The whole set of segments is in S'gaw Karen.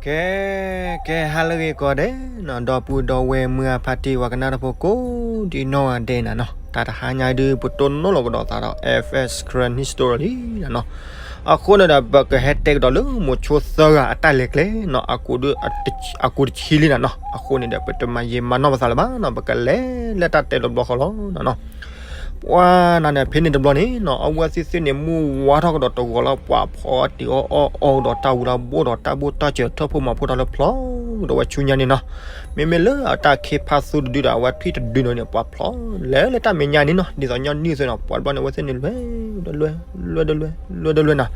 ကဲ ကဲ ဟါလၢအဂ့ၤကိးဂၤဒဲးနီၤ, ဒီပုၢ်ဒီဝဲၢ်မုၢ်အဖါတံၢ် ပှၤကနၣ်တၢ်ဖိကိးဒံနီၢ်ဂၤဒဲးနၤနီၤ, တၢ်တဟါညါဒုး ပတိၢ်နီၣ်လီၤကဒီးသးဒီး F S Karen History လံနၤနီၤ. အဃိန့ၣ်ဒီး ပကဟဲတဲကဒီးလၢမိၤဆိသၢဂၤအတၢ်လဲၤကျဲနီၤ, အကိးဒုး အကိးတဆံလံနၤနီၤ. အဃိန့ၣ်ဒီး ပတမၤယံာ်မၤနီၢ်ပသးလၢၤဘၣ်နီၤ, ပကလဲၤလၢတၢ်တဲတဘျီဃီလီၤနၤနီၤ. ပှၤနၤန့ၣ် ဖဲန့ၣ်တဘျီန့ၣ်နီၤ, အဝဲသ့ၣ်သ့ၣ်န့ၣ် မုၢ်ဝါထီၣ်ကဒီးတဂီၤလီၤ, ပှၤဖီအီၣ်တ့ၤအီၣ်အီၣ်အီၣ်ကဒီးတၢ်ဝံၤဒီး ဘိၣ်ဒီးတၢ်ဘိၣ်တၢ်စၢၤထၢၣ်ဖိမၤဖိတၢ်လၢဖျီဒီးဝဲဆူညါန့ၣ်နီၤ. မ့မ့ၢ်လၢအတၢ်ခ့ဖါသူတဒုဒီး အဝဲထွံၣ်တဒုန့ၣ် ပှၤဖျီလဲၤလၢတၢ်မဲာ်ညါန့ၣ်နီၤ, ဒ်သိးညီနုၢ်သ့ၣ်နီၤ, ပှၤတဘျီန့ၣ် အဝဲသ့ၣ်န့ၣ် လွဲဒီးလွဲ လွဲဒီးလွဲ လွဲဒီးလွဲနီၤ.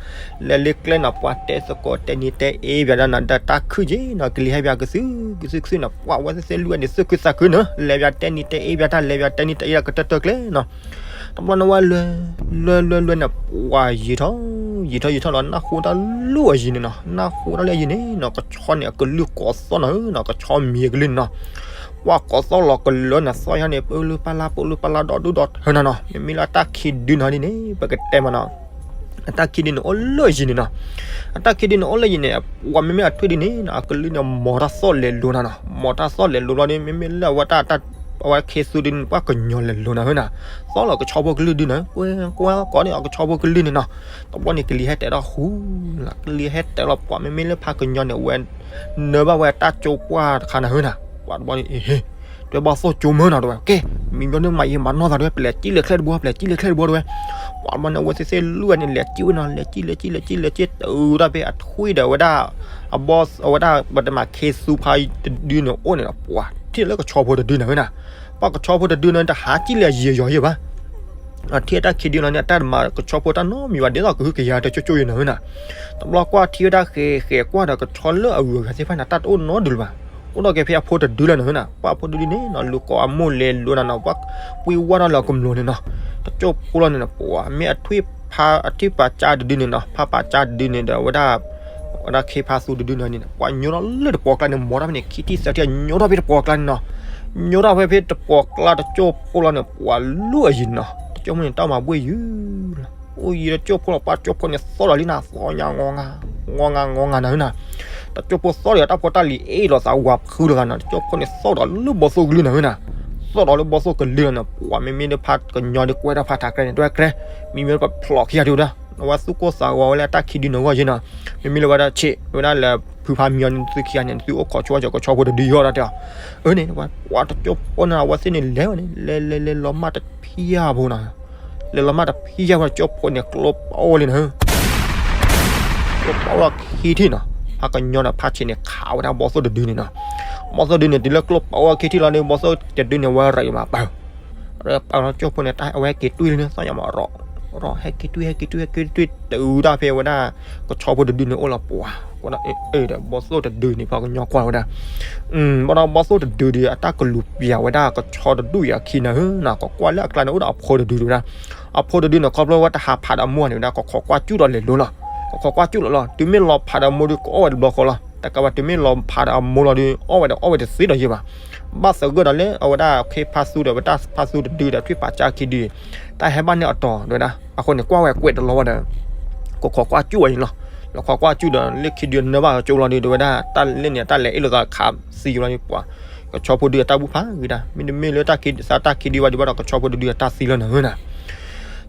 လဲၤလၢကျဲနီၤ, ပှၤတဲသကိးတဲနံၤတဲအ့ပၠးဒၣ်နၤ ဒီးတၢ်ခုၣ်က့ၤနီၤ, ကလံၤဟဲပၠးကသုၣ်ကသုၣ်ကသုၣ်နီၤ, ပှၤဝဲသ့ၣ်သ့ၣ်လွံၢ်ဂၤန့ၣ် သူၣ်ခုသးခုနီၤ, လဲၤပၠးတဲနံၤတဲအ့ပၠးတၢ်, လဲၤပၠးတဲနံၤတဲအ့တၢ်ကတၢၢ်တၢၢ်ကျဲနီၤ. တဘျီန့ၣ်ဝဲလွဲ လွဲလွဲလွဲန့ၣ် ပှၤယံာ်ထီၣ် ယံာ်ထီၣ်ယံာ်ထီၣ်လီၤ, နၢ်ဟူတၢ်လၢအယံၤန့ၣ်နီၤ, နၢ်ဟူတၢ်လၢအယံၤန့ၣ်နီၤ, ကဆီန့ၣ် အကလုၢ်ကိးသီၣ်နီၤနီၤ, ကဆီမံၤအကလုၢ်န့ၣ်နီၤ. ပှၤကိးသီၣ်လီၤကလၢန့ၣ် သီၣ်ယါန့ၣ် ပလုၢ်ပၢ်လၢ် ပလုၢ်ပၢ်လၢ် ဒီဒူၣ်ဒီထၢနီၤနီၤ. မ့မ့ၢ်လၢအတၢ်ခံဒုနီၤဒ်န့ၣ် ပကတဲမးနီၤ. အတၢ်ခံဒုန့ၣ်အိၣ်လၢယံၤန့ၣ်နီၤ. အတၢ်ခံဒုန့ၣ်အိၣ်လၢယံၤန့ၣ် ပှၤမ့မ့ၢ်အထွံၣ်ဒုန့ၣ်နီၤ, အကလုၢ်န့ၣ် မီၤတၢ်သီၣ်လဲၤလိၤနၤနီၤ, မီၤတၢ်သီၣ်လဲၤလိၤဘျီဒီး မ့မ့ၢ်လၢအဝဲတၢ် အဝဲခ့သူဒုန့ၣ် ပှၤကညီလဲၤလိၤနၤဧၢနီၤ. သီၣ်လီၤကဆီဖိကလုၢ်ဒုနီၤ, ကွဲကွဲကိးန့ၣ် အကဆီဖိကလုၢ်န့ၣ်နီၤ. တဘျီန့ၣ် ကလံၤဟဲတဲာ်ထီၣ်ဃူလီၤ, ကလံၤဟဲတဲာ်လီၤ, ပှၤမ့မ့ၢ်လၢဖးကညီန့ၣ် အဝဲ နၢဘၣ်ဝဲတၢ်ကၠိပှၢ်တခါနၤဧၢနီၤ. ပှၤတဘျီန့ၣ် ဟ့ တွဲဘီၣ်သိၣ်ကၠိမၢနီၤ တဲဝဲ, ကဲ မံၤဘျီန့ၣ် မၤယံာ်မၤနီၢ်သးတဲဝဲ, ပလဲၤကံၣ်လဲၤချဲတဘိ ပလဲၤကံၣ်လဲၤချဲတဘိတဲဝဲ. ပှၤတဘျီန့ၣ် အဝဲသ့ၣ်သ့ၣ်လွံၢ်ဂၤန့ၣ် လဲၤကံၣ်ဝဲနီၤ, လဲၤကံၣ်လဲၤကံၣ်လဲၤကံၣ်လဲၤကံၣ် တုၤဒၣ်ဖဲအထွံၣ်ဒီးဝဲဒၣ် အဘီၣ် အဝဲဒၣ်ပတမၤခ့သူဖါတဒုန့ၣ်အိၣ်န့ၣ်ဒီး ပှၤထံၣ်လၢကဆီဖိတဒုန့ၣ်ဧၢနီၤ. ပှၤကဆီဖိတဒုန့ၣ် တဟးကံၣ်လၢအယံၤအယီၤယံၤဘၣ်. အထံၣ်အတၢ်ခံဒုလီၤန့ၣ် အတၢ်တမၤကဆီဖိတၢ်နီတမံၤဘၣ်, ဒ်သိးကဟုကယာ်တကၠိကၠိယံၤနၤဧၢနီၤ. တဘျီကွၢ်ထံၣ်ဝဲဒၣ်ဃဲၤဃဲၤကွၢ်ဒီး ကဆီလၢအဂုၤအဂၤသ့ၣ်တဖၣ်န့ၣ် တၢ်တအိၣ်နီတဒုလၢၤဘၣ်. အိၣ်ဒီးက့ၤဖဲအဖိတဒုလီၤနၤဧၢနီၤ. ပှၤအဖိတဒုန့ၣ်နီၤ လူၤကိးအမိၢ်လဲၤလိၤနၤနီၤ, ပှၤကွံဝါထီၣ်လၢအကမျိၤန့ၣ်နီၤ. တကၠိဖိလီၤန့ၣ်နီၤ ပှၤမ့ၢ်အထွံၣ်ဖါအထွံၣ်ပာ်ကၠါတဒုန့ၣ်နီၤ, ဖါပာ်ကၠါတဒုန့ၣ်ဒီး အဝဲဒၣ် ဝဲဒၣ်ခ့ဖါသူတဒုန့ၣ်န့ၣ် ပှၤညိထီၣ်လၢတပှီၤကျါန့ၣ် မီၤတၢ်ဖဲန့ၣ် ခံထံၣ်သၢထံၣ် ညိထီၣ်ဖဲတပှီၤကျါန့ၣ်နီၤ. ညိထီၣ်ဖဲဖဲတပှီၤကျါတကၠိဖိလီၤန့ၣ် ပှၤလူၤအယံၤန့ၣ်နီၤ. တကၠိဖိန့ၣ် တၢ်မၤဘှ့ၣ်ယုၤလီၤ. အိၣ်ယံၤတကၠိဖိလီၤ ပှၤကၠိဖိန့ၣ် သီၣ်ဒီးလံနၤ သီၣ်ညါ ငီၢ်ငါ ငီၢ်ငါ ငီၢ်ငါနၤဧၢနီၤ. တကၠိဖိသီၣ်ဒီးတၢ်ဖိတၢ်လံၤအ့ၣ်လိာ်သးဝၤဖုလိာ်သးနီၤ. တကၠိဖိန့ၣ် သီၣ်ဒီးလၢဘီသိၣ်ကလုၢ်နၤဧၢနီၤ. သီၣ်ဒီးလၢဘီသိၣ်ကလုၢ်လီၤန့ၣ် ပှၤမ့မ့ၢ်လၢဖးကညီဒ်ကွဲးတၢ်ဖးထးကျဲန့ၣ် တဝဲကျဲ မံၤမ့ၢ်ပဖျိးခံဂၤဒုဝဲဒၣ် အဝဲသူၣ်ကိၢ်သးဂီၤဝဲလၢအတၢ်ခံဒုန့ၣ်အဂီၢ်ယ့ၢ်နီၤ. မ့မ့ၢ်လၢဝဲဒၣ်ဆ့း ဝဲဒၣ်လၢဖုဖးမံၤအီၤန့ၣ် သုခံဂၤန့ၣ် သုအိၣ်ခိးဆိဝဲကဆီဖိတဒုယီၢ်ဒၣ်တဲအီၤ. အၢန့ၣ် ပှၤတကၠိဖိန့ၣ် အဝဲသ့ၣ်န့ၣ်လဲၤဝဲန့ၣ် လဲၤလဲၤလဲၤလီၤမၢ်တဖံးယၢ်ဖိနီၤ. လဲၤလီၤမၢ်တဖံးယၢ်ဖိ ကၠိဖိန့ၣ် ကျိပအိၣ်လံနၤ. ကျိပအိၣ်လီၤခံထံၣ်နီၤ. ဖးကညီဒီး ဖးဆ့းန့ၣ် ခးဝဲဒၣ်ဘီသိၣ်တဒုန့ၣ်နီၤ. ဘီသိၣ်တဒုန့ၣ် တုၤလၢကျိပအိၣ်ခံထံၣ်လီၤဒီး ဘီသိၣ်တဒုန့ၣ် ဝဲရးယမၤပၢၤ ပာ်လီၤကၠိဖိန့ၣ် တၢ်အဝဲက့ၤတွံၢ်လံန့ၣ် သီၣ်ညါမးရီၣ် ရီၣ် ဟဲက့ၤတွံၢ် ဟဲက့ၤတွံၢ် ဟဲက့ၤတွံၢ် တုၤဒၣ်ဖဲဝဲဒၣ် ကဆီဖိတဒုန့ၣ်အိၣ်လီၤပှၤ ကွၢ်ဒီး အ့ ဒီးဘီသိၣ်တဒုန့ၣ် ပှၤကညီကွၢ်ဝဲဒၣ် ဘၣ်ဒီးဘီသိၣ်တဒုဒီး အတၢ်ကလူၤပျးဝဲဒၣ်ကဆီတဒုအံၤအခံနၤဧၢနီၤ ကကွၢ်လၢအကျါန့ၣ် အိၣ်ဒီးအဖိတဒုဒၣ်ဝဲဒၣ် အဖိတဒုန့ၣ် ခီဖျိဝဲတဟးဖးဒီးအမိၢ်န့ၣ်ဝဲဒၣ် ကခိးကွၢ်ကၠူၣ်ဒီးလဲၤလိၤလီၤ ကခိးကွၢ်ကၠူၣ်လီၤလီၤ တုၤမ့ၢ်လီၤဖးဒီးအမိၢ်ဒီး ကအီၣ်ဝဲတဘျီဃီလီၤ တကးဘၣ်တုၤမ့ၢ်လီၤဖးဒီးအမိၢ်လီၤဒီး အီၣ်ဝဲဒီးအီၣ်ဝဲတသ့ဒီးယဲၢ်ဘၣ် ဘၣ်သဂၢၢ်ဒီးလၢအဝဲဒၣ်ခ့ဖါသူဒီးဝဲတၢ်ဖါသူတဒုဒီးထွံၣ်ပာ်ကၠါခံဒု တၢ်ဟဲဘၣ်န့ၢ်အတီၤဒၣ်ဝဲဒၣ် အဃိန့ၣ်ကွၢ်ဝဲကွဲးတလီၤဝဲဒီး ကခိးကွၢ်ကၠူၣ်ဝဲန့ၣ်လီၤ လီၤခိးကွၢ်ကၠူၣ်ဒီးလၢခံဒုနၢဘၣ်ကၠိလီၤဒီး ဝဲဒၣ်တၢ်လၢန့ၣ် တၢ်လဲၤအ့ၣ်လိာ်သးခးသံလီၤဒီးပှၤ ကဆီဖိဒုအတၢ်ဘူၣ်ဖးဂ့ၤဒၣ် မ့တမ့ၢ်လၢတၢ်ခံဒုဘၣ်ဒီး ကဆီဖိတဒုအတၢ်သံလီၤနၤဧၢနီၤ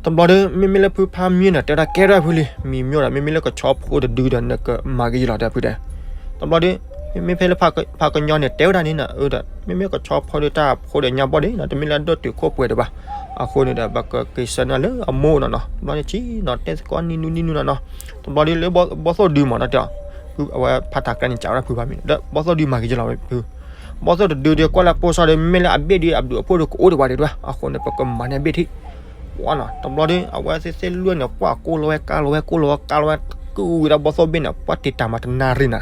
တဘျီဒီး မ့မ့ၢ်လၢဖုဖးမံၤန့ၣ် တဲဝဲဒၣ်ကဲထီၣ်ဖုလံ မံၤမံၤဒီး မ့မ့ၢ်လၢကဆီဖိတဒုဒီး နကမၤကယံလီၤတဲဖုတဲ တဘျီဒီး မ့မ့ၢ်ဖဲလၢဖးကညီန့ၣ် တဲဝဲဒၣ်န့ၣ်နီၤ အၢဒီး မ့မ့ၢ်ကဆီဖိဒီးတၢ်ဖိဒီးညါဘီၣ်ဒံးနီၤ တမ့ၢ်လၢဒိၣ်တုာ်ခိၣ်ပှဲၤဒံးဘၣ် အဃိန့ၣ်ဒီး ပကက့ၤဆၢနုာ်လၢအမိၢ်နီၤနီၤ တဘျီန့ၣ်ဆံနီၤ တဲသကိးနံၤနူနံၤနူနီၤနီၤ တဘျီဒီးလၢဘီသိၣ်ဒုမးနီၤတဲအီၤ အဝဲဖးထးကျဲန့ၣ် ကးဝဲဒၣ်ဖုဖးမံၤဒီး ဘီသိၣ်ဒုမၤကယံလီၤဖု ဘီသိၣ်တဒုဒီး ကွၢ်လၢပိာ်စီဒီး မ့မ့ၢ်လၢအဘ့ၣ်ဒုး အဘျုးအဖှိၣ်ဒီးကအိၣ်ဒံးဘၣ်ဒံးဒၣ် အဃိန့ၣ် ပကမၤန့ၢ်အဘ့ၣ်ထံး ကွၢ်နီၤ တဘျီဒီး အဝဲသ့ၣ်သ့ၣ်လွံၢ်န့ၣ် ကွၢ်ကိၢ်လီၤဝဲကါလီၤဝဲကိၢ်လီၤဝဲကါလီၤဝဲ ကုၢ်ဝံၤဒီးဘီသိၣ်ဘ့ၣ်န့ၣ် ပှၤတ့တၢ်မၤတနၣ်ရံၣ်နၤ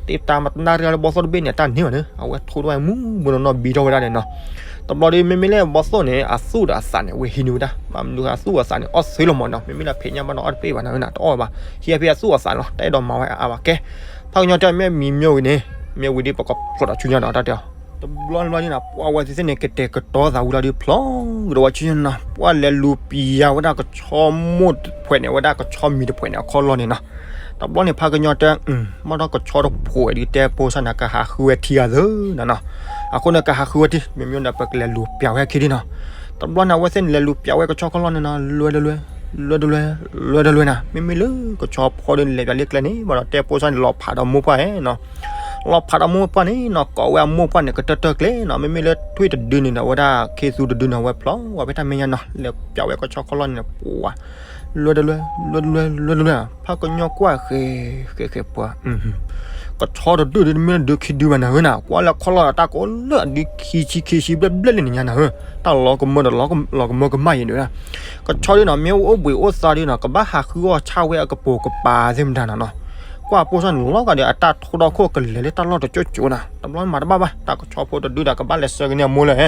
တ့တၢ်မၤတနၣ်ရံၣ်လီၤလၢဘီသိၣ်တဘ့ၣ်န့ၣ် တၢ်န့ၢ်ဘၣ်န့ၣ် အဝဲထိးထီၣ်ဝဲမူမူနီၢ်နီၢ်ဘံထီၣ်ဝဲဒၣ်န့ၣ်နီၤ တဘျီဒီး မ့မ့ၢ်လၢဘီသိၣ်န့ၣ် အသူၣ်ဒီးအသးန့ၣ် ဝဲဟံးန့ၢ်ဝဲဒၣ် ဘၣ်မနုၤအသူၣ်အသးန့ၣ် အီၣ်သ့လီၤမးနီၤ မ့မ့ၢ်လၢဖံးညၣ်ဘၣ်နီၤ အီၣ်တပ့ၢ်ဘၣ်နၤ တအီၣ်ဘၣ် ဟံးဖဲအသူၣ်အသးန့ၣ်လီၤ တအဲၣ်ဒိးမၤဝဲအါဘၣ်ကဲ ဖးကညီတဲမ့ၢ်မံၤမ့ၢ်ဝံၤန့ၣ် မ့ၢ်ဝံၤဒီး ပကဖျိးဒီးဆူညါနီၤ တၢ်တဲအီၤ တဘျီန့ၣ်ဘျီဒ်နီၤ ပှၤဝဲသ့ၣ်သ့ၣ်န့ၣ် ကတဲာ်ကတီၤသးဝံၤလီၤဒ်ဖျီကဒီးဝဲဆူညါနီၤ, ပှၤလဲၤလူၤပျၢ်ဝဲဒၣ်ကဆီမိၢ်တဖှဲးန့ၣ် ဝဲဒၣ်ကဆီမံၤတဖှဲးန့ၣ် အခီၣ်လီၢ်န့ၣ်နီၤ. တဘျီန့ၣ် ဖးကညီတဲ ဘၣ်ဒီးကဆီတဖှဲးဒ်တဲဖိစၢ်န့ၣ် ကဟးဃုဝဲထံဂၤသၢနၤနီၤ. အဃိန့ၣ် ကဟးဃုဝဲထံ မ့မ့ၢ်ဒီး ပကလဲၤလူၤပျၢ်ဝဲအခံဒ်နီၤ. တဘျီန့ၣ် အဝဲသ့ၣ်န့ၣ် လဲၤလူၤပျၢ်ဝဲကဆီခီၣ်လီၢ်န့ၣ်နီၤ လွဲတလွဲ လွဲတလွဲ လွဲတလွဲနီၤ. မ့မ့ၢ်လၢကဆီဖီဒ်န့ၣ် လဲၤပျၢ်လၢကျဲန့ၣ် ဘၣ်ဒီးတဲဖိစၢ်န့ၣ် လီၤဖးဒီးမိၢ်ပှၢ်ဧဲနီၤ. လီၤဖးဒီးမိၢ်ပှၢ်န့ၣ်နီၤ ကိးဝဲအမိၢ်ပှၢ်န့ၣ် ကတၢၢ်တၢၢ်ကျဲနီၤ. မ့မ့ၢ်လၢထွံၣ်တဒုန့ၣ်ဒီး အဝဲဒၣ်ခ့သူတဒုန့ၣ် အဝဲဖျီဝဲဖဲတၢ်မဲာ်ညါနီၤ လဲၤပျၢ်ဝဲကဆီခီၣ်လီၢ်န့ၣ် ပှၤ လွဲတလွဲ လွဲတလွဲ လွဲတလွဲနီၤ. ဖးကညီကွၢ်ဃဲ ဃဲဃဲပှၤ ကဆီတဒုဒ်တမ့ၢ်ဒုခံဒုဘၣ်နၤဧၢနီၤ. ကွၢ်လၢခီၣ်လီၢ်ဒီး တၢ်ကိးလၢအဒုခံဆံခံဆံဘျဲၣ်ဘျဲၣ်လံန့ၣ်ညါနၤဧၢ. တၢ်လီၤကမၢဒီးလီၤကမၢကမၣ်ယံၤဒၣ်. ကဆီဒ်နီၤ မ့ၢ်အိၣ်ဘှံးအိၣ်သါဒ်နီၤ ကဘၣ်ဟးဃုအီၣ်ဆၣ်ဝဲအကပိာ်ကပၤသ့ၣ်မတၤနၤနီၤ. ကွၢ်ဖိစၢ်န့ၣ် လီၤဂာ်ဒီး အတၢ်ထီၣ်ဒီခိၣ် ကလဲၤလၢတၢ်လီၢ်တကၠိကၠိနၤ. တဘျီမၤတဘၣ်ဘၣ် တၢ်ကဆီဖိတဒုဒီး ကဘၣ်လဲၤဆှၢကန့ၢ်အမိၢ်လၢ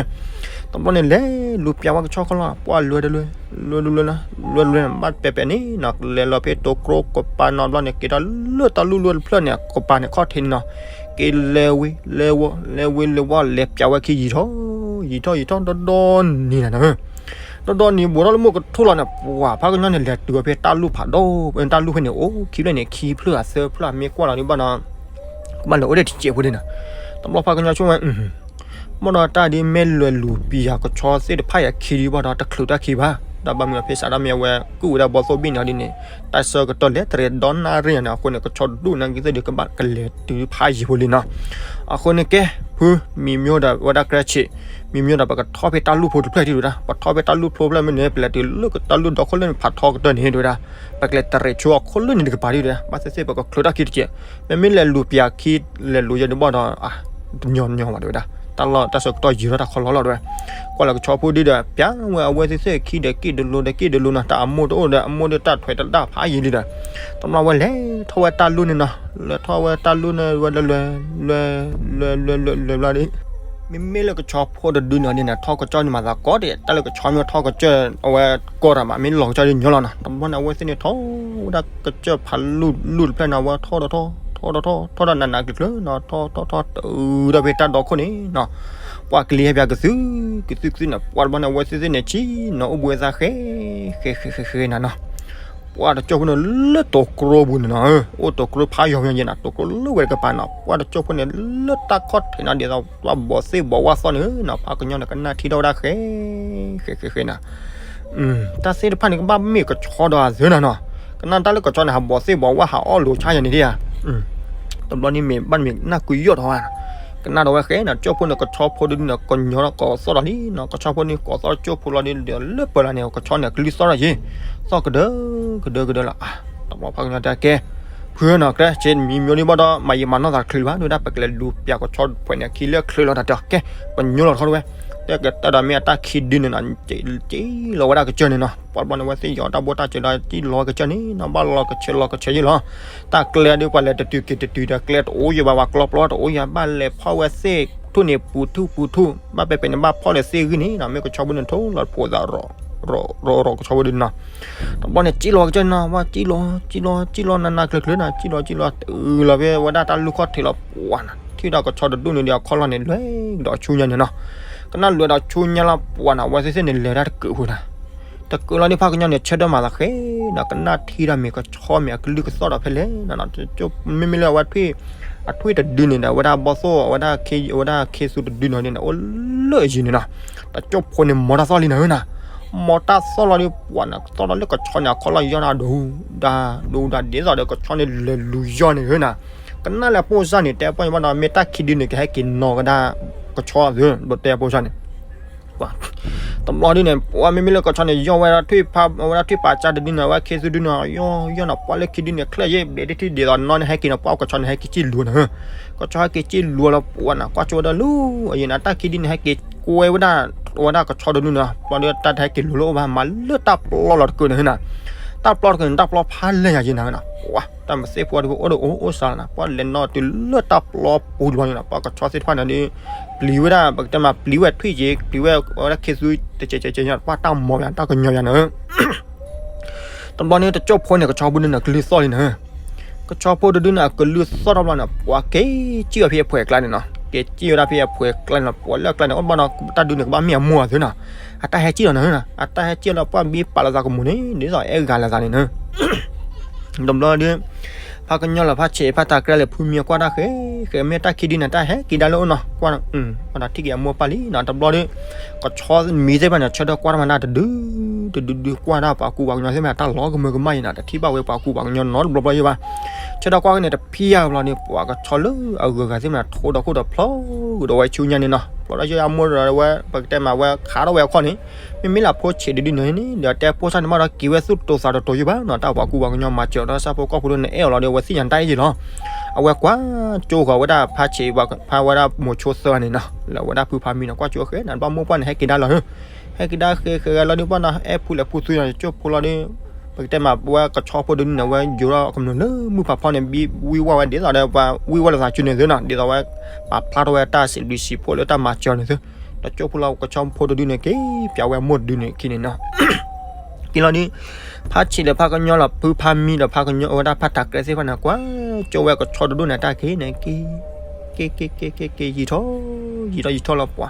တဘျီန့ၣ် လဲၤလူၤပျၢ်ဝဲကဆီခီၣ်လီၢ် ပှၤလွဲတလွဲ လွဲတလွဲ လွဲတလွဲ ဘၣ်ပဲာ်ပဲာ်န့ၣ်နီၤ လဲၤလီၤဖဲတိၤကျိကပၤနီၤ တဘျီန့ၣ် က့ၤထီၣ်လၢတၢ်လူၢ်လၢတဖျၢၣ်န့ၣ် ကပၤန့ၣ်ခီၣ်ထံးန့ၣ်နီၤ. က့ၤလဲၤဝံၤ လဲၤဝံၤ လဲၤဝံၤ လဲၤဝံၤ လဲၤဝံၤ လဲၤပျၢ်ဝဲခံယံာ်ထီၣ် ယံာ်ထီၣ် ယံာ်ထီၣ် ဒီဒီနံၤနၤနီၤ. ဒီဒီနံၤ ဘူးထီၣ်လၢမိၢ်ကထူၣ်လီၤန့ၣ် ပှၤဖးကညီန့ၣ် လဲၤတုၤဝဲဖဲတၢ်လူၢ်ဖးဒိၣ် တၢ်လူၢ်ဖဲန့ၣ် အိၣ်ခံဖျၢၣ်န့ၣ် ခံဖျၢၣ်အသၢဖျၢၣ် မ့ၢ်ကွၢ်လီၤဒ်ဘၣ်ဒီး ကဘၣ်လဲၤအိၣ်ဒီးတစဲးဖိဒ်နီၤ. တဘျီဖးကညီဆိကမိၣ်ဝဲ ဘၣ်ဒီးတၢ်ဒ်မ့ၢ်လဲၤလူၤပျၢ်ကဆီသ့ၣ်တဖၣ်အံၤအခံဒ်ဘၣ်ဒီး တချုးတၢ်ခံဘၣ် ဒီးဘၣ်မနုၤအဖဲစးထီၣ်မ့ၢ်အဝဲကုၢ်ဝဲဒၣ်ဘီသိၣ်ဘ့ၣ်န့ၣ်ဒ်န့ၣ် တၢ်ဆၢကတီၢ်လဲၤတရံးဒီနၣ်ရံၣ်န့ၣ် အဃိန့ၣ် ကဆီတဒူၣ်န့ၣ်ကသ့ၣ်ဒီး ကဘၣ်ကလဲၤတုၤဖးယံၤဖိလံနီၤ. အဃိန့ၣ်ကဲ ဖု မံၤမျိၣ်ဒီးဝဲဒၣ်ကြၢးဆံး မံၤမျိၣ်ဒီး ပကထီၣ်ဖဲတၢ်လူၢ်ဖိတဖျၢၣ်ထံၣ်ဒၣ် ပထီၣ်ဖဲတၢ်လူၢ်ဖိဖျၢၣ်မ့ၢ်န့ၣ် ပလဲၤတုၤလၢတၢ်လူၢ်ဒီခိၣ်လၢန့ၣ် ဖးထီကတၢၢ်န့ၣ်ဒၣ် ပကလဲၤတရံးဆူအခိၣ်လၢန့ၣ်တကပၤဒၣ် ဘၣ်သ့ၣ်သ့ၣ် ပကချုးတၢ်ခံတစဲး မ့မ့ၢ်လဲၤလူၤပျၢ်ခံ လဲၤလူၤယဲဒ်ဘၣ်ဒီး တညီညီဘၣ်ဒၣ်ဝဲဒၣ် တၢ်လီၢ်တၢ်ဆၢကတီၢ်ယံာ်ထီၣ်တၢ်ခီလီၢ်လီၤဒၣ်ဝဲ ကွၢ်လၢကဆီဖိဒ်ဒီး ပျၢ်ဝဲအဝဲသ့ၣ်သ့ၣ်ခံဒီးက့ၣ်တလူဒီးက့ၣ်တလူနီၤ တၢ်အမိၢ်တအိၣ်ဒီးအမိၢ်ဒီးတၢ်ထွဲတဒၣ်ဖးယံၤလံဒီး တဘျီဝဲလဲၤထီၣ်ဝဲတၢ်လူၢ်န့ၣ်နီၤ လဲၤထီၣ်ဝဲတၢ်လူၢ်န့ၣ်ဝဲလၢ လွဲ လွဲ လွဲ လွဲ လွဲ လွဲ လွဲ ဘျီဒ် မ့မ့ၢ်လၢကဆီဖိတဒုန့ၣ်ဒ်န့ၣ် ထီၣ်ကစၢၢ်န့ၣ်မၤသးကီးဒၣ် တၢ်လၢကဆီမ့ၢ်ထီၣ်ကစၢၢ် အဝဲကီးတၢ်မး မ့ၢ်လီၤကစၢၢ်ဒ်ညီလီၤနီၤ တဘျီန့ၣ် အဝဲသ့ၣ်န့ၣ်ထီၣ်ဝဲဒၣ်ကစၢၢ်ဖးလူၢ်လူၢ်တဖျၢၣ်န့ၣ် အဝဲထီၣ်ဒီးထီၣ် ထီၣ်ဒီးထီၣ် ထီၣ်ဒီးနးနးကျၢၤကျၢၤနီၤ ထီၣ်ထီၣ်ထီၣ် တုၤဒီးဖဲတၢ်ဒီခိၣ်န့ၣ်နီၤ ပှၤကလံၤဟဲပၠးကသု ကသုကသုန့ၣ် ပှၤတဘျီန့ၣ် အဝဲသ့ၣ်သ့ၣ်န့ၣ် ဆံနီၤ အိၣ်ဘှံးအသးဃဲ ဃဲ ဃဲ ဃဲ ဃဲနၤနီၤ ပှၤတကၠိၢ်ဖိန့ၣ် လၢတိၤကျိပူၤန့ၣ်နီၤ အိၣ်တိၤကျိဖးယီၤမ့ၢ်ယဲနီၤ တိၤကျိလၢဝဲတကပၤနီၤ ပှၤတကၠိၢ်ဖိန့ၣ် လၢတၢ်ခီၣ်ထံးနီၤ ဒ်သိးပှၤဘီးသ့ၣ်ဘီးဝၣ်သီၣ်န့ၣ်နီၤ ဖးကညီန့ၣ် ကနၣ်ထံထီၣ်ဝဲဒၣ်ဃဲ ဃဲ ဃဲ ဃဲနၤ တၢ်သ့ၣ်တဖၣ်န့ၣ် ကဘၣ်မ့ၢ်ကဆီဒီးအသၢနၤနီၤ ကနၣ်တၢ်လၢကဆီန့ၣ် ဟးဘီးသ့ၣ်ဘီးဝၣ်ဟးအီၣ်လိၤဆါယၤန့ၣ်ဒ်ဧါ တဘျီန့ၣ်မ့ၢ်ဘၣ်မ့ၢ်နၢ်ကွံာ်ယီၣ်ထီၣ်ဝဲ ကနၣ်ဒီးဝဲဃဲနီၤ ကၠိၢ်ဖိန့ၣ် ကဆီဖိဒ်န့ၣ် ကညီဒီးကိးသီၣ်ဒီးလံနီၤ ကဆီဖိန့ၣ် ကိးသီၣ်ကၠိၢ်ဖိလီၤဒ်ဒီး လၢပၢၤလၢ်န့ၣ် ကဆီန့ၣ် ကလုၢ်သီၣ်ထီၣ်ယံၤ သီၣ်ကဒၢ ကဒၢ ကဒၢလီၤ တဘျီဖးကညီတဲကဲ ဖုနီၤ ကြၢးဆံး မံၤမျိၣ်ဒ်ဘၣ်ဒီး မၤယံာ်မၤနီၢ်သးတချုးဘၣ် ဒ်ဝဲဒၣ် ပကလဲၤလူၤပျၢ်ကဆီတဖှဲးန့ၣ် ခံလၢချုးလီၤတၢ်တဲကဲ ပညိလီၤထီၣ်တဝဲ တဲကဲတၢ်ဒီးမ့ၢ်အတၢ်ခံဒုန့ၣ်နီၤ စံၣ်လီၤဝဲဒၣ်ကစၢၢ်န့ၣ်နီၤ ပှၤတဘျီန့ၣ် အဝဲသ့ၣ်ယီၤတၢ်ဘိတၢ်စၢၤဒီး စံၣ်လီၤဝဲကစၢၢ်န့ၣ်နီၤ ဘၣ်လီၤကဆဲးလီၤကဆဲးယံၤလီၤ တၢ်ကျဲဒ်ပှၤလဲၤတတုၤက့ၤတတုၤဒီး ကျဲတအိၣ်ယံၤဘၣ် ပှၤကျီပျီတအိၣ်ယံၤ ဘၣ်လဲၤဖီၣ်ဝဲသ့ၣ်ထူၣ်န့ၣ်ပူၤထူၣ်ပူၤထူၣ် ဘၣ်ပဲပဲန့ၣ် ဘၣ်ဖီၣ်လဲၤသ့ၣ်ဂံၢ်န့ၣ်နီၤ မ့ၢ်ကဆီဖိန့ၣ် ထိၣ်လီၤတဖိးသး ရီၤရီၤကဆီဖိဒ်နီၤ တဘျီန့ၣ် စံၣ်လီၤကစၢၢ်န့ၣ်နီၤ ဝဲစံၣ်လီၤ စံၣ်လီၤ စံၣ်လီၤနးနးကျၢၤကျၢၤနီၤ စံၣ်လီၤ စံၣ်လီၤ တုၤလီၤဖဲဝဲဒၣ်တၢ်လူၢ်ခီၣ်ထံးလီၤ ပှၤနီၤ ထံၣ်ဒီးကဆီတဒူၣ်န့ၣ်ဒီး အခီၣ်လီၢ်န့ၣ် လွဲကဒီးဆူညါန့ၣ်နီၤ ကနၣ်လွဲဒီးဆူညါလီၤ ပှၤနီၤ အဝဲသ့ၣ်သ့ၣ်န့ၣ် လဲၤတၢ်တကုးဖိနီၤ တကုးလီၤဒ်ဖးကညီန့ၣ် ဆၢထၢၣ်မၤသးဃဲနီၤ ကနၣ်ထံၣ်ဒီးမ့ၢ်ကဆီမ့ၢ်အကလုၢ်ကသီၣ်ဒီးဖဲလဲၣ်နီၤ မ့မ့ၢ်လၢအဝဲ အထွံၣ်တဒုန့ၣ်ဒီး အဝဲဒၣ်ဘီသိၣ် အဝဲဒၣ်ခ့ အဝဲဒၣ်ခ့သူတဒုန့ၣ်န့ၣ် အိၣ်လၢအယံၤန့ၣ်နီၤ တကၠိၢ်ဖိန့ၣ် မၤတၢ်သီၣ်လံနၤဧၢနီၤ မၤတၢ်သီၣ်လီၤဒ်ပှၤနီၤ သီၣ်လီၤလၢကဆီန့ၣ် အခီၣ်လီၢ်ယီၢ်န့ၣ် ဒိဒၣ် ဒိဒၣ် ဒ်သိးဒီးကဆီန့ၣ်လဲၤလူၤယီၢ်န့ၣ်ဧၢနီၤ ကနၣ်လၢအပိၢ်စၢ်န့ၣ် တဲပှၢ်ညီဘၣ်နီၤ မ့ၢ်တၢ်ခံဒုန့ၣ် ကဟဲက့ၤနီၤကဒါ ကဆီဧၢ ဒီးတဲအပိၢ်စၢ်န့ၣ် တဘျီဒ်န့ၣ် ပှၤမ့မ့ၢ်လၢကဆီန့ၣ် ယီၢ်ဝဲဒၣ်ထွံၣ်ဖး အဝဲဒၣ်ထွံၣ်ပာ်စၢ်တဒုန့ၣ် အဝဲခ့သူဒုန့ၣ် ယီၢ်ယီၢ်နီၤ ပှၤလၢခံဒုန့ၣ် ချၢၣ်ယ့ၣ်ဘျဲးတထံၣ်ဒ်သိးနီၤန့ၣ် ဟဲက့ၤနီၤ ပှၤကဆီန့ၣ် ဟဲက့ၤစံၣ်လူၤနီၤ ကဆီဟဲက့ၤစံၣ်လူၤလီၤ ပှၤနီၤ ကွၢ်ဆိဝဲဒၣ်လူၤ အယံၤန့ၣ် တၢ်ခံဒုန့ၣ် ဟဲက့ၤကွဲဝဲဒၣ် အဝဲဒၣ်ကဆီတဒုန့ၣ် ပှၤဒီးတၢ်တဟဲက့ၤလူၤလၢအိၣ်ဘၣ် မၤလၢတၢ်ပျီလီၤတကုးန့ၣ်နီၤ တၢ်ပျီတကုးန့ၣ် တၢ်ပျီဖးလဲၢ်ယၤယံၤနၤနီၤ ပှၤ တၢ်မၤသ့ၣ်ဖိတဝဲအိၣ်ဒီးအိၣ်အိၣ်စါလီၤနီၤ ပှၤလဲၤနီၤတုၤလၢတၢ်ပျီပူၤတဘျီန့ၣ်နီၤ ပှၤကဆီသ့ၣ်တဖၣ်န့ၣ်ဒီး ပျံၤဝဲဒၣ် ပကတဲမး ပျံၤဝဲထွံၣ်က့ၤ ပျံၤဝဲ အဝဲဒၣ်ခ့သူ တကဲးကဲးကဲးညီ ပှၤတၢ်မၤဝဲတၢ်ကညီၤယၤန့ၣ် တဘျီန့ၣ် တကၠိၢ်ဖိန့ၣ် ကဆီဖိဒုန့ၣ် ကလုၢ်သီၣ်လံန့ၣ် ကဆီဖိတဒုန့ၣ် အကလုၢ်သီၣ်ထီၣ်ဘျီန့ၣ် ပှၤက့ၤစံၣ်အီၤဖဲအဖှဲးအကျါန့ၣ်နီၤ ကဲက့ၤဝဲဒၣ်ဖဲအဖှဲးကျါန့ၣ်လီၤ. ပှၤလၢအကျါန့ၣ် အိၣ်ဘၣ်နီၤ တၢ်ဒုန့ၣ် ကဘၣ်မ့ၢ်အမိၢ်အသုနီၤ. အတၢ်ဟဲက့ၤလီၤနၤ, အတၢ်ဟဲက့ၤလီၤ ပှၤဘံပာ်လီၤသးကမူၣ်န့ၣ် ဒ်သိးအဲၣ်ဂၤလၢသးန့ၣ်နၤ. တဘျီဒီး ဖးကညီလီၤ ဖးဆံးဖးထးကြဲလၢဖုမံအကွၢ်တၢ်ဃဲ ဃဲမ့ၢ်တၢ်ခံဒုန့ၣ် တၢ်ဟဲက့ၤဒါလၢအိၣ်နီၤ ကွၢ် ပှၤဒီးထံၣ်က့ၤအမိၢ်ပၢ်လံနီၤ. တဘျီဒီး ကဆီမံသ့ၣ်တဖၣ်န့ၣ် ဆၢထၢၣ်ကွၢ်တၢ်မၤတၢ်တဒု တဒုဒု ကွၢ်တၢ်ပှၤကူပှၤကညီသ့ၣ်တဖၣ်န့ၣ် တၢ်လီၤကမၢကမၣ်အံၤနီၤ တထံၣ်ဘၣ်ဝဲပှၤကူပှၤကညီနီတဘျီဘျီယဲဘၣ်. ဆၢထၢၣ်ကွၢ်က့ၤန့ၣ် တဖံးယၢ်ဘျီန့ၣ် ပှၤကဆီလၢအဂုၤအဂၤသ့ၣ်တဖၣ်န့ၣ် ထိဒီးခိၣ်ဒီးဖျီ ဂုာ်ဒီးဝဲဆူညါန့ၣ်နီၤ. ဘျီဒီးယဲအမိၢ်ဒီးဝဲ ပကတဲမးဝဲခးထီၣ်ဝဲအခီၣ်န့ၣ် မ့မ့ၢ်လၢဖိဆံးတဒုန့ၣ်န့ၣ် ဒီးတဲဖိဆၣ်န့ၣ်မးဒီးက့ၤဝဲသူၣ်တိၤသးတိၤတိၤယဲဘၣ်နီၤ. တၢ်ပှၤကူပှၤကညီမၤစၢၤဒီးဆၣ်ဖိကီၢ်ဖိဒုန့ၣ် အဲၣ်အီၤလီၤဒီး အဝဲသ့ၣ်ညါတၢ်အ့ၣ်ယံၤလီၤ. အဝဲကွၢ်ကၠိဃီၤဝဲဒၣ်ဖးဆံး ဖးဝဲဒၣ်မိၤဆိသၢဂၤန့ၣ်နီၤ လၢဝဲဒၣ်ဖုဖးမံနီၤ ကွၢ်ကၠိဃဲနၤ ဘၣ်မိၢ်ပှၢ်န့ၣ် ဟဲက့ၤဒါလီၤ ဟဲက့ၤဒါဃဲဃဲဃဲလီၤဒုး ဘၣ်နီၤ အဲၣ်ဖုလဲၤဖုသုနီၤ ကၠိဖိလီၤဒုး ပကတဲမးဝဲကဆီဖိတဒုန့ၣ် ဝဲယိၤထီၣ်ကမျၢၢ်လၢမုၢ်ဖးဖီန့ၣ် ဘံဝံဝဲဒ်သိးဒီး ပှၤဝံဝဲလိာ်သးစုန့ၣ်သုနီၤ ဒ်သိးဝဲ ပာ်ဖျါထီၣ်ဝဲတၢ်စံးဘျုးစံးဖှိၣ်လၢတၢ်မၤစၢၤန့ၣ်သု ဒီးကၠိဖိလီၤကဆီဖိတဒုန့ၣ် က့ၤပျးဝဲအမိၢ်တဒုန့ၣ်ခံန့ၣ်နီၤ. က့ၤလီၤဒုး ဖးဆံးဒီးဖးကညီလီၤ ဖုဖးမံဒီးဖးကညီဝဲဒၣ်ဖးထးကြဲသ့ၣ်တဖၣ်န့ၣ် ကွၢ်ကၠိဝဲကဆီတဒုန့ၣ် တၢ်က့ၤန့ၣ် က့ၤ က့ၤ က့ၤ က့ၤ က့ၤ ယံာ်ထီၣ် ယံာ်ထီၣ် ယံာ်ထီၣ်လီၤပှၤ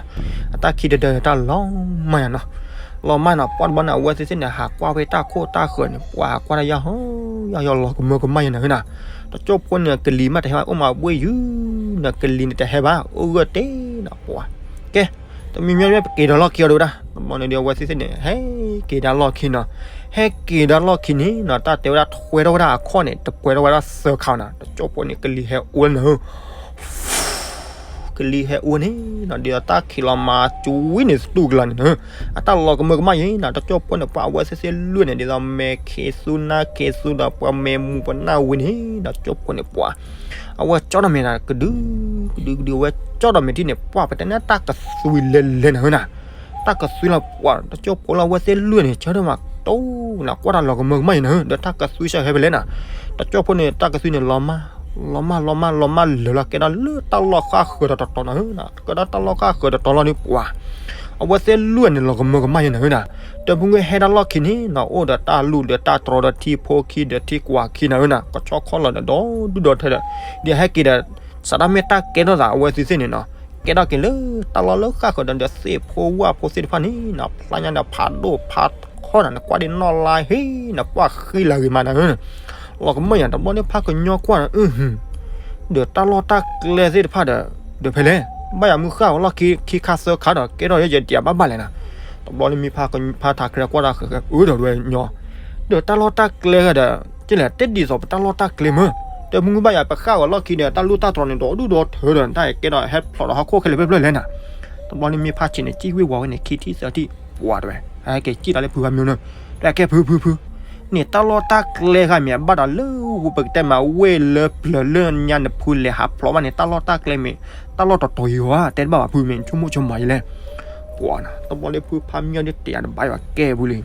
အတၢ်ခံတဒၢတၢ်လီၤမၢ်ယၤနီၤ. လီၤမၢ်နီၤ ပှၢ်တဘျီန့ၣ် အဝဲသ့ၣ်သ့ၣ်န့ၣ် ဟးကွၢ်ဖဲတၢ်ခိၣ်တၢ်ဃၢၤန့ၣ် ပှၤဟးကွၢ်တၢ်ယၢ်ဟီ ယၢ်ဟီလီၤကမၢကမၣ်ယၤနၤနၤ. တကၠိဖိန့ၣ် ကလံၤမ့ၢ်တဟဲဘၣ် အိၣ်မးဘှ့ၣ်ယုၢ်နၤ ကလံၤန့ၣ် တဟဲဘၣ် အိၣ်ဂၢၢ်တ့ၢ်နီၤပှၤ ကဲ တမံၤမံၤမ့ၢ်ပက့ၤဒီးလီၢ်ခံအီၤဒုးဝဲဒၣ် တဘျီန့ၣ်ဒီး အဝဲသ့ၣ်သ့ၣ်န့ၣ် ဟဲက့ၤဒါလီၢ်ခံနီၤ. ဟဲက့ၤဒါလီၢ်ခံန့ၣ်နီၤ တၢ်တဲဝဲဒၣ်ထွဲထီၣ်ဝဲဒၣ်အခီၣ်န့ၣ် တပှဲၤထီၣ်ဝဲဒၣ်သၢခါနၤ တကၠိဖိန့ၣ် ကလံၤဟဲအိၣ်လၢနၤ ကလံၤဟဲအိၣ်န့ၣ်နီၤ ဒ်သိးတၢ်ခံးလီၤမၤကွံာ်န့ၣ် သတူၢ်ကလာ်န့ၣ်နၤ အတၢ်လီၤကမၢကမၣ်ယံၤနီၤ တကၠိဖိန့ၣ် ပှၤအဝဲသ့ၣ်သ့ၣ်လွံၢ်န့ၣ် ဒ်သိးမဲာ်ခံးသူနါခံးသူဒီး ပှၤမဲာ်မူၤပနၢ်ဝံၤန့ၣ် တကၠိဖိန့ၣ်ပှၤ အဝဲကၠီဒီးမဲာ်နၤ ကဒု ကဒု ကဒု အဝဲကၠီဒီးမဲာ်ထံၣ်န့ၣ် ပှၤပတဲန့ၣ်တၢ်ကသွံလဲၤလဲၤနၤနၤ တၢ်ကသွံလီၤပှၤ တကၠိဖိလၢအဝဲသ့ၣ်လွံၢ်န့ၣ် ဆၢထၢၣ်မးတိၢ်နၤ ကွၢ်တၢ်လီၤကမၢကမၣ်ယံၤနၤ ဒီးတၢ်ကသွံဆၢဟဲဖဲလဲၣ်နၤ တကၠိဖိန့ၣ် တၢ်ကသွံန့ၣ် လီၤမၢ် လီၤမၢ် လီၤမၢ် လီၤမၢ်လၢာ်လီၤ ကဲဒၣ်လၢတၢ်လီၢ်ဃၣ်ဃၢၤဒီးတတီၤနၤ ကဲဒၣ်တၢ်လီၢ်ဃၣ်ဃၢၤတတီၤလီၤန့ၣ်ပှၤ အဝဲသ့ၣ်လွံၢ်န့ၣ် လီၤကမၢကမၣ်ယံၤနၤဧၢနၤ ဒီးမုၢ်ဂ့ၤဟဲဒၣ်လီၢ်ခံန့ၣ်နီၤ အိၣ်ဒီးတၢ်လူၢ်ဒီးတၢ်တြီဒီးထံဖိခံဒီးထံကွၢ်ခံနၤဧၢနၤ ကဆီခီလီၤဒီးဒီဒူၣ်ဒီထၢဒီး ဒ်ဟဲက့ၤဒီး စးတၢ်မ့ၢ်တၢ်ကဲထီၣ်သးအဝဲသ့ၣ်သ့ၣ်န့ၣ်နီၤ ကဲထီၣ်က့ၤလၢတၢ်လီၢ်လၢဃၣ်ဃၢၤဒီး ဒီးသ့ၣ်ဖိဝၣ်ဖိသ့ၣ်တဖၣ်န့ၣ်နီၤ ဖျါညါဒီးဖးဒိၣ်ဖးခီနၤ နကွၢ်ဒ်နီၣ်လါဟ့နၤ ကွၢ်ဃံလၤဂ့ၤမးနၤဧၢ လီၤကမၢယၤ တဘျီန့ၣ် ဖးကညီကွၢ်နၤ အု ဒီးတၢ်လီၢ်တၢ်ကျဲသ့ၣ်တဖၣ်ဒီး ဒီးဖဲလဲၣ် ဘၣ်ယၤမုၢ်ဃၣ်ဝဲလီၢ်ခံ ခံခါသၢခါဒီး ကဲထီၣ်ယဲယဲတယၤဘၣ်ဘၣ်လဲၣ်နၤ တဘျီန့ၣ်မ့ၢ်ဖးထးကြဲကွၢ်တၢ်ဃဲၤဃဲၤ အုဒီးဒွဲညီ ဒီးတၢ်လီၢ်တၢ်ကျဲဂၤဒီး ကလဲၣ် တဒ်သိးပတၢ်လီၢ်တၢ်ကျဲမ့ၢ် တမုၢ်မုၢ်ဘၣ်ယၤ ပဃၣ်ဝဲလီၢ်ခံဒီး တၢ်လူၢ်တၢ်တြီန့ၣ် ဒီဒူၣ်ဒီထၢဒီး တၢ်အဲၣ်ကဲဒီးဟဲဖျိးဒီးဟီၣ်ခိၣ်ခဲလၢာ်ဖျၢၣ်ဖျၢၣ်လဲၣ်နၤ တဘျီန့ၣ်မ့ၢ်ဖးဆံးန့ၣ် စံၣ်ဝ့ၤဝီၤဝဲန့ၣ် ခံထံၣ်သၢထံၣ် ပှၤတဝဲ ဟဲက့ၤစံၣ်တၢ်လၢဖုဖးမံန့ၣ် တဝဲကဲဖုဖုဖု န့ၣ်တၢ်လီၢ်တၢ်ကျဲဂၤမ့ၢ် အဘၣ်ဒီးလၢ ပကတဲမးဝ့ၢ်လၢပျၢၤလၢညါနဖုလဲၤဟးဖျိးဘၣ်န့ၣ် တၢ်လီၢ်တၢ်ကျဲမ့ၢ် တၢ်လီၢ်တတီၤယံၤဧါ တဲတဘၣ်ဘၣ်ဖုမ့ၢ် ဆိကမိၣ်ဆိကမးယံၤလဲၣ် ပှၤနၤ တဘျီလၢဖုဖးမံအီၤဒ်တဲယၤတဘၣ်ယၤဘၣ်ကဲပူၤလံ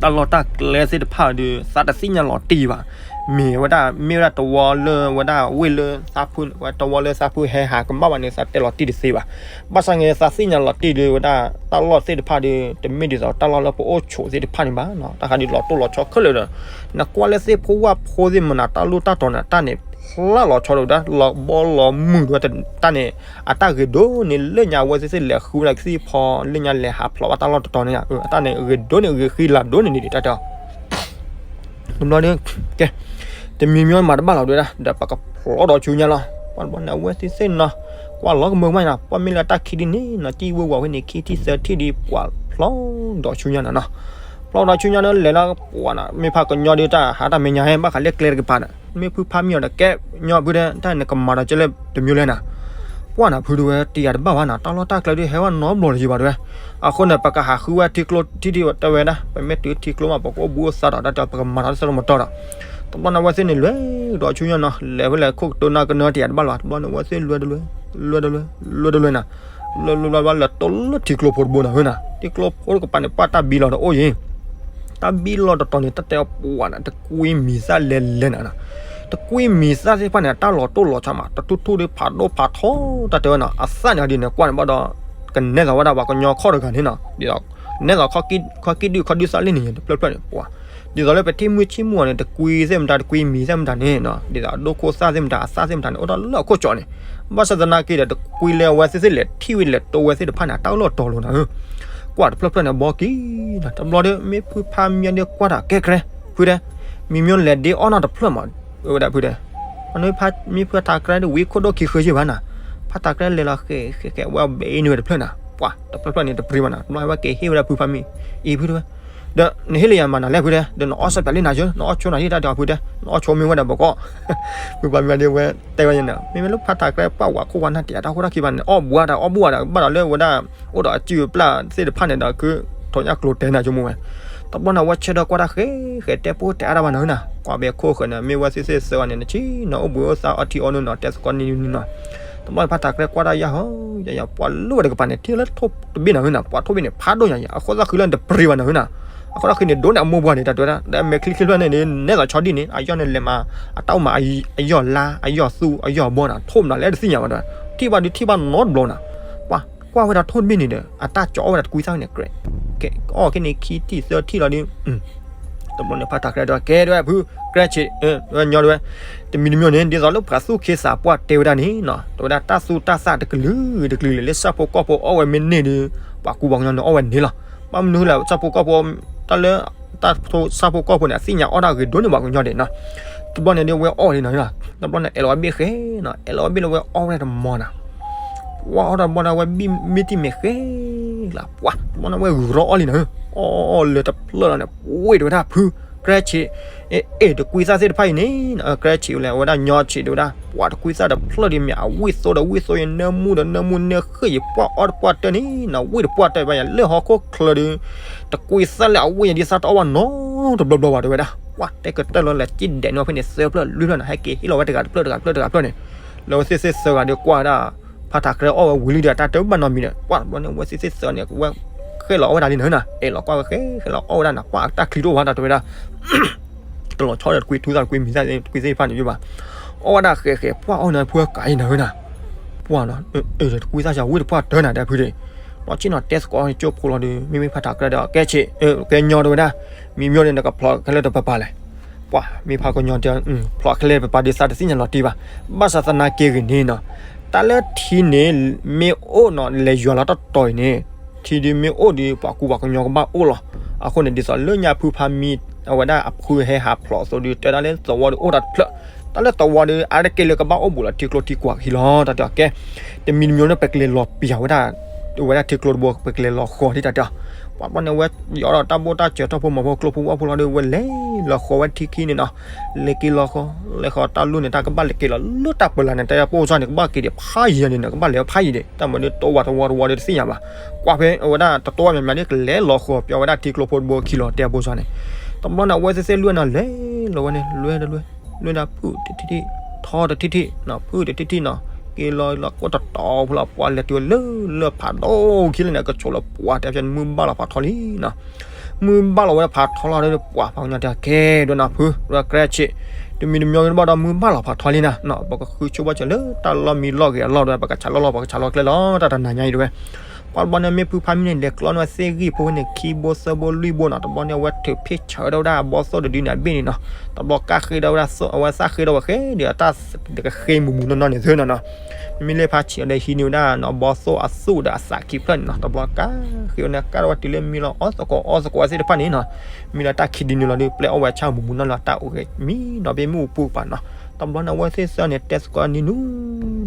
တၢ်လီၢ်တၢ်ကျဲသ့ၣ်တဖၣ်ဒီး သးတသ့ၣ်ညါလီၤတံၢ်ဘၣ် မ့ၢ်ဝဲဒၣ် မ့ၢ်ဝဲဒၣ်တဝီလၢဝဲဒၣ်ဝ့ၢ်လၢသးဖု ဝဲတဝီလၢသးဖုဟဲဟးကမၣ်ဘၣ်န့ၣ် သးတဲလီၤတံၢ်တသ့ဘၣ် ဘၣ်ဆၣ်န့ၣ် သးသ့ၣ်ညါလီၤတံၢ်ဒီးဝဲဒၣ် တၢ်လီၢ်သ့ၣ်တဖၣ်ဒီး တမ့ၢ်ဒ်သိးတၢ်လီၢ်လၢပအိၣ်ဆိးသ့ၣ်တဖၣ်န့ၣ်ဘၣ်နီၤ တၢ်ဃးဒုးလီၤတိၢ်လီၤဆီခဲလၢာ်ဒီး နကွၢ်လၢသ့ၣ်ဖိဝၣ်ဖိသ့ၣ်မနၤ တၢ်လူၢ်တၢ်တြီန့ၣ် တၢ်န့ၣ် ဖျါလီၤဆီဒီးဝဲဒၣ် လီၤဘီလီၤမုၢ်ဒီးဝဲတၢ်န့ၣ် အတၢ်ဂ့ၤဒိၣ်န့ၣ် လၢညါအဝဲသ့ၣ်သ့ၣ်လဲၤဃုဝဲဒၣ်ကသံၣ်ဖီ လၢညါလဲၤဟးဖျိးဘၣ်တၢ်လီၢ်တတီၤန့ၣ် အတၢ်န့ၣ်ဂ့ၤဒိၣ်န့ၣ် ဂ့ၤဃံလၤဒိၣ်န့ၣ်န့ၣ် တၢ်တဲအီၤ တဘျီဒီး ကဲ တမံၤမံၤမးတဘၣ်လီၤဒဝဲဒၣ် ဒီးပကဖျိးဒီးဆူညါလီၤ ပှၤတဘျီန့ၣ် အဝဲသ့ၣ်သ့ၣ်နီၤ ကွၢ်လီၤကမၢကမၣ်နီၤ ပှၤမ့ၢ်လၢတၢ်ခံဒုန့ၣ်နီၤ စံၣ်ဝ့ၤဝီၤဝဲန့ၣ် ခံထံၣ်သၢထံၣ်ဒီး ပှၤဖျိးဒီးဆူညါနီၤနီၤ ဖျိးဒီးဆူညါဒီးလဲၤလၢပှၤနီၤ မ့ၢ်ဖးကညီဒီးတၢ်ဟးတၢ်မဲာ်ညါဟဲ ဘၣ်ဃးလၢကျဲတကပၤဒီး မ့ၢ်ဖုဖးမံအီၤဒီး ကဲညီဖုဒီး တၢ်န့ၣ်ကမၤဒီးကဲလၢတမံၤလဲၣ်နီၤ ပှၤနၤဖုဒဝဲ တယၤတဘၣ်ဘၣ်နီၤ တၢ်လီၢ်တၢ်ကျဲဒုးဟဲဝဲနီတဘျီတယံၤဘၣ်ဒဝဲ အဃိန့ၣ် ပကဟးဃုဝဲထံကျိထံထံၣ်တဲဝဲဒၣ် ပမ့ၢ်တုၤထံကျိမး ပကအိၣ်ဘှံးအိၣ်သါဒီး တၢ်တဲပကမၤထီၣ်တၢ်ဆၢထီၣ်မတီၤဒီး တဘျီန့ၣ် အဝဲသ့ၣ်န့ၣ်လဲၤဒီးဆူညါနီၤ လဲၤဖဲလဲၣ်ခိၣ်ကတိၤနၢ်ကနၢတယၤတဘၣ်လီၤ တဘျီန့ၣ် အဝဲသ့ၣ်လဲၤတလဲၤ လဲၤတလဲၤ လဲၤတလဲၤနီၤ လဲၤလဲၤလဲၤလဲၤတိၢ်လၢထံကျိဖိတဘိနီၤ ဟၢနၤ ထံကျိဖိတကပၤန့ၣ် ပှၤတၢ်ဘံလီၤတအိၣ်ယံၤ တၢ်ဘံလီၤတတီၤန့ၣ် တၢ်တဲအီၤပှၤနၤ တကွံမံၤသၣ်လဲၤလဲၤနၤနီၤ တကွံမံၤသၣ်သ့ၣ်တဖၣ်န့ၣ် တၢ်လီၤတိၢ်လီၤဆီမး တထူၣ်ထူၣ်ဒီးဖးဒိၣ်ဖးထီ တၢ်တဲဝဲနီၤ အသၣ်န့ၣ်ဒ်န့ၣ် ကွၢ်န့ၣ်ဘၣ်ဒီး ကနဲၣ်သးဝဲဒၣ်ပှၤကညီခီၣ်တဂၤန့ၣ်နီၤ ဒ်သိး နဲၣ်သးခီၣ်ကံၣ်ဒုၣ်ခီၣ်ဒုၣ်သၣ်လံန့ၣ် တဖျၢၣ်ဖျၢၣ်န့ၣ် ပှၤ ဒ်သိးလၢပထံၣ်မုၢ်ဆ့ၣ်မုၢ်ဂီၤန့ၣ် တကွံသ့ၣ်မတၤ တကွံမံၤသ့ၣ်မတၤန့ၣ်နီၤ, ဒ်သိးအဒိၣ်ခိၣ်သၣ်သ့ၣ်မတၤ အသၣ်သ့ၣ်မတၤန့ၣ် အိၣ်ဒီးလၢအခိၣ်ကၠီန့ၣ်, ဘၣ်ဆၣ်သနာ်က့ဒီး တကွံလၢအဝဲသ့ၣ်သ့ၣ်လဲၤထံၣ်ဝဲလဲၤတိဝဲသ့ၣ်တဖၣ်န့ၣ် အတၢ်အၢၣ်လီၤတီၤလီၤနၤဧၢ, ကွၢ်တဖျၢၣ်ဖျၢၣ်န့ၣ် ဘီက့ၤနီၤ, တဘျီဒီး မ့ၢ်ဖုဖါမံၤဒီးကွၢ်တၢ်ကဲကြဲ ဖုတဲ, မံၤမံၤလဲၤဒ့အီၣ်နီတဖျၢၣ်မး, ဝဲဒၣ်ဖုတဲ မ့ၢ်ဖုထးကြဲဒီးဝံခိၣ်ဒိၣ်ခံဃၢယ့ၢ်ဘၣ်နၤ, ဖါထးကြဲလဲၤလီၤဃဲးဃဲးဃဲး ဝဲအဘဲအံၤန့ၢ်ဝဲတဖျၢၣ်နၤ, ပှၤတဖျၢၣ်ဖျၢၣ်န့ၣ် တပြံဘၣ်နၤ, တဘျီဝဲက့ၤဟ့ၣ်ဝဲဒၣ်ဖုဖါမံၤ, အံၤဖုတဲဝဲ, ဒီးနဟ့ၣ်လၢယၤမးနၤလဲၣ်ဖုတဲ, ဒီးနအီၣ်စၢ်ပၠးလံနၤယၢ, နအီၣ်ဆိနၤဟ့ၣ်တၢ်ဒီးဖုတဲ, နအီၣ်ဆိမ့ၢ်ဝဲဒၣ်ဘၣ်ကီး, ဖုဖါမံၤဒီးဝဲတဲဝဲန့ၣ်, မ့မ့ၢ်လၢဖါထးကြဲပှၤဝးခိၣ်ဝါနၢ်တံာ်အတၢ်ဃိတၢ်ခံဘၣ်န့ၣ် အီၣ်ဘှါတၢ်အီၣ်ဘှါတၢ် ဘၣ်ဒီးလၢဝဲဒၣ် အိၣ်ဒီးအစုပျၢ်သ့ၣ်တဖၣ်န့ၣ်ဒီး ခုထိးညၣ်ကျိၤတဲနၤဆိကမိၣ်ဝဲ, တဘျီန့ၣ် အဝဲဆၢထၢၣ်ကွၢ်တၢ်ဃဲးဃဲး တဲပိၢ်တဲအါတၢ်ဘၣ်နၤဧၢနၤ, ကွၢ်ဘဲခိၣ်ဃၢၤန့ၣ် မ့ၢ်ဝဲသ့ၣ်သ့ၣ်သၢဂၤန့ၣ် နဆံနီၤ အိၣ်ဘှံးအိၣ်သါအီထံအီနိနီၤ တဲသကိးနံၤနံၤနီၤ, တဘျီန့ၣ် ဖါထးကြဲကွၢ်တၢ်ယၢ်ဟီ, ယၤယၤ ပှၤလၢဝဲတကပၤန့ၣ် ထံၣ်လၢထိၣ်တဘ့ၣ်နၤဧၢနၤ, ပှၤထိၣ်ဘ့ၣ်န့ၣ် ဖးဒိၣ်ညါယၤ အဃိသတးဃုလၢနတပြံဘၣ်နၤဧၢနၤ, အဃိသတးဃုန့ၣ် ဒိးန့ၢ်အမိၢ်ပှၢ်န့ၣ် တၢ်တဲဝဲဒၣ် ဒီးမဲာ်ချံချံဖျၢၣ်န့ၣ် နဲသိးဆီဒံၣ်န့ၣ် အယီၢ်န့ၣ်လဲၤမး အတၢ်အိၣ်မး အယီၢ်လါ အယီၢ်သူ အယီၢ်ဘီနၤ ထိၣ်မနုၤလဲၣ်တသ့ၣ်ညါဘၣ်ဒီး ထံၣ်ဘၣ်ဒုးထံၣ်ဘၣ်နီတဘျီနၤ, ပှၤကွၢ်ဝဲဒၣ်ထိၣ်တဘ့ၣ်န့ၣ်ဒီး အတၢ်ကၠီအီၣ်ဝဲဒၣ်တကွံသၣ်န့ၣ် ကဲ, အီၣ်က့ၤန့ၣ်ခံထံၣ်သၢထံၣ်လီၤဒီး တဘျီန့ၣ် ဖါထးကြဲဒီး ကဲဒၣ်ဝဲဖု ကြဲဆံး, ဝဲညီဒၣ်ဝဲ, တမံၤတမံၤန့ၣ် ဒ်သိးလၢပှၤသူၣ်က့သးပှၢ်တဲဝဲဒၣ်န့ၣ်နီၤ တဲဝဲဒၣ်တၢ်သူတၢ်သၣ်တကလုာ်တကလုာ်လၢဆၣ်ဖိကီၢ်ဖိအီၣ်ဝဲမ့ၢ်န့ၢ်ဒီး ပှၤကူပှၤကညီန့ၣ်အီၣ်ဝဲန့ၣ်လီၤ, ဘၣ်မနုၤဃိလဲၣ် ဆၣ်ဖိကီၢ်ဖိ တၢ်လၢ တၢ်ဆၣ်ဖိကီၢ်ဖိန့ၣ် အသ့ၣ်ညါအီၣ်တၢ်ဂ့ၤဒိၣ်န့ၢ်ပှၤကညီဒဲးနီၤ, တဘျီန့ၣ်ဒီးဝဲအီၣ်လံနီၤ, တဘျီန့ၣ် အဲၣ်လီၤဝဲဘ့ၣ်ဃဲနီၤ အဲၣ်လီၤဝဲဘ့ၣ်လၢဝဲအီၣ်ဝဲဒၣ်တမီၤနၤ ပှၤအီၣ်တၢ်တဘျီန့ၣ်ဝဲဘ့ၣ်မ့ၢ်တံၢ်မဲာ်ဃဲလၢပှၤ တဘျီန့ၣ်ဝဲဂုာ်ရီအီၣ်လံနၤ, အီၣ်အီၣ်လၢတဖျၢၣ်လီၤန့ၣ် ပှ့ၤတဝဲဒၣ်ဖု ကြဲဆံး, အ့ၣ် တကွံသၣ်သ့ၣ်တဖၣ်အံၤန့ၣ် ကြဲဆံးဝဲလဲၣ် အဝဲဒၣ်ညီဆံးတဝဲဒၣ် ပှၤတကွံသၣ်တဖျၢၣ်ဒ်မ့ၢ်အဝံၣ်သိဒီးဝံၣ်သိယၤ နၢမူဒီးနၢမူ နၢဃ့ၢ်ယၤ ပှၢ်အီၣ်တပှၢ်တၢၢ်န့ၣ်နီၤ ဝံၣ်တပှၢ်တၢၢ်ဘၣ်ယၤ လၢဟီၣ်ခိၣ်ချၢဒီး တကွံသၣ်လၢအဝံၣ်ယၤဒ်သၣ်တအီၣ်ဘၣ်နီၤ တဘျီဘျီဘၣ်တဝဲဒၣ် ပှၤတဲကတၢၢ်လီၤလၢကၠံၣ်ဒဲးန့ၣ်ဖဲန့ၣ် သၢဖျၢၣ်လွံၢ်ဖျၢၣ်န့ၣ် ဟဲက့ၤဟ့ၣ်လီၤဝဲတဂၤတဖျၢၣ်တဂၤတဖျၢၣ်တဂၤတဖျၢၣ်န့ၣ် လၢဝဲသ့ၣ်သ့ၣ်သၢဂၤဒီးကွၢ်ဝဲဒၣ် ဖါထးကြဲအီၣ်ဝဲဝံၤလံဒီး တၢ်တဘၣ်နီတမံၤဒီး ပှၤတဘျီန့ၣ် ဝဲသ့ၣ်သ့ၣ်သၢဂၤန့ၣ် ဝဲဃဲလီၤအီၣ်ဝဲဒၣ်လံနၤနၤ အဲၣ်လီၤကွၢ်ဝဲဃဲဃဲလီၤအီၣ်ဝဲဒၣ်နၤ ပှၤတၢ်ချံတအိၣ်ဘၣ်တၢ်တဝဲဒၣ် ကလီၤဆီဒီးတကွံထူသၣ်တကွံမံၤသၣ်တကွံသ့ၣ်တဖၣ်န့ၣ်ယဘၣ် အီၣ်ဝဲဒၣ်ဃဲဃဲ ပှၤအီၣ်နၤဖုအကၤအံၤနၤနၤ ပှၤနီၤ တကွံသၣ်စၢ်ဝံၣ်တပှၢ်တၢၢ်နၤဒီးဖုဒီး လီၤဆ့ၣ်နီၤတဲသကိးကၠိဖိလီၤဒီး မ့မ့ၢ်ဖါထးကြဲဒီး ကဲဆံး ကဲညီတဝဲဒၣ် မံၤမ့ၢ်န့ၣ် နကဖျိးခဲလၢာ်တပပၤလဲၣ် ပှၤမ့ၢ်ဖးကညီတဲ ဖျိးခဲလၢာ်တပပၤဒ်သးတသ့ၣ်ညါလီၤတံၢ်ဘၣ် ဘၣ်ဆၣ်သနာ်က့ဂ့ၤန့ၣ်နီၤ တၢ်လၢထံန့ၣ် မ့ၢ်အိၣ်နီၤ လဲၤယွၤလီၤတတီၤအံၤန့ၣ် ထံဒုးမ့ၢ်အိၣ်ဒီး ပှၤကူပှၤကညီကဘၣ်အိၣ်လီၤ. အဃိန့ၣ် ဒ်သိးလၢညါဖုဖါမံ အဝဲဒၣ်အဖုဟဲဟးဖျိးအသိးဒီး တဲဒၣ်လၢသဝီဒီးအိၣ်တၢ်တဖျၢၣ် တၢ်လၢသဝီဒီး အါတက့ၢ်လၢကဘၣ်အိၣ်ဘူးလီၤထံကျိထံကွၢ်ကဟံးလီၤ တၢ်တဲအီၤကဲ တမံၤတမံၤန့ၣ် ပကလဲၤလီၤပျံၤဝဲဒၣ် ဝဲဒၣ်ထံကျိတဘိ ပကလဲၤလီၤဃီၤဒ်တၢ်တဲအီၤ ပှၤဘျီန့ၣ် ဝဲယီၤဒီးတၢ်ဘိၣ်တၢ်စၢၤ ထီၣ်ဖိမီၤဖိကျိဖိဝၣ်ဖိလီၤဒီး ဝဲလဲၤလီၤဃီၤဝဲထံခံန့ၣ်နီၤ လဲၤက့ၤလီၤဃီၤ လဲၤဃီၤတၢ်လူၢ်န့ၣ် တၢ်ကဘၣ်လဲၤက့ၤလီၤလၢတၢ်ပၢလၢ်န့ၣ် တၢ်ပိၢ်စၢ်န့ၣ် ကဘၣ်က့ၤဒံးဖးယံၤန့ၣ် ကဘၣ်လဲၤဖးယံၤဒံး တၢ်မၤဒ်တဝၤတဝၤတဝၤဒီးတသ့ၣ်ညါဘၣ် ကွၢ်ဖဲအဝဲဒၣ်တတိၢ်ဝဲမးမးဒ်ကလဲၤလီၤဃီၤ ပျီဝဲဒၣ်ထံကျိဖိတဘိခံလီၤ တဲအပိၢ်စၢ်န့ၣ် တဘျီန့ၣ် အဝဲသ့ၣ်သ့ၣ်လွံၢ်န့ၣ် လဲၤလီၤဝဲန့ၣ် လွဲၢ်တလွဲၢ် လွဲၢ်ဒၣ်ဖုၣ်တထံၣ်ထံၣ် ထီတထံၣ်ထံၣ်နီၤ ဖုၣ်တထံၣ်ထံၣ်နီၤ က့ၤလီၤလီၤကိၢ်တတီၤဖိလီၤ ပှၤလဲၤတုၤဝဲလၢလၢၢ်ဖးဒိၣ်ခံလၢန့ၣ် ကဆိးလီၤပှၤတဲဖဲန့ၣ် မုၢ်ဘၣ်လီၤဖးထီလံနီၤ မုၢ်ဘၣ်လီၤဝဲဖးထီလီၤဒီး ပှၤပှၤကညီတဲကဲဒိၣ်နီၤ ဖု ဒိၣ်ကြဲဆံး တမံၤတမံၤကဘၣ်ဒီး မုၢ်ဘၣ်လီၤဖးထီလံနီၤ ပကဃုဆိဘၣ်စၢၤလၢတၢ်လီၢ်မံလီၢ်ဂ့ၤအလီၢ်ဒီး ပကဆးလီၢ်လီၢ် ပကဆးလီၢ်ကျဲလီၤ တၢ်တနၤညါအံၤတဝဲ ပှၤတဘျီန့ၣ် မ့ၢ်ဖုဖါမံန့ၣ် လဲၤကျီန့ၢ်ဝဲသ့ၣ်ဂံၢ်ဖိဖဲန့ၣ် ခံဘိသၢဘိလွံၢ်ဘိနီၤ တဘျီန့ၣ် အဝဲထုးဖ့ၣ်ဆၢထီၣ်ဝဲဒၣ်အဘီသိၣ်တဒုန့ၣ် အဘ့ၣ်န့ၣ်နီၤ တဘျီကၢ်ဃ့ဒီးဝဲဒၣ်သိၣ် အဝဲသၣ်ဃ့ဒီးဝဲဃဲဒီး အတၢ်ကဃ့မုာ်မုာ်နီၢ်နီၢ်န့ၣ်သ့နီၤနီၤ မ့မ့ၢ်လၢဖါဆံးအီၤဒီးဟံးန့ၢ်ဝဲဒၣ်နီၤ ဘီသိၣ်အသူၣ်ဒီးအသးခံဖျၢၣ်န့ၣ်နီၤ တဘျီကၢ်ဃ့ဝဲန့ၣ် ကၢ်ထီၣ်ဝဲတုၤလၢမံလီၤအီၣ်သကိးအီသကိးဝဲသ့ၣ်တဖၣ်န့ၣ်နီၤ မံလီၤတၢ်ခံဒုန့ၣ်လီၤဒီး ပျဲအီၣ်ဝဲဆၣ်မုာ်မုာ်နီၢ်နီၢ်လီၤ တၢ်အိၣ်ဂ့ၤမံနီၤ ဘ့ၣ်မုၢ်အပူၤကပၤနီၤ တဘျီန့ၣ် အဝဲသ့ၣ်သၢန့ၣ် တဲသကိးနံၤနူ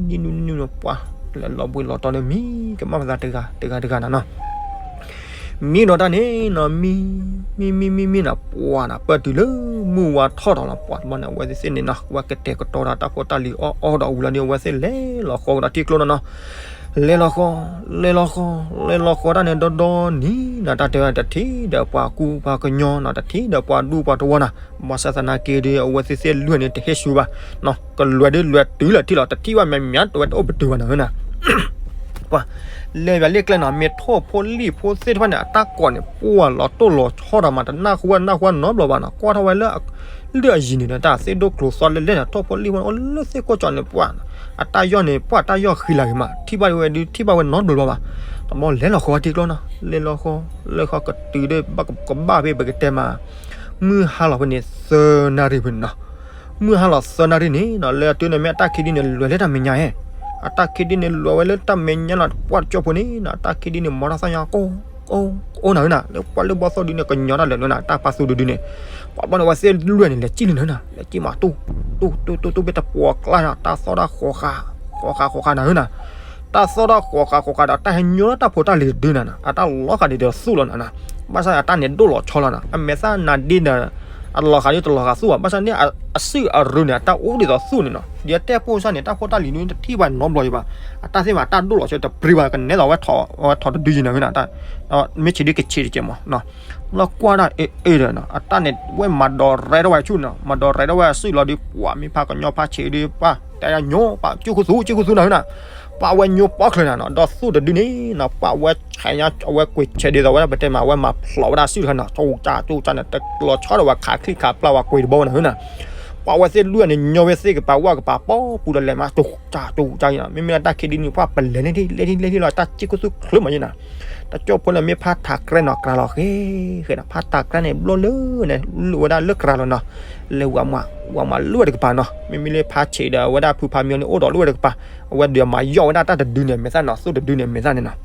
နံၤနူနံၤနူနီၤ ပှၤ လဲၤလီၤဘှံးလီၤတီၤန့ၣ် မံကမၣ်ပသးတဂၤတဂၤတဂၤနီၤနီၤ မံဒီးတၢ်န့ၣ်နီၤ မံ မံမံမံမံနီၤ ပှၤနီၤ ပၢၢ်တုၤလၢမုၢ်ဝါထီၣ်ဒီးလီၤ ပှၤတဘျီန့ၣ် အဝဲသ့ၣ်သ့ၣ်န့ၣ်နီၤ ဝဲကတဲာ်ကတီၤဒီးတၢ်ဖိတၢ်လံၤအီၣ်အီဒီးဝံၤလီၤဒီး အဝဲသ့ၣ်လဲၤလီၤဃီၤကဒီးထံကျိနီၤနီၤ လဲၤလီၤဃီၤ လဲၤလီၤဃီၤ လဲၤလီၤဃီၤတၢ်န့ၣ်ဒီဒီနံၤနီၤ တၢ်တဲဝဲတထံၣ်ဒီးပှၤကူပှၤကညီနီၤ တထံၣ်ဒီးပှၤဒူပှၤတဝီနီၤ ဘၣ်ဆၣ်သနာ်က့ဒီး အဝဲသ့ၣ်သ့ၣ်လွံၢ်န့ၣ် တဟ့ၣ်ဆူဘၣ် ကလွဲၤဒ်လွဲၤတုၤလၢထံၣ်လီၤ တထံၣ်ဘၣ်မးမး တဝဲတအိၣ်ပတုာ်ဘၣ်နီၤနီၤ ပှၤ လဲၤဘၣ်လၢကျဲနီၤ မ့ၢ်ထိၣ်ဖိလံၣ်ဖိသ့ၣ်တဖၣ်န့ၣ် အတၢ်ကိးန့ၣ် ပှၤလီၤတိၢ်လီၤဆီဒီးမး တနၢ်ဟူဝဲနၢ်ဟူဝဲနီတဘျီဘၣ်နီၤ ကွၢ်ထီၣ်ဝဲလၢ လၢအယံၤန့ၣ်ဒီး တၢ်သ့ၣ်ဒိၣ်ကျိၤသွါလဲလဲၣ်နီၤ ထိၣ်ဖိလံၣ်ဖိအိၣ်လၢသ့ၣ်ခိၣ်ကၠီန့ၣ် ပှၤ အတၢ်ယီၢ်န့ၣ် ပှၤတၢ်ယီၢ်ဃံလၤဂ့ၤမး ထံၣ်ဘၣ်ဝဲဒုး ထံၣ်ဘၣ်ဝဲနီတဘျီဘၣ် တဘျီလဲၤလီၤဃီၤဝဲထံကျိနီၤ လဲၤလီၤဃီၤ လဲၤဃီၤကတုၤဒီး ဘၣ်ကဘၣ်ဖဲပကတဲမး မုၢ်ဟါလီၤဖဲန့ၣ်သၢနၣ်ရံၣ်ဖဲန့ၣ်နီၤ. မုၢ်ဟါလီၤသၢနၣ်ရံၣ်န့ၣ်နီၤ လၢအတုန့ၣ်မ့ၢ်အတၢ်ခံဒုန့ၣ် လဲၤလၢတၢ်မဲာ်ညါဧါ. အတၢ်ခံဒုန့ၣ် လဲၤဝဲလၢတၢ်မဲာ်ညါနီၤ ပှၢ်တကၠိဖိန့ၣ်နီၤ တၢ်ခံဒုန့ၣ် မၤတၢ်သီၣ်ညါ ကိၢ်ကိၢ်ကိၢ်နၤဧၢနီၤ လၢပှၢ်လၢဘီၣ်သိၣ်ဒုန့ၣ် ကညီတၢ်လဲၤနၤ တၢ်ပာ်သူၣ်တဒုန့ၣ် ပှၤဘီန့ၣ် အဝဲသ့ၣ်လွံၢ်န့ၣ် လဲၤစံၣ်လံနၤနီၤ လဲၤစံၣ်မး တူၢ်တူၢ်တူၢ်တူၢ် ဘ့ၣ်တပှီၤကျါနီၤ တၢ်သီၣ်တၢ်ဃီၤဃာ် ဃီၤဃာ်ဃီၤဃာ်နၤဧၢနီၤ တၢ်သီၣ်တၢ်ဃီၤဃာ်ဃီၤဃာ်ဒီး တၢ်ဟဲညိလၢတၢ်ဖိတၢ်လံၤတဒုနၤနီၤ အတၢ်လီၤဃာ်ဒ်သိးသူၣ်လီၤနၤနီၤ. ဘၣ်ဆၣ်န့ၣ် အတၢ်န့ၣ်ဒိၣ်လီၤဆီလီၤနီၤ အမဲာ်သၣ်နၤဒ့ဒီး အလီၤဃာ်ဒ်တလီၤဃာ်သူၣ်ဘၣ်. ဘၣ်ဆၣ်န့ၣ် အစုၣ်အရုန့ၣ် အတၢ်အိၣ်ဒ်သိးသူၣ်န့ၣ်နီၤ ဒ်အတဲပိၢ်စၢ်န့ၣ် တၢ်ဖိတၢ်လံၤဒုတထံၣ်ဘၣ်နီတဘျီအံၤဘၣ်. အတၢ်သ့ၣ်မး အတၢ်ဒိၣ်လီၤဆီတပျံၤဘၣ် ကနဲသိးဝဲ ထီၣ်တဒုယံၤနၤဧၢနီၤ မ့ၢ်ဆံးဒ်ကဆံးတကဲးမး လီၤကွၢ်ဒၣ်အ့ၣ်အ့ၣ်ဒီးနီၤ အတၢ်န့ၣ် ဝဲမၤဒိးရဲထီၣ်ဝဲဆူၣ်နီၤ မၤဒိးရဲထီၣ်ဝဲအစုၣ်လီၤဒုး ပှၤမ့ၢ်ဖးကညီဖးဆံးဒုး ပှၤတဲညိ ပှၤကၠူၣ်ခူသူၣ် ကၠူၣ်ခူသူၣ်နၤဧၢနီၤ ပှၤဝဲညိပီၣ်ချၢနၤနီၤ ဒီးသူၣ်တဒုန့ၣ်နီၤ ပှၤဝဲဆဲးညါ အဝဲကွံာ်ဆဲးဒ်သိးဝဲဒၣ် ပတဲမး အဝဲမၤဖျိးဝဲဒၣ်စုၣ်တခါနီၤ ကၠူၣ်ကၠူၣ်ကၠူၣ်ကၠူၣ်န့ၣ် တကျီၤဆီဒီးဝဲခးချံခးပျၢ်ဝဲကွံာ်တဘိနၤဧၢနီၤ ပှၤဝဲသ့ၣ်လွံၢ်န့ၣ် ညိဝဲသ့ၣ်ကပၤဝၣ်ကပၤ ပီပူၤဒီးလဲၤမး ကၠူၣ်ကၠူၣ်ကၠူၣ်ကၠူၣ်နီၤ မ့မ့ၢ်လၢတၢ်ခံဒုန့ၣ် ပှၤပလဲၤန့ၣ်ထံၣ် လဲၤထံၣ်လဲၤထံၣ်လီၤ တၢ်ကၠူၣ်ခူသူၣ်ချၢမးယဲနီၤ တကၠိဖိန့ၣ် မ့ၢ်ဖးထးကြဲနီၤ ကြၤလီၤဃဲဃဲနီၤ ဖးထးကြဲန့ၣ် ဘျီလၢန့ၣ် လိၣ်ဝဲဒၣ်လၢကြၤလီၤနီၤ လဲၤဝၤမး ဝၤမးလိၣ်ဝဲတကပၤနီၤ မ့မ့ၢ်လၢဖးဆံးဒီး အဝဲဒၣ်ဖုဖးမံန့ၣ် အိၣ်ဒီးလိၣ်ဝဲတကပၤ အဝဲဒုးမၤယီၢ်ဝဲဒၣ်တၢ်တဒုန့ၣ် မဲာ်သၣ်နီၤ သူၣ်တဒုန့ၣ် မဲာ်သၣ်န့ၣ်နီၤ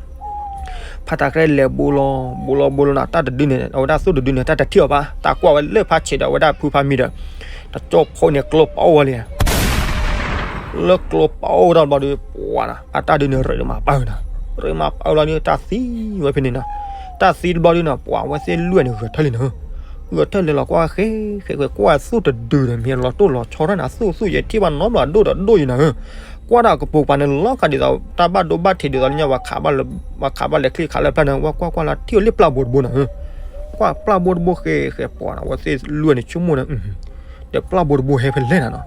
ဖးထးကြဲလဲၤဘိလီၤ ဘိလီၤဘိလီၤနီၤ တၢ်တဒုန့ၣ် အဝဲဒၣ်သူၣ်တဒုန့ၣ် တၢ်တထံၣ်အီၤဘၣ် တၢ်ကွၢ်ဝဲလၢဖးဆံးဒီး အဝဲဒၣ်ဖုဖးမံဒီး တကၠိဖိန့ၣ် ကျိပအိၣ်ဝဲလံ လၢကျိပအိၣ်တဘျီဒီး ပှၤနီၤ အတၢ်ဒုန့ၣ် ရ့းမးပၢၢ်နီၤ ရ့းမးပၢၢ်လီၤဒီး တၢ်သံဝဲဖဲန့ၣ်နီၤ တၢ်သံတဘျီဒီးနီၤ ပှၤဝဲသ့ၣ်လွံၢ်န့ၣ် ဂဲၤထၢၣ်လံနီၤ ဂဲၤထၢၣ်လံလီၤ ကွၢ်ဃဲဃဲကွၢ်သူၣ်တဒုဒီး မ့ၢ်လီၤတိၢ်လီၤဆီထီၣ်န့ၣ် အသူၣ်သူၣ်ယဲၢ်ထံၣ်ဘၣ်နီတဘျီ အဒိၣ်ဒီးဒိၣ်ယဲၢ်နၤဧၢ ကွၢ်ဒၣ်ကပိာ်ပၤန့ၣ် လီၤဃာ်ဒ်သိး တၢ်ဘၣ်ဒိဘၣ်ထံးဒ်သိးလၢညါ ပှၤခးဘၣ်လဲၤချံခးလၢပျၢ်န့ၣ် ဝဲကွၢ်ကွၢ်လီၤ ထံၣ်အီၤလၢပျၢ်ဘိတဘိနၤဧၢ ကွၢ်ပျၢ်ဘိတဘိဃဲဃဲပှၤနီၤ အဝဲသ့ၣ်လွံၢ်န့ၣ် ဆိကမိၣ်န့ၣ် ဒီးပျၢ်ဘိတဘိဟဲဖဲလဲၣ်နၤ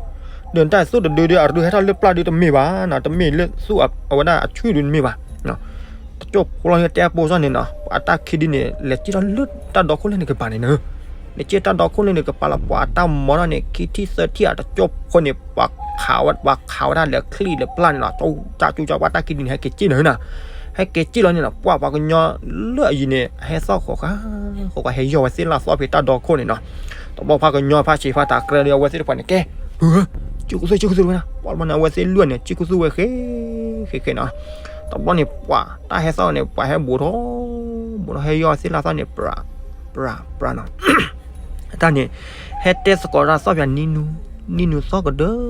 နီၤ ဒီးတၢ်သူၣ်တဒုဒီး အရူဟဲထီၣ်လၢပျၢ်ဒုးတမ့ၢ်ဘၣ်နီၤ တမ့ၢ်လၢသူၣ်အဝဲဒၣ်အဆူၣ်ဒုးတမ့ၢ်ဘၣ် တကၠိဖိလီၤတဲအပိၢ်စၢ်န့ၣ်နီၤ အတၢ်ခံဒုန့ၣ် လဲၤစံၣ်ထီၣ်လၢတၢ်ဒီခိၣ်လၢန့ၣ်ကပၤန့ၣ်နီၤ လဲၤစံၣ်တၢ်ဒီခိၣ်လၢန့ၣ်ကပၤလီၤ ပှၤအတၢ်မီထီၣ်န့ၣ် ခံထံၣ်သၢထံၣ်အတကၠိဖိန့ၣ် ပှၤခးဝဲဒၣ်လဲၤချံလဲၤပျၢ်န့ၣ်နီၤ ကၠူၣ်ကၠူၣ်ကၠူၣ် ပှၤတၢ်ခံဒုန့ၣ် ဟဲက့ၤစံၣ်နၤဧၢနီၤ ဟဲက့ၤစံၣ်လီၤန့ၣ်နီၤ ပှၤပှၤကညီလၢအယံၤန့ၣ် ဟဲသီၣ်ဃီၤဃာ် ဃီၤဃာ်ဟဲယီၢ်ဝဲသ့ၣ်လၢအသီၣ်ဖဲတၢ်ဒီခိၣ်န့ၣ်နီၤ တဘျီဖးကညီဖးဆံးဖးထးကြဲဒီး အဝဲသ့ၣ်တဖၣ်န့ၣ် ကဲ ဖုဧၢ ကၠူၣ်ခူသူၣ် ကၠူၣ်ခူသူၣ်ဝဲဒၣ် ပှၤတဘျီန့ၣ် အဝဲသ့ၣ်လွံၢ်န့ၣ် ကၠူၣ်ခူသူၣ်ဝဲဃဲဃဲဃဲနီၤ တဘျီန့ၣ် ပှၤတၢ်ဟဲသီၣ်ဝဲန့ၣ် ပှၤဟဲဘူးထီၣ် ဘူးထီၣ်ဟဲယီၢ်သ့ၣ်လၢသီၣ်န့ၣ် ပြး ပြး ပြးနီၤ အတၢ်န့ၣ် ဟဲတဲသကိးတၢ်သီၣ်ဖဲနံၤနူၤ နံၤနူၤသီၣ်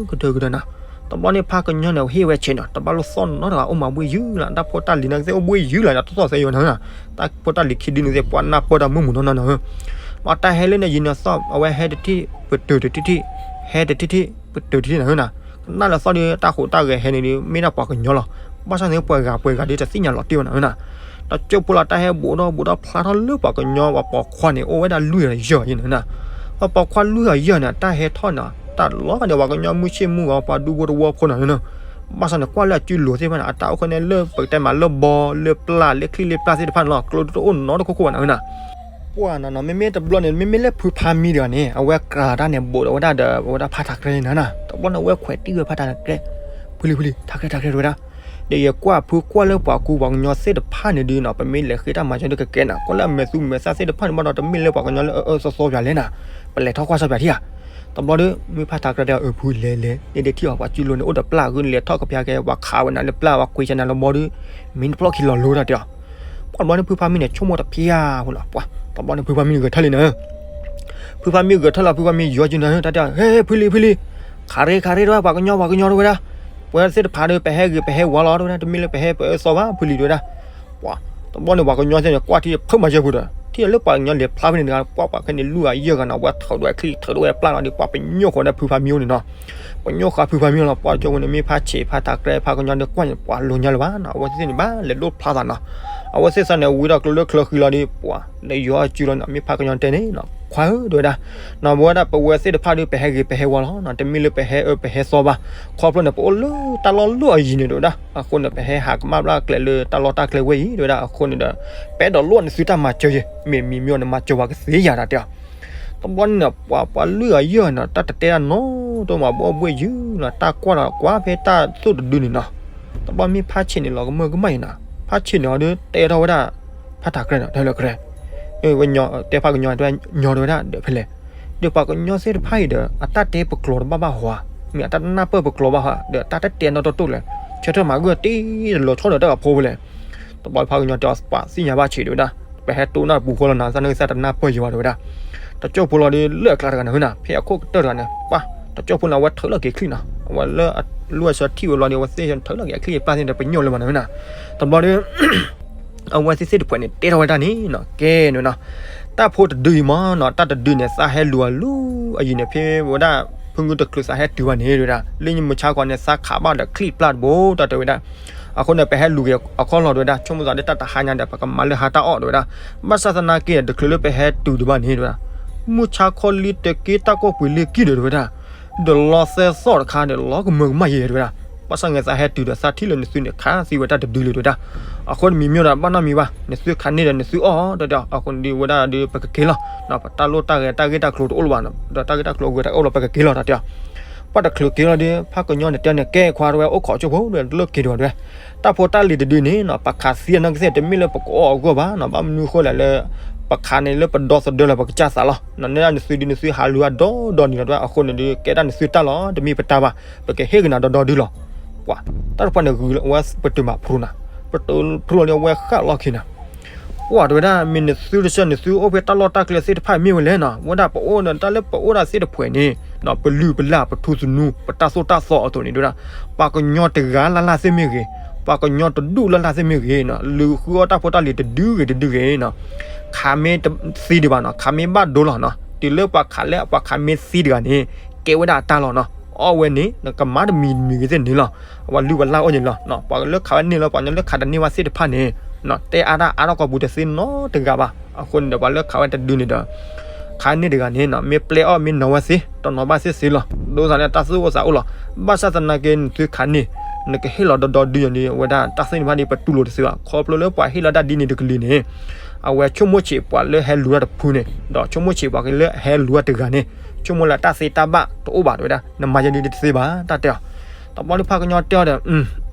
ကဒၢ ကဒၢကဒၢနီၤ တဘျီန့ၣ်ဖးကညီန့ၣ် ဟ့ၣ်ဝဲဆဲးနီၤ တဘၣ်လိၣ်သီၣ်နီတဂၤ အိၣ်မးဘှ့ၣ်ယုၢ်လီၤ တၢ်ဖိတၢ်လံၤန့ၣ်ကသ့ၣ်အိၣ်ဘှ့ၣ်ယုၢ်လီၤ တၢ်သီၣ်သဲယိနီၤ တၢ်ဖိတၢ်လံၤခံဒုန့ၣ်သ့ၣ် ပှၤနၢ်ပၢၢ်တၢ်မုာ်မုာ်နီၢ်နီၢ်နီၤ ပှၤတၢ်ဟဲလၢန့ၣ်ယံၤန့ၣ်သီၣ် အဝဲဟဲတထံၣ် ပတုာ်တထံၣ်ထံၣ် ဟဲတထံၣ်ထံၣ် ပတုာ်တထံၣ်နၤဧၢနီၤ ကနၣ်လၢသီၣ်ဒီး တၢ်ဟူးတၢ်ဂဲၤဟဲန့ၣ်ဒီး မ့ၢ်ဒၣ်ပှၤကညီလီၤ ဘၣ်ဆၣ်န့ၣ်ပှၤဂၤပှဲၤဂၤဒီးတသ့ၣ်ညါလီၤတံၢ်ဝဲနၤဧၢနီၤ တကၠိဖိလီၤတၢ်ဟဲဘူးထီၣ်ဘူးထီၣ်ဖျါထီၣ်လၢပှၤကညီပှၤပိာ်ခွါန့ၣ် အိၣ်ဝဲဒၣ်လွံၢ်ဂၤယဲၢ်ဂၤယဲၢ်နၤဧၢနီၤ ပှၤပိာ်ခွါလွံၢ်ဂၤယဲၢ်န့ၣ် တၢ်ဟဲထီၣ်န့ၣ် တၢ်လီၤဂာ်န့ၣ် ပှၤကညီမုၢ်ဆ့ၣ်မုၢ်ဂီၤ ပှၤဒူဖိတဝီဖိနၤဧၢနီၤ ဘၣ်ဆၣ်န့ၣ် ကွၢ်လၢအစုလိၤသ့ၣ်တဖၣ်န့ၣ် အတၢ်အိၣ်ဃီန့ၣ်လၢပကတဲမးလၢဘီလၢပျၢ်လၢချံလၢပျၢ်သ့ၣ်တဖၣ်န့ၣ်လီၤ ကျိတအိၣ်နီတခိၣ်ခိၣ်ဘၣ်နၤဧၢနီၤ ပှၤနီၤနီၤ မ့မ့ၢ်တဘျီန့ၣ် မ့မ့ၢ်လၢဖုဖးမံတဂၤန့ၣ် အဝဲကြၤတၢ်န့ၣ် ဘူးဒီးဝဲဒၣ်ဒီး အဝဲဒၣ်ဖးထးကြဲန့ၣ်နၤနီၤ တဘျီန့ၣ် အဝဲခွဲးတံၢ်ဝဲဖးထးကြဲ ဖုလံၤ ဖုလံၤ ထးကြဲ ထးကြဲ တဲဝဲဒၣ် ဒီးယကွၢ်ဖုကွၢ်လၢပှၤကူပှၤကညီသ့ၣ်တဖၣ်န့ၣ်ဒီးနီၤ ပမ့ၢ်လဲၤဃ့တၢ်မၤစၢၤဒီးကကဲနီၤ ကွၢ်လၢအမဲာ်သူမဲာ်သၣ်သ့ၣ်တဖၣ်န့ၣ်ဘၣ်ဒီး တမ့ၢ်လၢပှၤကညီလၢအအၢသီသီပၠးလဲၣ်နၤ ပလဲၤထီၣ်ကွၢ်စၢ်ပၠးထံၣ်ဧါ တဘျီဒီး မုၢ်ဖးထးကြဲတဲအီၤ အၢ ဖုလဲၤလဲၤ နဒဲထံၣ်အီၤပှၤစုလိၤန့ၣ် အိၣ်ဒီးပျၢ်အဂုၢ်န့ၣ် လဲၤထီၣ်ကပျၢ်ကဲ ပှၤခးဝဲနၤလၢပျၢ် ပှၤကွံာ်ကနၤလၢဘီဒီး မ့ၢ်တဖျီၣ်ခံလီၤလိတၢ်တဲအီၤ ပှၤတဘျီန့ၣ် ဖုဖးမံန့ၣ် ဆိကမိၣ်တဖျၢၣ်ဖိလီၤ ပှၤတဘျီန့ၣ် ဖုဖးမံန့ၣ်ဂဲၤထၢၣ်လံနၤဧၢ ဖုဖးမံဂဲၤထၢၣ်လီၤ ဖုဖးမံယီၤစုနၤဧၢ တၢ်တဲအီၤ ဟဲ ဖုလံၤ ဖုလံၤ ခးရ့ ခးရ့ တဲဝဲ ပှၤကညီ ပှၤကညီ တဲဝဲဒၣ် ပဝဲသ့ၣ်တဖၣ်ဒီး ပဟဲဂ့ၤ ပဟဲဝါလီၤ တဲဝဲဒၣ် တမ့ၢ်လၢပဟဲပအၢသီဘၣ် ဖုလံၤ တဲဝဲဒၣ် ပှၤတဘျီန့ၣ် ပှၤကညီသ့ၣ်န့ၣ် ကွၢ်ထံၣ်ဖုမၤစၢၤဖုဒီး ထံၣ်လၢပှၤကညီလဲၤဖျါဖဲန့ၣ်တဂၤ ပှၤပှၤခဲန့ၣ် လွံၢ်ဂၤယဲၢ်ဂၤနီၤ ပှၤထုးဒီးချံ ထုးဒီးပျၢ်လီၤဒီး ပှၤပညိၣ်ဃီၤဒီးဖုဖးမံအိၣ်န့ၣ်နီၤ ပညိၣ်ဃီၤဖုဖးမံလီၤ ပှၤကၠိဖိန့ၣ် မ့ၢ်ဖးဆံးဖးထးကြဲ ဖးကညီဒီးကွၢ်န့ၣ် ပှၤလိၤညါလၢၤဘၣ်နီၤ အဝဲသ့ၣ်န့ၣ်ဘၣ်လဲၤဒိၣ်ဖျါသးနီၤ အဝဲသ့ၣ်သးန့ၣ် ဝံၤဒီးကျိလၢချၢဃံလီၤဒီး ပှၤလဲၤယီၤစုလီၤနီၤ မ့ၢ်ဖးကညီတဲန့ၣ်နီၤ ခွါဧၢ တဲဝဲဒၣ် နီၤ ပဝဲဒၣ်ပဝဲသ့ၣ်တဖၣ်ဒီး ပဟဲဂ့ၤပဟဲဝါလီၤနီၤ တမ့ၢ်လၢပဟဲအၢပဟဲသီဘၣ် ခီဖျိန့ၣ် ပအိၣ်လၢတၢ်လီၢ်လၢအယံၤန့ၣ် တဲဝဲဒၣ် အဃိန့ၣ် ပဟဲဟးကမၣ်ဘျၣ်ကျဲလၢတၢ်လီၢ်တၢ်ကျဲဝဲအံၤ တဲဝဲဒၣ် အဃိန့ၣ်ဒီး ပအဲၣ်ဒိးလိၣ်န့ၢ်သုတၢ်မၤစၢၤယဲၢ် မ့ၢ်မံၤမံၤအီၤန့ၣ် မၤစၢၤပှၤကသ့ယၤတၢ်တဲအီၤ တဘျီန့ၣ်နီၤ ပှၤပှၤလွံၢ်ဂၤယဲၢ်ဂၤနီၤ တၢ်တတဲတၢ်နီတမံၤ ဘိၣ်ဘှ့ၣ်ယုၢ်နီၤ တၢ်ကွၢ်ဒီးကွၢ်ဖဲတၢ်သူၣ်တဒုန့ၣ်နီၤ တဘျီမ့ၢ်ဖးဆံးန့ၣ်လီၤကမၢကမၣ်အံၤနီၤ ဖးဆံးန့ၣ်အီၤဒီးတဲထီၣ်ဝဲဒၣ် ဖးထးကြဲနီၤ တဲလၢကြဲ ဝဲတဲဖးကညီတဲဝဲဒၣ်ညီတဲဝဲဒၣ်ဒီးဖဲလဲၣ်, ဒီးပှၤကညီသ့ၣ်တဖၣ်အံၤဒီး အတၢ်တဲပကျိာ်တဘၣ်ဘၣ်ဟီဧါ, မ့ၢ်အတၢ်တနၢ်ပၢၢ်ပကျိာ်ဘၣ်ဟီဧါ, ဒီးတၢ်တတဲနီတတိၢ်လဲၣ်, ဆၢထၢၣ်မၤဂုၢ်တ့ၢ်တလီၤဆီဒီးတၢ်ဂၤဖိဖဲလဲၣ်. တဘျီဖးကညီတဲအီၤ ပှၤသ့ၣ်ညါဘၣ်ဆံးတဲဝဲဒၣ်, ပဟဲတိၢ်နၢ်ပူၤဃီလီၤနၤ သးနၢ်သးတနၢ်ပၢၢ်ယံၤဘၣ်တဲဝဲဒၣ်. တကၠိၢ်ဖိလီၤဒီး လၢအကျါတဂၤန့ၣ် ဟၢနၤ ဖဲအခိၣ်ကတၢၢ်တဂၤန့ၣ် ပှၤ တကၠိၢ်ဖိန့ၣ် အဝဲထုးလီၤက့ၤချံၣ်နီၤ, အဝဲလၢအလူၢ်အဆၢထံၣ်ဝဲဘျီဒီး အဝဲသ့ၣ်ထုးလီၤက့ၤအချံၣ်အပၢ်သ့ၣ်ဒီး ပညိၣ်လၢၤဘၣ်န့ၣ်ဟၢနၤ. တဘျီဒီး အဝဲသ့ၣ်သ့ၣ်တဖှဲးန့ၣ် တဲထီၣ်ဝဲဒၣ်န့ၣ်နီၤ, ကဲန့ၣ်နီၤ, တၢ်ဖိတဒုအံၤမ့ၢ်နီၤ, တၢ်တဒုန့ၣ် သးဟဲလူၤအလူၤအယံၤန့ၣ် ဖဲဝဲဒၣ် ဖုငုတချုးသးဟဲတုၤဘၣ်န့ၣ်တဲဝဲဒၣ်, လၢညမုၢ်ဆါခီန့ၣ် သးခးဘၣ်ဒီးချံၣ်ပျၢ်တဘိ တၢ်တဲဝဲဒၣ်. အဃိန့ၣ် ပဟဲလူၤက့ၤအခီၣ်လီၤတဲဝဲဒၣ်, ဆိကမိၣ်သးဒီးတၢ်တဟါညါဒီး ပကမၤလၢဟါတၢ်အီၣ်တဲဝဲဒၣ်. ဘၣ်ဆၣ်သနာ်က့ တချုးလၢပဟဲတုၤဒံးဘၣ်န့ၣ်တဲဝဲဒၣ်, မုၢ်ဆါခီလံတက့တၢ်ကိၢ်ပှ့ၤလ့ၤကံၢ်ဒီးတဲဝဲဒၣ် ဒီးလီသဲသီၣ်တခါဒီး လီကမၢကမၣ်ယဲတဲဝဲဒၣ်. ဘၣ်ဆၣ်သနာ်က့ သးဟဲတုၤဒီး သးထံၣ်လၢနသုန့ၣ် ခးသံဝဲတၢ်တဒုလံတဲဝဲဒၣ်. အဃိန့ၣ် မံၤမ့ၢ်ဒီး ဘၣ်နီတမံၤဘၣ်, နသုခးန့ၢ်ဒီးနသုအီၣ်တဲဝဲဒၣ်. အဃိန့ၣ်ဒုး ဝဲဒၣ်ဒုး ပကက့ၤလီၤ, ပတၢ်လိၣ်တၢ်ဂဲၤ တၢ်ဂ့ၢ်တၢ်ကျိၤတအိၣ်လၢၤဘၣ်, ဒီးတၢ်ဂ့ၢ်တၢ်ကျိၤအဂ့ၤတအိၣ်လၢၤ ပကက့ၤလီၤတၢ်တဲအီၤ. ပှၤတချုးက့ၤလီၤဒီး ဖးကညီန့ၣ်တဲန့ၣ် ကဲခွါတဲဝဲ အိၣ်ခိးကၠိဖိဒီး တလိၣ်က့ၤဒီးတဲဝဲ တၢ်ဖိတၢ်လံၤတဒုန့ၣ်နီၤ ပခးသံအနီၢ်ကသ့ၣ် တမ့ၢ်လၢပကအီၣ်အဂီၢ်ဘၣ်နီၤ, ဘၣ်မနုၤအဃိလဲၣ်လၢ ပခးန့ၣ်လၢပဒီသဒၢလီၤ ပကစၢ်သးလီၤ. နဒၣ်နသုဒုး နသုဟးလူၤအဒီဒီနံၤလီၤတဲဝဲ, အဃိန့ၣ်ဒုး ကဲဒၣ်နသုတၢ်လီၤ, တမ့ၢ်ပတၢ်ဘၣ်, ပကဟ့ၣ်ကနၤဒီဒီဒုလီၤ. ပှၤ တၢ်တဖၣ်န့ၣ်ဂုၤလီၤဝဲ ပတုာ်မးဖရူနၤ, ပတုာ်ဖရူလီၤဒီး အဝဲဃၣ်လီၤခံနၤ ပှၤတဲဝဲဒၣ် မ့ၢ်နသုတဆၢ နသုအိၣ်ဖဲတၢ်လီၢ်တၢ်ကျဲသ့ၣ်တဖၣ်မ့ၢ်ဝဲလဲၣ်နီၤ, ဝဲဒၣ်ပအိၣ်ဒီးတၢ်လၢပအိၣ်ဒၣ်သ့ၣ်တဖှဲးန့ၣ် ပလုၢ်ပလၢ်ပထူသနူ ပတၢ်သိၣ်တၢ်သီအသိးန့ၣ်တဲဝဲဒၣ်, ပှၤကညီတဂၤလၢ်လၢ်သ့ၣ်မ့ၢ်ဂ့ၤ, ပှၤကညီတဒူၣ်လၢ်လၢ်သ့ၣ်မ့ၢ်ဂ့ၤနီၤ, လုာ်ဃုအီၣ်တၢ်ဖိတၢ်လံၤတဒုဂ့ၤတဒုဂ့ၤနီၤ, ခးမ့ၢ်တသံဒံးဘၣ်နီၤ, ခးမ့ၢ်ဘၣ်ဒိလီၤနီၤ, တုၤလၢပှၤခးလၢပှၤခးမ့ၢ်သံတဂၤန့ၣ် ကဲဝဲဒၣ်အတၢ်လီၤနီၤ, အီၣ်ဝဲန့ၣ် နကမၤတမံၤတမံၤဂ့ၤသ့ၣ်န့ၣ်လီၤ. အဝဲလုၢ်ဝဲလၢ်အိၣ်န့ၣ်လီၤ, ပှၤလၢခးဝဲန့ၢ်လီၤ ပှၤကညီလၢခးတန့ၢ်ဝဲသ့ၣ်တဖၣ်န့ၣ် တဲအါတၢ်အါထီၣ်ကီၢ်ပူၤတသ့နီတဂၤဘၣ်. အဃိန့ၣ်ဒီး ပှၤလၢခးဝဲတဒုန့ၣ်ဒီး ခးန့ၢ်တဂၤန့ၣ်နီၤ မ့ၢ်ပျဲအီၣ်မ့ၢ်နီၤဝဲသ့ တနီၤဘၣ်သ့ၣ်သ့လီၤ, ဒိသးလၢတၢ်သူၣ်အိၣ်သးအိၣ်လီၤ. ဘၣ်ဆၣ်သနာ်က့ နသုခးန့ၢ် နကဟ့ၣ်လီၤဒီဒီဒုယၤန့ၣ် အဝဲဒၣ်တၢ်သ့ၣ်တဖၣ်န့ၣ် ပတူၢ်လိာ်တသ့ဘၣ်. ခီဖျိလၢပှၤဟ့ၣ်လီၤတၢ်ဒ်န့ၣ်တကလုာ်န့ၣ် အဝဲဆိကမိၣ်ဆံးပှၤလၢဟဲလူၤတၢ်တဖုန့ၣ် ဒီးဆိကမိၣ်ဆံးပှၤလၢဟဲလူၤတၢ်တဂၤန့ၣ် ဆိကမိၣ်လၢတၢ်သ့တၢ်ဘၣ်တအိၣ်ဘၣ်တဲဝဲဒၣ်, နမၤယဲဒ်န့ၣ်တသ့ဘၣ် တၢ်တဲအီၤ. တဘျီဒီးဖးကညီတဲအီၤဒီး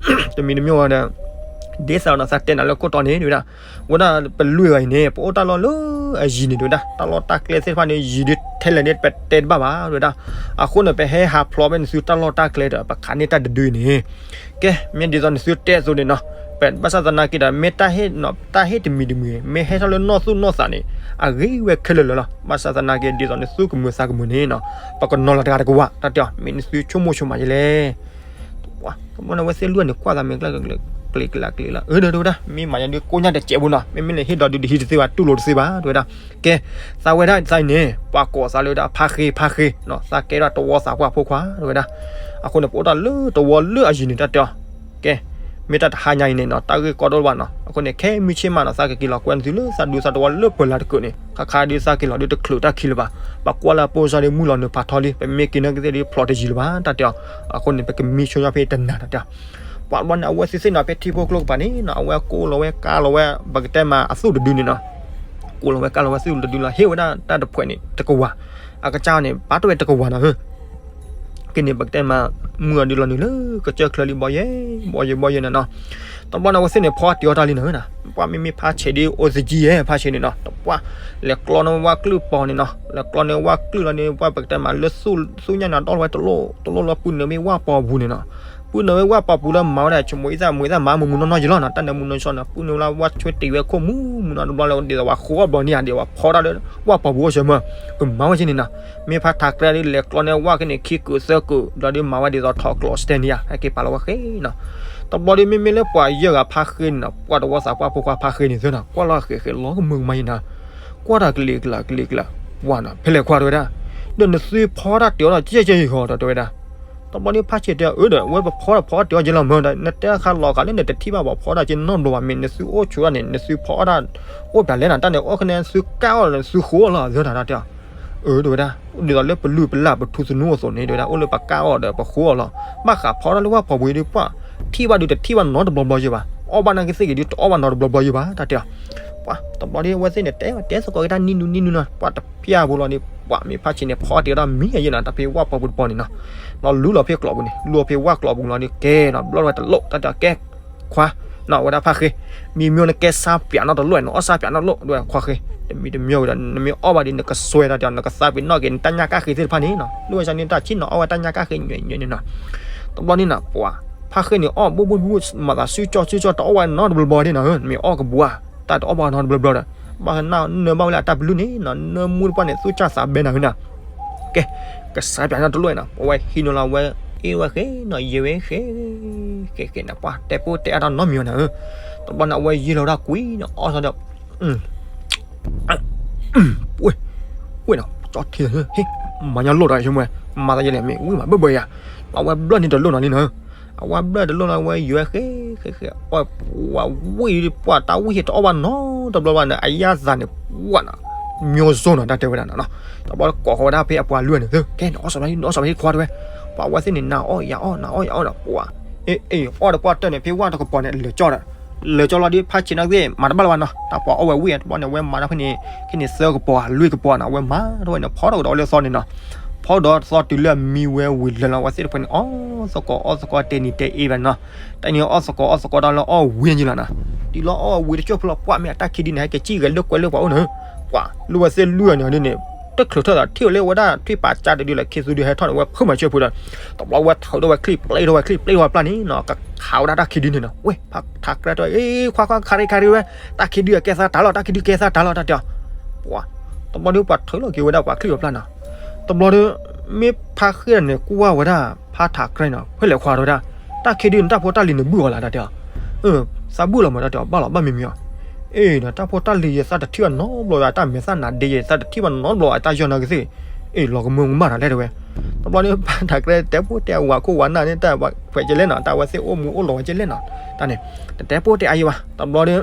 တမံၤတမံၤဝဲဒီး ဒ်သိးနီၤ သးတဲနၤလၢခိၣ်တီန့ၣ်တဲဝဲဒၣ်, ဝဲဒၣ်ပလုၢ်ဂၤအံၤန့ၣ် ပအိၣ်တၢ်လီၢ်လၢအယံၤန့ၣ်တဲဝဲဒၣ်, တၢ်လီၢ်တၢ်ကျဲသ့ၣ်တဖၣ်န့ၣ် ယံၤဒ်ထဲလဲၣ်န့ၣ် ပတဲတဘၣ်ဘၣ်တဲဝဲဒၣ်. အဃိန့ၣ် ပဟဲဟးဖျိးဖဲနသုတၢ်လီၢ်တၢ်ကျဲဒီး ပခးန့ၢ်တၢ်တဒုန့ၣ် ကဲ မ့ၢ်ဒ်သိးနသုတဲအသိးန့ၣ်နီၤ, ဘၣ်ဆၣ်သနာ်က့ဒီး မ့ၢ်တၢ်ဟ့ၣ်တမံၤတမံၤ မ့ၢ်ဟဲထီၣ်လၢနီၢ်သူၣ်နီၢ်သးန့ၣ် အဂ့ၤဝဲခဲလၢာ်လၢာ်လီၤ. ဘၣ်ဆၣ်သနာ်က့ ဒ်သိးနသူၣ်ကမုာ်သးကမုာ်န့ၣ်နီၤ ပကနီၤလီၤတဂၤတကဝၤ တၢ်တဲအီၤ, မ့ၢ်နသုဆိကမိၣ်ဆိမးယဲလဲၣ် ပှၤ တဘျီန့ၣ် အဝဲသ့ၣ်လွံၢ်န့ၣ် ကွၢ်သးမ့ၢ်ကျဲ ကျ့ကလးကျ့လး အၢ တဲဝဲဒၣ် မ့ၢ်မၤယၤဒုးကိးညါတစဲးဖိနီၤ, မ့မ့ၢ်လၢဟ့ၣ်ဒီးဒုးတဟံးတသ့ဘၣ် တူၢ်လိာ်တသ့ဘၣ် တဲဝဲဒၣ်. ကဲ သးဝဲဒၣ်သးအံၤန့ၣ် ပှၤကိးသးလၢဒၣ်ဖါဃ့ ဖါဃ့နီၤ, သးကဲဒၣ်တဝီသးပှၢ်ဖိခွါ တဲဝဲဒၣ်. အဃိန့ၣ် ပအိၣ်တၢ်လၢတဝီလၢအယံၤန့ၣ် တၢ်တဲအီၤ, ကဲ မ့ၢ်တၢ်တဟါညါအံၤန့ၣ်နီၤ တၢ်ဂ့ၢ်ကီတအိၣ်ဘၣ်နီၤ. အဃိန့ၣ် ခဲမုၢ်ဆ့ၣ်မးနီၤ သးကက့ၤလီၤကွဲနသုလၢသးဒူသးတဝီလၢပၢၤလၢ်တကၢးန့ၣ် ခါခါဒုးသးက့ၤလီၤဒုးတချုးတၢ်ခံလၢၤဘၣ်, ပှၤကွၢ်လၢအပိစၢ်ဒုးမုၢ်လီၤနုာ်ဖးထီလံ, ပမ့ၢ်က့ၤနီၢ်ကသ့ၣ်ဒုးဖျိးတယံၤလၢၤဘၣ် တၢ်တဲအီၤ. အဃိန့ၣ် ပကမံဆိညါဖဲတနၤ တၢ်တဲအီၤ. ပှၤတဘျီန့ၣ် အဝဲသ့ၣ်သ့ၣ်နီၤ ဖဲထံဖိကျိကပၤန့ၣ်နီၤ အဝဲကိးလီၤဝဲကါလီၤဝဲ ပကတဲမးအသူၣ်တဒုန့ၣ်နီၤ, ကိးလီၤဝဲကါလီၤဝဲသူၣ်တဒုလီၤ ဟ့ၣ်ဝဲဒၣ်တၢ်တဖှဲးန့ၣ် တကဝၤ, အကစၢ်န့ၣ် ဘၣ်တဝဲတကဝၤနီၤ က့န့ၣ် ပကတဲမး မုၢ်အဒုးလီၤနုာ်လၢကစၢၢ်ချၢလံ ဘီယဲ ဘီယဲဘီယဲန့ၣ်နီၤ. တဘျီန့ၣ် အဝဲသ့ၣ်န့ၣ် ဖီအတံၤအီၣ်တၢ်လံနီၤ, ပှၤမ့မ့ၢ်ဖါဆဲးဒုး အိၣ်သကံယဲ ဖါဆဲးန့ၣ်နီၤ, တပှၢ် လဲၤကျီန့ၢ်ဝၣ်ကျုၢ်ပီၤန့ၣ်နီၤ, လဲၤကျီန့ၢ်ဝၣ်ကျုၢ်လီၤန့ၣ် ပှၤပကတဲမးလၢ သူၣ်ညါန့ၣ် ဒီလီၤဝဲတလိၣ်တလိၣ်လီၤ ပုၢ်နုာ်မ့ၢ်ဝၣ်ပီၤပူၤန့ၣ်နီၤ, ပုၢ်နုာ်မ့ၢ်ဝၣ်ပီၤပူၤလၢမၤဝဲဒၣ် ဆိမိၣ်အံသၣ်မုာ်အံသၣ်မၤမုာ်မုာ်နီၢ်နီၢ်ယံၤလီၤနီၤ, တၢ်နၢမူနီၢ်ဆီနီၤ, ပုၢ်နုာ်လၢဝၣ်ဆွဲတ့ၢ်ဝဲခိၣ်မူမူနီၤ, တဘျီလၢဒ်သိးပှၤဃိအီၣ်ဘျီန့ၣ် ဒ်သိးပှၤဃိအီၣ်ဘျီန့ၣ် ဒ်သိးဝၣ်ပီၤပူၤအိၣ်စၢၤမၢ်, ပမၤဝဲက့န့ၣ်နီၤ. မ့ၢ်ဖါထးကျဲဒုး လဲၤကျီန့ၢ်ဝၣ်က့န့ၣ် ခံကုာ်သၢကုာ် ဘျီဒုးမၤဝဲဒ်သိးထီၣ်ကျိးစတဲန့ၣ်ဧါ ဟဲက့ၤပာ်လီၤဝဲဃဲနီၤ. တဘျီဒုးမ့မ့ၢ်လၢပှၤယဲၢ်ဂၤဖါဃ့န့ၣ်နီၤ, ပှၤတဝီသးပှၢ်ဖိခွါဖါဃ့န့ၣ်သ့နီၤ, ကွၢ်လီၤဃဲးဃဲးလီၤကမုာ်ကမၤယံၤနီၤ, ကွၢ်တၢ်ကလံၤကလးကလံၤကလး, ဝၤနီၤ ဖဲလဲၣ်ခွါတဲဝဲဒၣ်, ဒီးနသုဖီတၢ်တ့ၤအီၣ်ဒီးကဲကဲအံၤဃီဒီးတဲဝဲဒၣ်. တဘျီဒုးဖါဆံးတဲ အၢဒီး အဝဲပဖီတၢ်ဖီတၢ်တ့ၤအီၣ်က့လီၤမၢ်ဒီး နတဲအခါလီၤကးလၢနတထံၣ်ဘၣ်ပှၤဖီတၢ်က့နီတဘျီဘၣ်, မ့ၢ်နသုအိၣ်ဆိးဒၣ်န့ၣ် နသုဖီအီၣ်တၢ် အိၣ်ပၠးလဲၣ်နီၤ, တၢ်န့ၣ်အိၣ်ခဲန့ၣ် သုကၢ်အီၣ်လီၤ သုဃိအီၣ်လီၤ အသၢတၢ်တၢ်တဲအီၤ. အၢ တဲဝဲဒၣ်, ဒ်သိးလၢပလုၢ်ပလၢ်ပထူသနူအသိးန့ၣ် တဲဝဲဒၣ် အိၣ်လၢပကၢ်အီၣ်ဒီးပဃိအီၣ်လီၤ. ဘၣ်ဃးဖီတၢ်လၢဝၣ်ပီၤပူၤဒုးပှၢ် ထံၣ်ဘၣ်ဒုးတထံၣ်ဘၣ်နီတဘျီဘျီယံၤဘၣ်, အီၣ်ဘၣ်နာ်က့သ့ၣ်က့ၤဒုးတအီၣ်ဘၣ်နီတဘျီဘျီယံၤဘၣ် တၢ်တဲအီၤ. ပှၤ တဘျီဒုးအဝဲသ့ၣ်န့ၣ် တဲတဲသကိးက့ၤတၢ်နံၣ်နူနံၣ်နူနီၤ, ပှၤတဖျၢၣ်ဖိလီၤန့ၣ် ပှၤမ့ၢ်ဖါဆံးန့ၣ် ဖီတ့ၤအီၣ်တၢ်မံၤအယဲၢ်နီၤ, တၢ်ဖဲဝၣ်ပီၤပူၤတပီၤန့ၣ်နီၤ. ဒီးလူလီၤဖဲကျိးပူၤန့ၣ် လူလီၤဖဲဝၣ်ကျိးပူၤလီၤန့ၣ် ကဲနီၤ ဘျီဝဲတလိၣ် တၢ်တဲအီၤ ကဲ ခွါ နီၤ ဝဲဒၣ်ဖါဃ့, မံမ့ၢ်နကဲဆါပၠးနီတလိၣ် နအီၣ်ဆါပၠးနီတလိၣ် ဒ်ဝဲခွါဃ့ တမံၤတမံၤဝဲဒီး နမ့ၢ်အီၣ်ဘၣ်ဒီး နကစွဲတၢ်တဲအီၤ နကသးပ့ၤနီၣ်က့ၤ နတၢ်ညၣ်ကၣ်ဃ့သ့ၣ်တဖၣ်န့ၣ်နီၤ. လၢဝဲဆၣ်န့ၣ် တၢ်ဆ့ၣ်နီၤအီၣ်ဝဲတၢ်ညၣ်ကၣ်ဃ့ညွဲညွဲန့ၣ်နီၤ. တဘျီန့ၣ်နီၤ ပှၤ ဖါဃ့န့ၣ် အီၣ်ဘိၣ်ဘိၣ်ဘိၣ် မၤသးစုကၠီစုကၠီ တအီၣ်ဝဲနီတဘျီဘျီဒၣ်နီၤ. မ့ၢ်အီၣ်ကဘှါ တၢ်တအီၣ်ဘၣ်နီတဘျီဘျီဒီး ဘၣ်နၢ်ဘၣ်ဝဲလၢအတၢ်ပလုၢ်န့ၣ်နီၤ နၢမူတပှၢ်န့ၣ် သူၣ်စၢ်သးဘဲနၤနီၤ. ကဲ ကစးပၠးနီတလိၣ်နီၤ အဝဲဟံးန့ၢ်လီၤဝဲ အ့ၣ်ဝဲဃ့နီၤ ယဲၢ်ဝဲဃ့ ဃ့ဃ့န့ၣ် ပှၤတဲပိၢ်တဲအါတၢ်နီတမံၤနီၤ. တဘျီန့ၣ် အဝဲယံာ်လီၤဝဲဒၣ်ကွံာ်နီၤ အီၣ်သီဒီး ဝ့ၢ်နီၤ ကၠီထံလီၤ ဟ့ၣ် မၤညီလိၣ်ဒီး ယမွဲ မၤသးယဲလဲၣ် မ့ၢ်ဝံၣ်မးဘၢဘၢယၤ လီၤဝဲဘျၢၣ်န့ၣ်တလိၣ်နီၤလံနီၤ. အဝဲဘျၢၣ်တလိၣ်နီၤ အဝဲယွဲဃ့ ဃ့ဃ့ အီၣ်ပှၤဝံၣ် ပှၤတၢ်ဝံၣ်ဟ့ၣ်တအီၣ်ဘၣ်နီတဘျီဘၣ်န့ၣ် အယၢ်သးန့ၣ် ပှၤနီၤ မျိုးစုံနီၤ တၢ်တဲဝဲဒၣ်နီၤ. တဘျီကိးဃီဝဲဒၣ်ဖဲအပှၤလွံၢ်န့ၣ် ကဲန့ၣ် အီၣ်စီၤပှၤလံ အီၣ်စီၤပှၤလံခွါတဲဝဲ ပှၤဝဲသ့ၣ်န့ၣ် နၤအီၣ်ယၤအီၣ် နၤအီၣ်ယၤအီၣ်ဒီး ပှၤ အ့ၣ် အ့ၣ် အီၣ်တပှၢ်တၢၢ်န့ၣ် ဖဲဝၣ်တကပီၤန့ၣ် လၢာ်ကၠီဒီး လၢာ်ကၠီလီၤဒီး ဖါဆံးနီၣ်သ့ၣ် မၤတဘၣ်လၢၤဘၣ်နီၤ. တၢ်ပှၤအီၣ်ဝဲဝံၣ် တဘျီန့ၣ် အဝဲမၤထီၣ်ဖဲန့ၣ် ခဲန့ၣ်သၢကပီၤ လွံၢ်ကပီၤနီၤ အဝဲမၤထီၣ်ဝဲန့ၣ် ဖီထီၣ်ကဒီးလၢသီန့ၣ်နီၤ. ဖီဒီးသီတုၤလၢအမံဝဲဝံၤလၢာ်လီၤ အဝဲသ့ၣ်တဖၣ်န့ၣ် အီၣ်သကိးအီၣ်သကိး တဲနံၤတဲအ့ဘၣ်နီၤ. တၢ်န့ၣ်အီၣ်သကိးအီၣ်သကိးတၢ်လၢအီၣ်ဝံၤန့ၣ်လီၤနီၤ. တုၤလီၤအီၣ်ဝံၤတကၠိၢ်ဖိလီၤ ပှၤမ့ၢ်အတၢ်ခံဒုန့ၣ် ဟဲက့ၤစံၣ်ဂဲၤလၢကွဲလၢပှၤအိၣ်န့ၣ် ပှၤ လၢဝဲသ့ၣ်လွံၢ်န့ၣ်ဒ်န့ၣ် တချုးထီၣ်သးထံၣ်ဝဲလၢဝဲဒၣ်ထွံၣ်ပာ်ကၢ်တဒုလၢ ခ့သူဒုဟဲထီၣ်န့ၣ် ဝဲဖုမၤဆၢဖုဒီး တဘျီဝဲထုးထီၣ်ဝဲချံၣ် ပျ့ထီၣ်ဝဲချံၣ် ပျ့ထီၣ်ဝဲပျၢ်န့ၣ်နီၤ ကခးဝဲဒၣ်တၢ်ခံဒုန့ၣ်နီၤ. ဝဲ ဖါထးကြဲၢ်တဲဝဲ အ့ ခွါခွါ ခးရံခးရံဝဲ တၢ်ခံဒုအကဲသးတၢ်လီၤ တၢ်ခံဒုကဲသးတၢ်လီၤ တၢ်တဲအီၤ ပှၤ တဘျီဒီးပှၤထုးလီၤက့ၤဝဲဒၣ်ပှၤချံၣ်ပျၢ်နီၤ. တဘျီဒီး မ့ၢ်ဖါဃ့ၢ်န့ၣ် ကွၢ်ဝဲဒၣ် ဖါထးကြဲၢ်နီၤ ဖဲလဲၣ်ခွါတဲဝဲဒၣ် တၢ်ခံဒုန့ၣ် တၢ်ဖိတၢ်လံၤန့ၣ်ဘုၣ်အီၤလၢ တၢ်တဲအီၤ သးဘုၣ်လီၤမး တၢ်တဲအီၤ ဘၣ်လီၤ ဘၣ်မံၤမံၤအီၤ အ့ၣ်ဒီး တၢ်ဖိတၢ်လံၤယသးတထံၣ်ဘၣ်နီတဘျီ တၢ်မဲာ်သၣ်နါဒ့ယသးတထံၣ်ဘၣ်နီတဘျီ အတၢ်ယီၢ်နီၢ်ကသ့ၣ် အ့ၣ် လီၤကမၢကမၣ်တၢ်လဲၣ်တဲဝဲ. တဘျီဒီး ဖါထးကြဲၢ် တဲပိၢ်တဲအဝၤခိၣ်ဝၤနၢ်န့ၣ် တၢ်ဝဲကဲလဲၣ်နီၤ တၢ်ဝဲသ့ၣ်အိၣ်မူအိၣ်လီၤဝဲကဲလဲၣ်နီၤ တၢ်န့ၣ် တတဲပိၢ်တဲအါယံၤဘၣ် တဘျီဒီး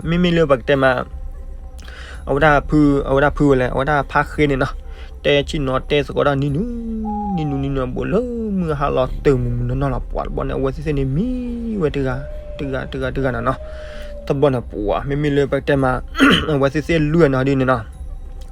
မ့မ့ၢ်လၢပကတဲမး အဝဲဒၣ်ဖု အဝဲဒၣ်ဖုဝဲလဲၣ် အဝဲဒၣ်ဖါဃ့ၢ်န့ၣ်နီၤ တဲဆ့ၣ်နီၤတဲသကိးတၢ်နံၤနုၤ နံၤနုၤနံၤနုၤ ဘူးလၢမုၢ်ဟါလီၤတၢ်မုၢ်မုၢ်နီၢ်နီၢ်လီၤ ပှၤတဘျီန့ၣ် အဝဲသ့ၣ်သ့ၣ်န့ၣ် မံဝဲတဂၤ တဂၤ တဂၤ တဂၤနီၤနီၤ တဘျီန့ၣ် ပှၤ မ့မ့ၢ်လၢပကတဲမး အဝဲသ့ၣ်သ့ၣ်လွံၢ်န့ၣ်ဒ်န့ၣ်နီၤ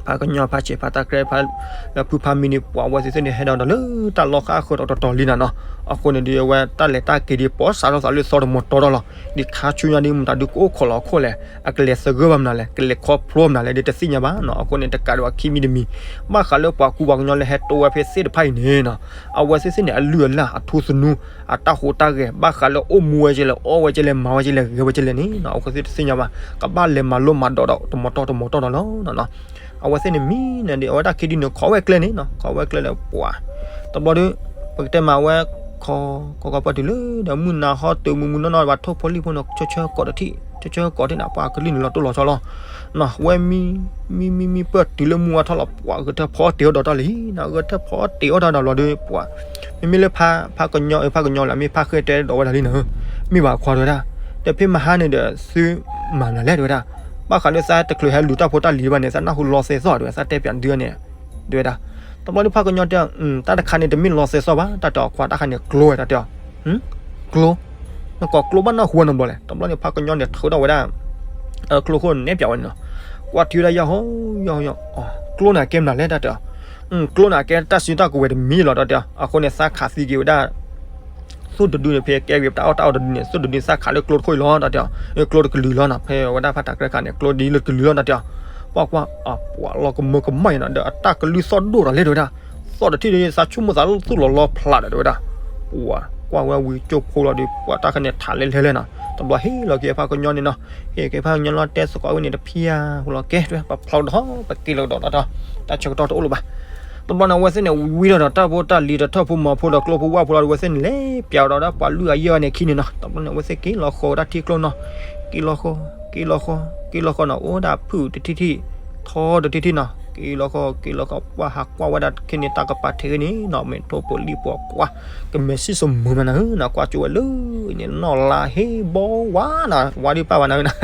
ဖါကညီ ဖါဆံး ဖါထးကြဲၢ် ဖါ လၢဖု ဖါမံန့ၣ် ပှၤအဝဲသ့ၣ်သ့ၣ်န့ၣ် ဟဲဒီးဒီးလၢတၢ်လီၢ်ဃၣ်ဃၢၤဒီးတတီၤလံနီၤနီၤ အဃိန့ၣ်ဒီး အဝဲတၢ်လဲၤတၢ်က့ၤဒီး ပိာ်စးထီၣ်သးလၢသီတမီၤတီထီၣ်လီၤ ဒ်ခါဆူညါဒ်မတၤဒုးကအိၣ်ခိးလီၤအခိၣ်လဲၣ် အကလဲၤသဂၢၢ်ဘၣ်မနုၤလဲၣ် ကလဲၤခီဖျိမနုၤလဲၣ် ဒ်တသ့ၣ်ညါဘၣ်နီၤ အဃိန့ၣ် တကးဒံးဘၣ်ခံမံၤတမံၤ ဘၣ်ဃးလၢပှၤကူပှၤကညီလၢဟဲတိဝဲဖဲသ့ၣ်တဖၣ်အံၤန့ၣ်နီၤ အဝဲသ့ၣ်သ့ၣ်န့ၣ် အလုၢ်အလၢ် အထူသနူ အတၢ်ဟူးတၢ်ဂဲၤ ဘၣ်ဃးလၢအိၣ်မူဝဲကဲလဲၣ် အီၣ်ဝဲကဲလဲၣ် မၤဝဲကဲလဲၣ် ဂဲၤဝဲကဲလဲၣ်န့ၣ်နီၤ အဝဲသ့ၣ်တသ့ၣ်ညါဘၣ် ကဘၣ်လဲၤမၤလိမၤဒိးဒီးတမီၤတီၢ်တမီၤတီၢ်ဒီးလီၤနီၤနီၤ အဝဲသ့ၣ်န့ၣ်မံန့ၣ်ဒီး အဝဲတၢ်ခံဒုန့ၣ် ခိးဝဲကျဲန့ၣ်နီၤ ခိးဝဲကျဲလၢပှၤ တဘျီဒီး ပကတဲမးဝဲ ခီ ခီခီပှၢ်တုၤလၢဒီးမုၢ်နၤဟီၣ်တုၤမုၢ်မုၢ်နီၢ်နီၢ် ဘၣ်ထိၣ်ဖိလံၣ်ဖိန့ၣ် ဆၢဆၢကိးတထံၣ် ဆၢဆၢကိးတထံၣ်န့ၣ် ပှၤကလုၢ်န့ၣ်လီၤတိၢ်လီၤဆီလီၤ နီၤ ဝဲမံ မံမံမံပၢၢ်တုၤလၢမုၢ်ဝါထီၣ်လီၤ ပှၤဂဲၤထၢၣ်ဖီတ့ၢ်အီၣ်ဒီးတၢ်လံနီၤ ဂဲၤထၢၣ်ဖီတ့ၢ်အီၣ်တၢ်ဒီးလီၤဒီးပှၤ မ့မ့ၢ်လၢဖါ ဖါကညီ ဖါကညီလၢမ့ၢ်ဖါဃ့ၢ်တဲဒီးဝဲဒၣ်လံနီၤ မ့ၢ်ဘၣ်ခွါတဲဝဲဒၣ် ဒီးဖဲမဟါန့ၣ်ဒီးသုမၤမနုၤလဲၣ်တဲဝဲဒၣ် ဘၣ်ဃးလၢသးတချုးဟဲလူၤတၢ်ဖိတၢ်လံၤဘၣ်န့ၣ် သးနၢ်ဟူလီၤသဲသီၣ်တဲဝဲ သးတဲပၠးဒုန့ၣ် တဲဝဲဒၣ် တဘျီဒီးဖါကညီတဲ တၢ်တခါန့ၣ်တမ့ၢ်လီၤသဲသီၣ်ဘၣ် တၢ်တဲအီၤခွါ တၢ်ခါန့ၣ်ကျိဝဲ တၢ်တဲအီၤ ကျိ နကိးကျိဘၣ်နၢ်ဟူဝဲနီတဘျီလဲၣ် တဘျီန့ၣ် ဖါကညီန့ၣ်ထုးထီၣ်ဝဲဒၣ် ကျိခိၣ်န့ၣ်နဲပၠးဝဲန့ၣ်နီၤ ကွၢ်ထံဝဲဒၣ်ယီၢ်ဟီၣ်ယီၢ်ဟီၣ်ယီၢ် ကျိန့ၣ်အကဲမနုၤလဲၣ် တၢ်တဲအီၤ ကျိန့ၣ်အကဲတၢ်စုတၢ်ကဝဲၤတမံၤလီၤ တၢ်တဲအီၤ အဃိန့ၣ် သးခးသံက့ၤဝဲဒၣ် သိၣ်တဒုန့ၣ် ဖဲကဲဝံၤပတၢ်အီၣ်တၢ်အီတဒုန့ၣ် သိၣ်တဒုန့ၣ် သးခးလၢကျိတခိၣ်အံၤလီၤ တၢ်တဲအီၤ ကျိတကလုာ်လီၤနီၤ ဖဲဝဲဒၣ်ဖါထးကြဲၢ်ခးန့ၣ် ကျိဒ်လၢတကလုာ်လီၤ တၢ်တဲအီၤ ကွၢ်ကွၢ် အပှၤလီၤကမၢကမၣ်အံၤနီၤ ဒီးအတၢ်ကလုၢ်သီၣ်ဒိၣ်ဒီးလဲၣ်တဲဝဲဒၣ် သီၣ်တထံၣ်ဒီး သးဆိကမိၣ်သးသူၣ်လီၤလီၤဖျးဒီးတဲဝဲဒၣ် ပှၤကွၢ်ဝဲဝံၤကၠိဖိလီၤဒီး ပှၤတၢ်ခါန့ၣ်ထးလဲၣ်လဲၣ်လဲၣ်နီၤ တဘျီဟ့ၣ်လီၤက့ၤဖါကညီန့ၣ်နီၤ ဟ့ၣ်က့ၤဖါကညီလီၤ တဲသကိးဝဲန့ၣ်တဖံယၤဟူလီၤ ကဲ ပဖျီကဒီး ပက့ၤလီၤကဒီး တၢ်ဆၢကတီၢ်တအိၣ်လၢၤဘၣ် တဘျီန့ၣ် အဝဲသ့ၣ်န့ၣ် ဝံထီၣ်ဒီးတၢ်ဖိတၢ်လံၤ တထၢၣ်ဖိမၤဖိဒီးကျိဖိဝၣ်ဖိလီၤဒီး အဝဲသ့ၣ်န့ၣ် လဲၤပၠးဒီးဒၣ်ပှၤလွံၢ်ဂၤယဲၢ်ဂၤန့ၣ်အခံန့ၣ်နီၤ တဘျီန့ၣ် အဝဲသ့ၣ်က့ၤလီၤဃီၤဝဲဒၣ်ထံကျိနီၤ က့ၤလီၤဃီၤ က့ၤလီၤဃီၤ က့ၤလီၤဃီၤနီၤ အိၣ်ဒၣ်ဖုၣ်တထံၣ်ထံၣ် ထီတထံၣ်ထံၣ်နီၤ က့ၤလီၤဃီၤ က့ၤလီၤဃီၤ ပှၤဟးကွၢ်ဝဲဒၣ်ခဲန့ၣ် တၢ်ကပၤထဲဂ့ၤန့ၣ်နီၤ မ့ၢ်ထိၣ်ဖိလံၣ်ဖိကွၢ် ကမဲာ်ဆံၣ်စမုာ်မးနၤဧၢနီၤ ကွၢ်ကၠိဝဲလၢန့ၣ် နီၢ်လါဟ့ၣ်ဘီဝါနီၤ ဝါဒုးပာ်ဝဲနၤဧၢနီၤ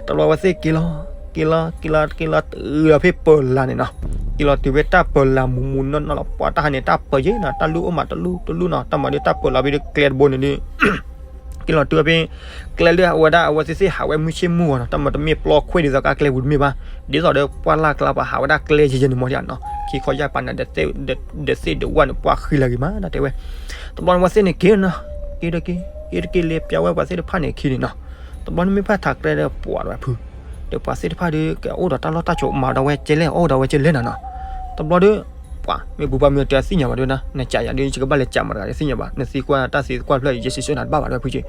တဘျီအဝဲသ့ၣ်က့ၤလီၤ က့ၤလီၤ က့ၤလီၤ က့ၤလီၤတုၤလီၤဖဲပၢၤလၢ်န့ၣ်နီၤ က့ၤလီၤတုၤဖဲတၢ်ပၢၤလၢ်မူးမူးနီၢ်နီၢ်လီၤ ပှၤတၢ်ဟးန့ၣ် တၢ်ပၢၤယဲၢ်နီၤ တၢ်လူၢ်အိၣ်မးတလူၢ်တလူၢ်နီၤ တၢ်မၤဒုးတၢ်ပၢၤလၢ်ဖဲဒုးကျဲတဘိန့ၣ်ဒုး က့ၤလီၤတုၤဖဲ ကျဲလၢအဝဲဒၣ်အဝဲသ့ၣ်သ့ၣ်ဟးဝဲမုၢ်ဆ့ၣ်မုၢ်ဂီၤနီၤ တၢ်မၤတမ့ၢ်ပျီခွဲးဒ်သိးကါကျဲပူၤတမ့ၢ်ဘၣ် ဒ်သိးဒီးပှၢ်လၢ်ကျါပှၤဟးဝဲဒၣ်ကျဲယဲၢ်ယဲၢ်န့ၣ်မီၤဒ်နီၤ ခံခီယၢ်ပာ်နၤ ဒသ့ၣ်ဒဝၣ်န့ၣ် ပှၢ်ဃံလၤဂ့ၤမး တၢ်တဲဝဲ တဘျီန့ၣ် အဝဲသ့ၣ်န့ၣ်က့ၤနီၤ က့ၤတက့ၤ က့ၤတက့ၤ လဲၤပၠးဝဲပှၤသ့ၣ်တဖၣ်န့ၣ်အခံန့ၣ်နီၤ တဘျီန့ၣ်မ့ၢ်ဖါထးကြဲၢ်ဒီးပှၤတဝဲဖု ဒီးပှၤသ့ၣ်တဖၣ်ဒီး ကအိၣ်ဒီးတၢ်လီၢ်တၢ်ဆိးမၤဒီးဝဲကဲလဲၣ် အိၣ်ဒီးဝဲကဲလဲၣ်နၤနီၤ. တဘျီဒီး ပှၤမ့ၢ်ပူၤပှၤမ့ၢ်တဲသ့ၣ်ညါဘၣ်ဒီး နကးယၤဒီး ယကဘၣ်လဲၤကးမၤတဂၤဒီးသ့ၣ်ညါဘၣ် နသံကွၢ်တၢ်သံကွၢ်တဖျၢၣ်အံၤ ယစံးဆၢနၤတဘၣ်ဘၣ်ဒီးဖုက့.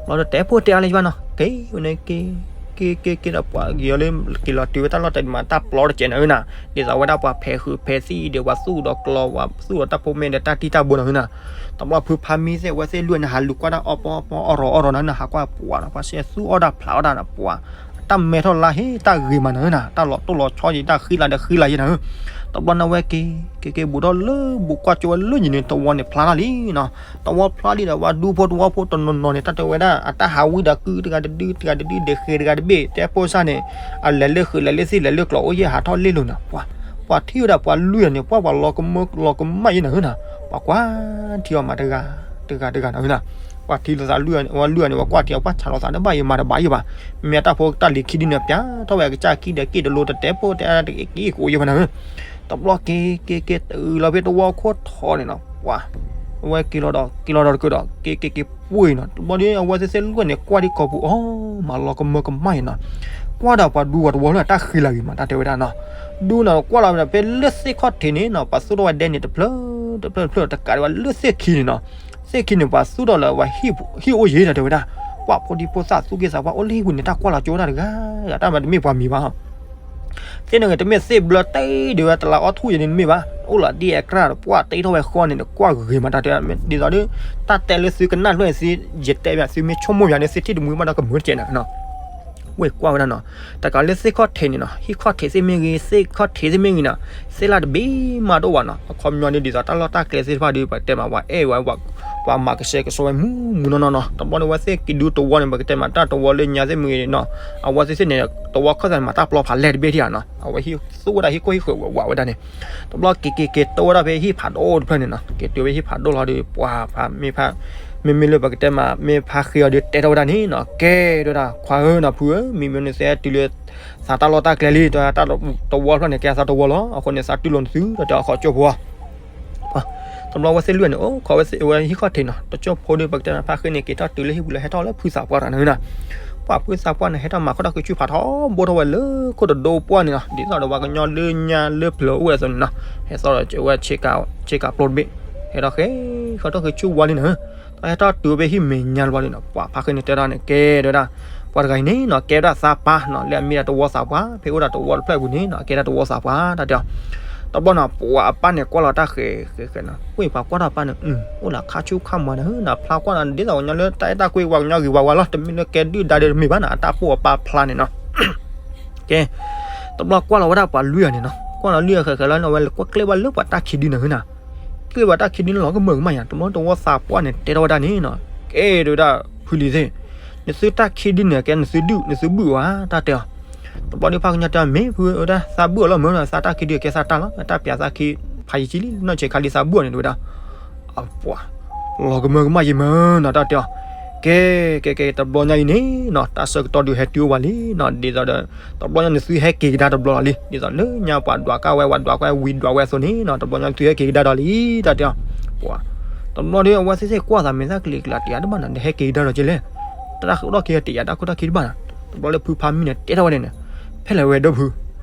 ဘျီဒီးတဲဖိတဲအါလၢယဘၣ်နီၤ က့ၤဝဲန့ၣ်က့ၤ က့ၤက့ၤက့ၤဒီးပှၤက့ၤအီၤလၢ က့ၤလီၤတုၤဝဲတၢ်လီၢ်တၢ်မၤတၢ်ပျီတကဲးနၤဧၢနၤ ဒ်သိးဝဲဒၣ်ပှၤဖဲးဃုာ်ဖဲးသံၣ်ဒီးပှၤသူၣ်ဒီးကျီ ပှၤသူၣ်ဒီးတၢ်ဖိမ့ၢ်ဒီးတၢ်တံၢ်တၢ်ဘိနၤဧၢနၤ. တဘျီဖုဖါမံသ့ၣ် အဝဲသ့ၣ်လွံၢ်န့ၣ် ဟးလူၤကွၢ်တၢ်အီၣ်ပီအီၣ်ပီအီၣ်ရီအီၣ်ရီနၤ နဟးကွၢ်ပှၤနီၤ ပှၤဆဲသူၣ်အီၣ်တၢ်ဖျးအီၣ်တၢ်နီၤ ပှၤ တၢ်မဲထီၣ်လါဟ့ တၢ်ဂ့ၤမးနၤဧၢနၤ တၢ်လီၤတိၢ်လီၤဆီယံၤ တၢ်ဃံလၤဒီးဃံလၤယံၤနၤဧၢ. တဘျီန့ၣ်ဝဲက့ၤ က့ၤက့ၤဘူးထီၣ်လၢဘူးကွၢ်ကၠိဝဲလၢညံၤန့ၣ် သဝီန့ၣ်ဖျါထီၣ်လံနီၤ. သဝီဖျါလံဒီး ပှၤဒူဖိသဝီဖိတနီၤနီၤန့ၣ် တၢ်တဲဝဲဒၣ် အတၢ်ဟးဝံၣ်ဒီးကုတဂၤတဒု တဂၤတဒု ဒဲးဃဲတဂၤတဘ့ၣ် တဲဖိစၢ်န့ၣ် အလဲၤလၢဃုာ်လဲၤလၢသံၣ်လဲၤလၢကျီအိၣ်ယဲၢ်ဟးထီၣ်လ့လိာ်နီၤ ပှၤ ပှၤထံၣ်ဝဲဒၣ်ပှၤလွံၢ်န့ၣ် ပှၤပှၤလီၤကမၢလီၤကမၣ်ယံၤနၤဧၢနၤ ပှၤကွၢ်ထံအီၤမးတဂၤ တဂၤတဂၤနၤဧၢနၤ. ပှၤထံၣ်လိာ်သးလွံၢ်န့ၣ် ဝဲလွံၢ်န့ၣ် ပှၤကွၢ်ထံအီၤပှၤဆးလိာ်သးတဘၣ်ယံၤမၤတဘၣ်ယံၤဘၣ်. မ့ၢ်အတၢ်ဖိတၢ်လံၤခံဒုန့ၣ် ပျးထီၣ်ဝဲအကစၢ်ခံဒီးက့ၣ်တလိတတဲဖိတဲအါတက့ၢ်က့ၣ်ကအိၣ်ယဲၢ်ဖဲနၤဧၢ. တဘျီက့ၤက့ၤက့ၤတုၤလီၤဖဲသဝီခိၣ်ထီန့ၣ်နီၤ ပှၤ အဝဲက့ၤလီၤဒီး က့ၤလီၤဒီးတကၢၢ်ဒီး က့ၤက့ၤက့ၤပှ့ၤနီၤ တဘျီဒီး အဝဲသ့ၣ်သ့ၣ်လွံၢ်န့ၣ် ကွၢ်ဒံးကီၢ်ပူၤအီၤ မၤလီၤကမၢကမၣ်အံၤနီၤ. ကွၢ်ဒီးပှၤဒူပှၤသဝီလၢတၢ်ဃံလၤဂ့ၤမး တၢ်တဲဝဲဒၣ်နီၤ. ဒူနီၤ ကွၢ်လီၤဝဲဒၣ်ဖဲလၢသ့ၣ်ခီၣ်ထံးန့ၣ်နီၤ ပှၤသူၣ်ထီၣ်ဝဲဒဲန့ၣ် တဖျၢၣ်တဖျၢၣ်တဖျၢၣ် တကးဒံးဝဲလၢသ့ၣ်ခံန့ၣ်နီၤ. သ့ၣ်ခံန့ၣ် ပှၤသူၣ်ထီၣ်လၢပှၤဟံၣ်အိၣ်ယံၤ တၢ်တဲဝဲဒၣ်. ပှၤဖိဒံဖိသၣ်သူၣ်က့သးပှၢ်အိၣ်လၢဟံၣ်ပူၤန့ၣ် တၢ်ကွၢ်လီၤကၠိတၢ်တဂၤ တၢ်မၤတမ့ၢ်ပှၤမံၤဘၣ် သ့ၣ်န့ၣ်ဂ့ၤ တမ့ၢ်သ့ၣ်ဘျၢတ့ၢ်ဒံးဝဲတလးအီထူၣ်ယံၤန့ၣ်တမ့ၢ်ဘၣ် အိၣ်လီၤဒ်အကြၢးဒီး ပှၤတ့ထီၣ်ဝဲဃီန့ၣ် ကွၢ်ဂ့ၤမး တၢ်တဲ ဒ်သိးဒီး တၢ်တဲလၢသုကနၣ်လွဲၢ်သု ယတဲဘၣ်သုမ့ၢ်ဆိကမိၣ်ယၤန့ၣ် သုထံၣ်တမုာ်ဘၣ်ဒီးကမုာ်တကဲးနၤနီၤ. ဝဲကွၢ်ဝဲဒၣ်နီၤ တကးလၢသ့ၣ်ခီၣ်ထံးန့ၣ်နီၤ ဟံၣ်ခီၣ်ထံးသ့ၣ်မ့ၢ်ဂ့ၤ သ့ၣ်ခီၣ်ထံးသ့ၣ်မ့ၢ်ဂ့ၤနီၤ သ့ၣ်လၢတဘ့ၣ်မးတအိၣ်ဘၣ်နီၤ အခီပညီဒ်သိးတၢ်လီၢ်တၢ်ကျဲသ့ၣ်တဖၣ်ဒီး ပတဲမးပှၤအဲၣ်ဝဲ ပှၤမၤကဆှဲကဆှီဝဲမုၢ်မုၢ်နီၢ်နီၢ်နီၤ တဘျီန့ၣ်ဝဲသ့ၣ်က့ၤဒူသဝီန့ၣ် ပကတဲမးတၢ်သဝီလၢညါသ့ၣ်မ့ၢ်ဂ့ၤနီၤ အဝဲသ့ၣ်သ့ၣ်န့ၣ် သဝီခၢၣ်သးန့ၣ် မၤတၢ်ပျီဖးလဲၢ်တဘ့ၣ်ထံၣ်ဧါနီၤ အဝဲသူၣ်ဝဲဒၣ်ဟံၣ်ခိၣ်ဟံၣ်ဃၢၤဝးဝးဝဲဒၣ်န့ၣ် တဘျီက့ၤက့ၤက့ၤတိၢ်ဝဲဒၣ်ဖဲဟံၣ်ဖးဒိၣ်တဖျၢၣ်န့ၣ်နီၤ က့ၤတုၤဖဲဟံၣ်ဖးဒိၣ်လီၤဒီး ပှၤဖးမ့ၢ်ဖး မ့မ့ၢ်လၢပကတဲမး မ့ၢ်ဖးဃ့အီၤဒီးတဲထီၣ်ဝဲဒၣ်န့ၣ်နီၤ ကဲဒိၣ်ဒၣ် ခွါဧၢနီၤ ဖုဧၢ မ့မ့ၢ်နသ့ၣ်တုၤလၢ သးတၢ်လီၢ်တၢ်ကျဲလံ တၢ်သဝီဖျၢၣ်န့ၣ် ကဲသးသဝီလီၤ အဃိန့ၣ် သးတူၢ်လိာ်နသု တၢ်တဲအခီကၠိဖိ တဘျီဝဲသ့ၣ်လွံၢ်န့ၣ် အိၣ်ခိးဝဲသ့ၣ်ဝဲဟံၣ်ခီၣ်ထံးနီၤ တကၠိဖိဒီး ပကတဲမးဖးဃ့န့ၣ် က့ၤထီၣ်တုၤလၢဟံၣ်ပူၤလၢဟဲထီၣ်လၢဖုသးပှၢ်တဂၤန့ၣ်နီၤ ပှၤဖုသးပှၢ်န့ၣ် ဟဲထီၣ်မၤခီၣ်ထီၣ်ဃ့ဆူဖးထီဘိထီၣ်ဝဲလၢခိၣ်တဒိပှၢ်န့ၣ်နီၤ ဒ်သိးဒီးပှၤကညီလၢညါလၢပျၢၤအိၣ်ဝဲအသိးန့ၣ်နီၤ ဟဲသီၣ်ဒီးဝဲဆ့ကၤပျိတဘ့ၣ် ဟဲထီၣ်ဃ့ ဃီထီၣ်ဃ့ဆူဝါလံနီၤ တၢ်ဟဲထီၣ်တုၤဝဲဖဲဟံၣ်မဲာ်ညါလၢၤဘၣ်လံနီၤ ပှၤဖးဃ့န့ၣ်တဲဒၣ်န့ၣ် ကဲဒိၣ်ဒၣ် ပှၤတဂၤအံၤန့ၣ်နီၤ ကဲဝဲဒၣ်သးပှၢ်နီၤ လၢအမ့ၢ်ဒၣ်သဝီသးပှၢ် ဖဲအိၣ်ဒၣ်သဝီတဖျၢၣ်အပူၤန့ၣ်နီၤ ကဲဒၣ်သဝီသးပှၢ် တၢ်တဲအီၤ တဘျီနီၤ ပှၤအပၢ်န့ၣ်ကွၢ်လီၤတၢ်ဃဲးဃဲးဃဲးနီၤ ဝ့ၢ်ပှၤကွၢ်ထီၣ်အပၢ်န့ၣ် အိၣ်လၢခါဆူခါမၤန့ၣ် နဖျါကွၢ်နီၤ ဒ်သိးကညီလၢတၢ်အဲၣ်တၢ်ကွံပှၤကညီဂ့ၤဝါဝါလီၤ တမ့ၢ်လၢကဲဒုၣ်ဒါဒီးတမ့ၢ်ဘၣ်နီၤ အတၢ်ပိၢ်အပၢ်ဖျါန့ၣ်နီၤ ကဲ တဘျီကွၢ်လီၤဝဲဒၣ်ပှၤလွံၢ်ဂၤန့ၣ်နီၤ ကွၢ်လီၤလွံၢ်ဂၤဃဲးဃဲးလီၤန့ၣ် အဝဲလဲၤကွၢ်ကျဲဘၣ်လၢပှၤတၢ်ခံဒုန့ၣ်နီၤ ကျဲဘၣ်တၢ်ခံဒုန့ၣ်လီၤကမၢကမၣ်ယါ တဘျီသဝီသးပှၢ်န့ၣ် တဲထီၣ်ဝဲဒၣ်န့ၣ်နီၤ ကဲဒိၣ်ဝဲဒၣ် ဖုလံၤသ့ၣ် နသုတၢ်ခံဒုန့ၣ် ကဲနသုဒုၣ် နသုဘုၣ်ဝဲ တၢ်တဲအီၤ တဘျီဒီးဖးကညီတဲ မ့ၢ်ဖုဝဲဒၣ် သးဘုၣ်အီၤလီၤမၢနီၤ သးတၢ်ခံဒုကဲသးတၢ်လီၤ တၢ်ပျးသးခံ ဖးယံာ်ဆံလံ နီၢ်ဆဲးခါလံသးဘုၣ်အီၤန့ၣ် တဝဲဒၣ် အပှၤ လီၤကမၢကမၣ်ယံာ်မၢနီၤ တၢ်တဲအီၤ ကဲ ကဲ ကဲ တဘျီညါအံၤန့ၣ်နီၤ တၢ်ဆၢကတီၢ်ဒုးဟဲတုၤအိၣ်ဝဲလံနီၤ ဒ်သိးဒီး တဘျီညါနသုဟဲက့ၤကဒါတဘျီလီၤလံ ဒ်သိးလၢညါပှၤဒွးကၣ်ဝဲ ပှၤဒွးကၣ်ဝံၤဒွးဝဲအသိးန့ၣ်နီၤ တဘျီညါနသုဟဲက့ၤကဒါဒီးလံ တၢ်တဲအီၤ ပှၤ တဘျီဒီး အဝဲသ့ၣ်သ့ၣ်ကွၢ်သးမ့ၢ်သၣ်ကလံၤကလး တယၤတဘၣ်နီၤ နဟဲက့ၤကဒါဒီးကဲလဲၣ် တၢ်ဃုထီၣ်ခံတယၤ တၢ်ဃုထီၣ်ခံတဘၣ်နီၤ တဘျီလၢဖုဖါမံန့ၣ် တဲထီၣ်ဝဲန့ၣ်န့ၣ် ဖဲလဲၣ်ဝဲဒီဖု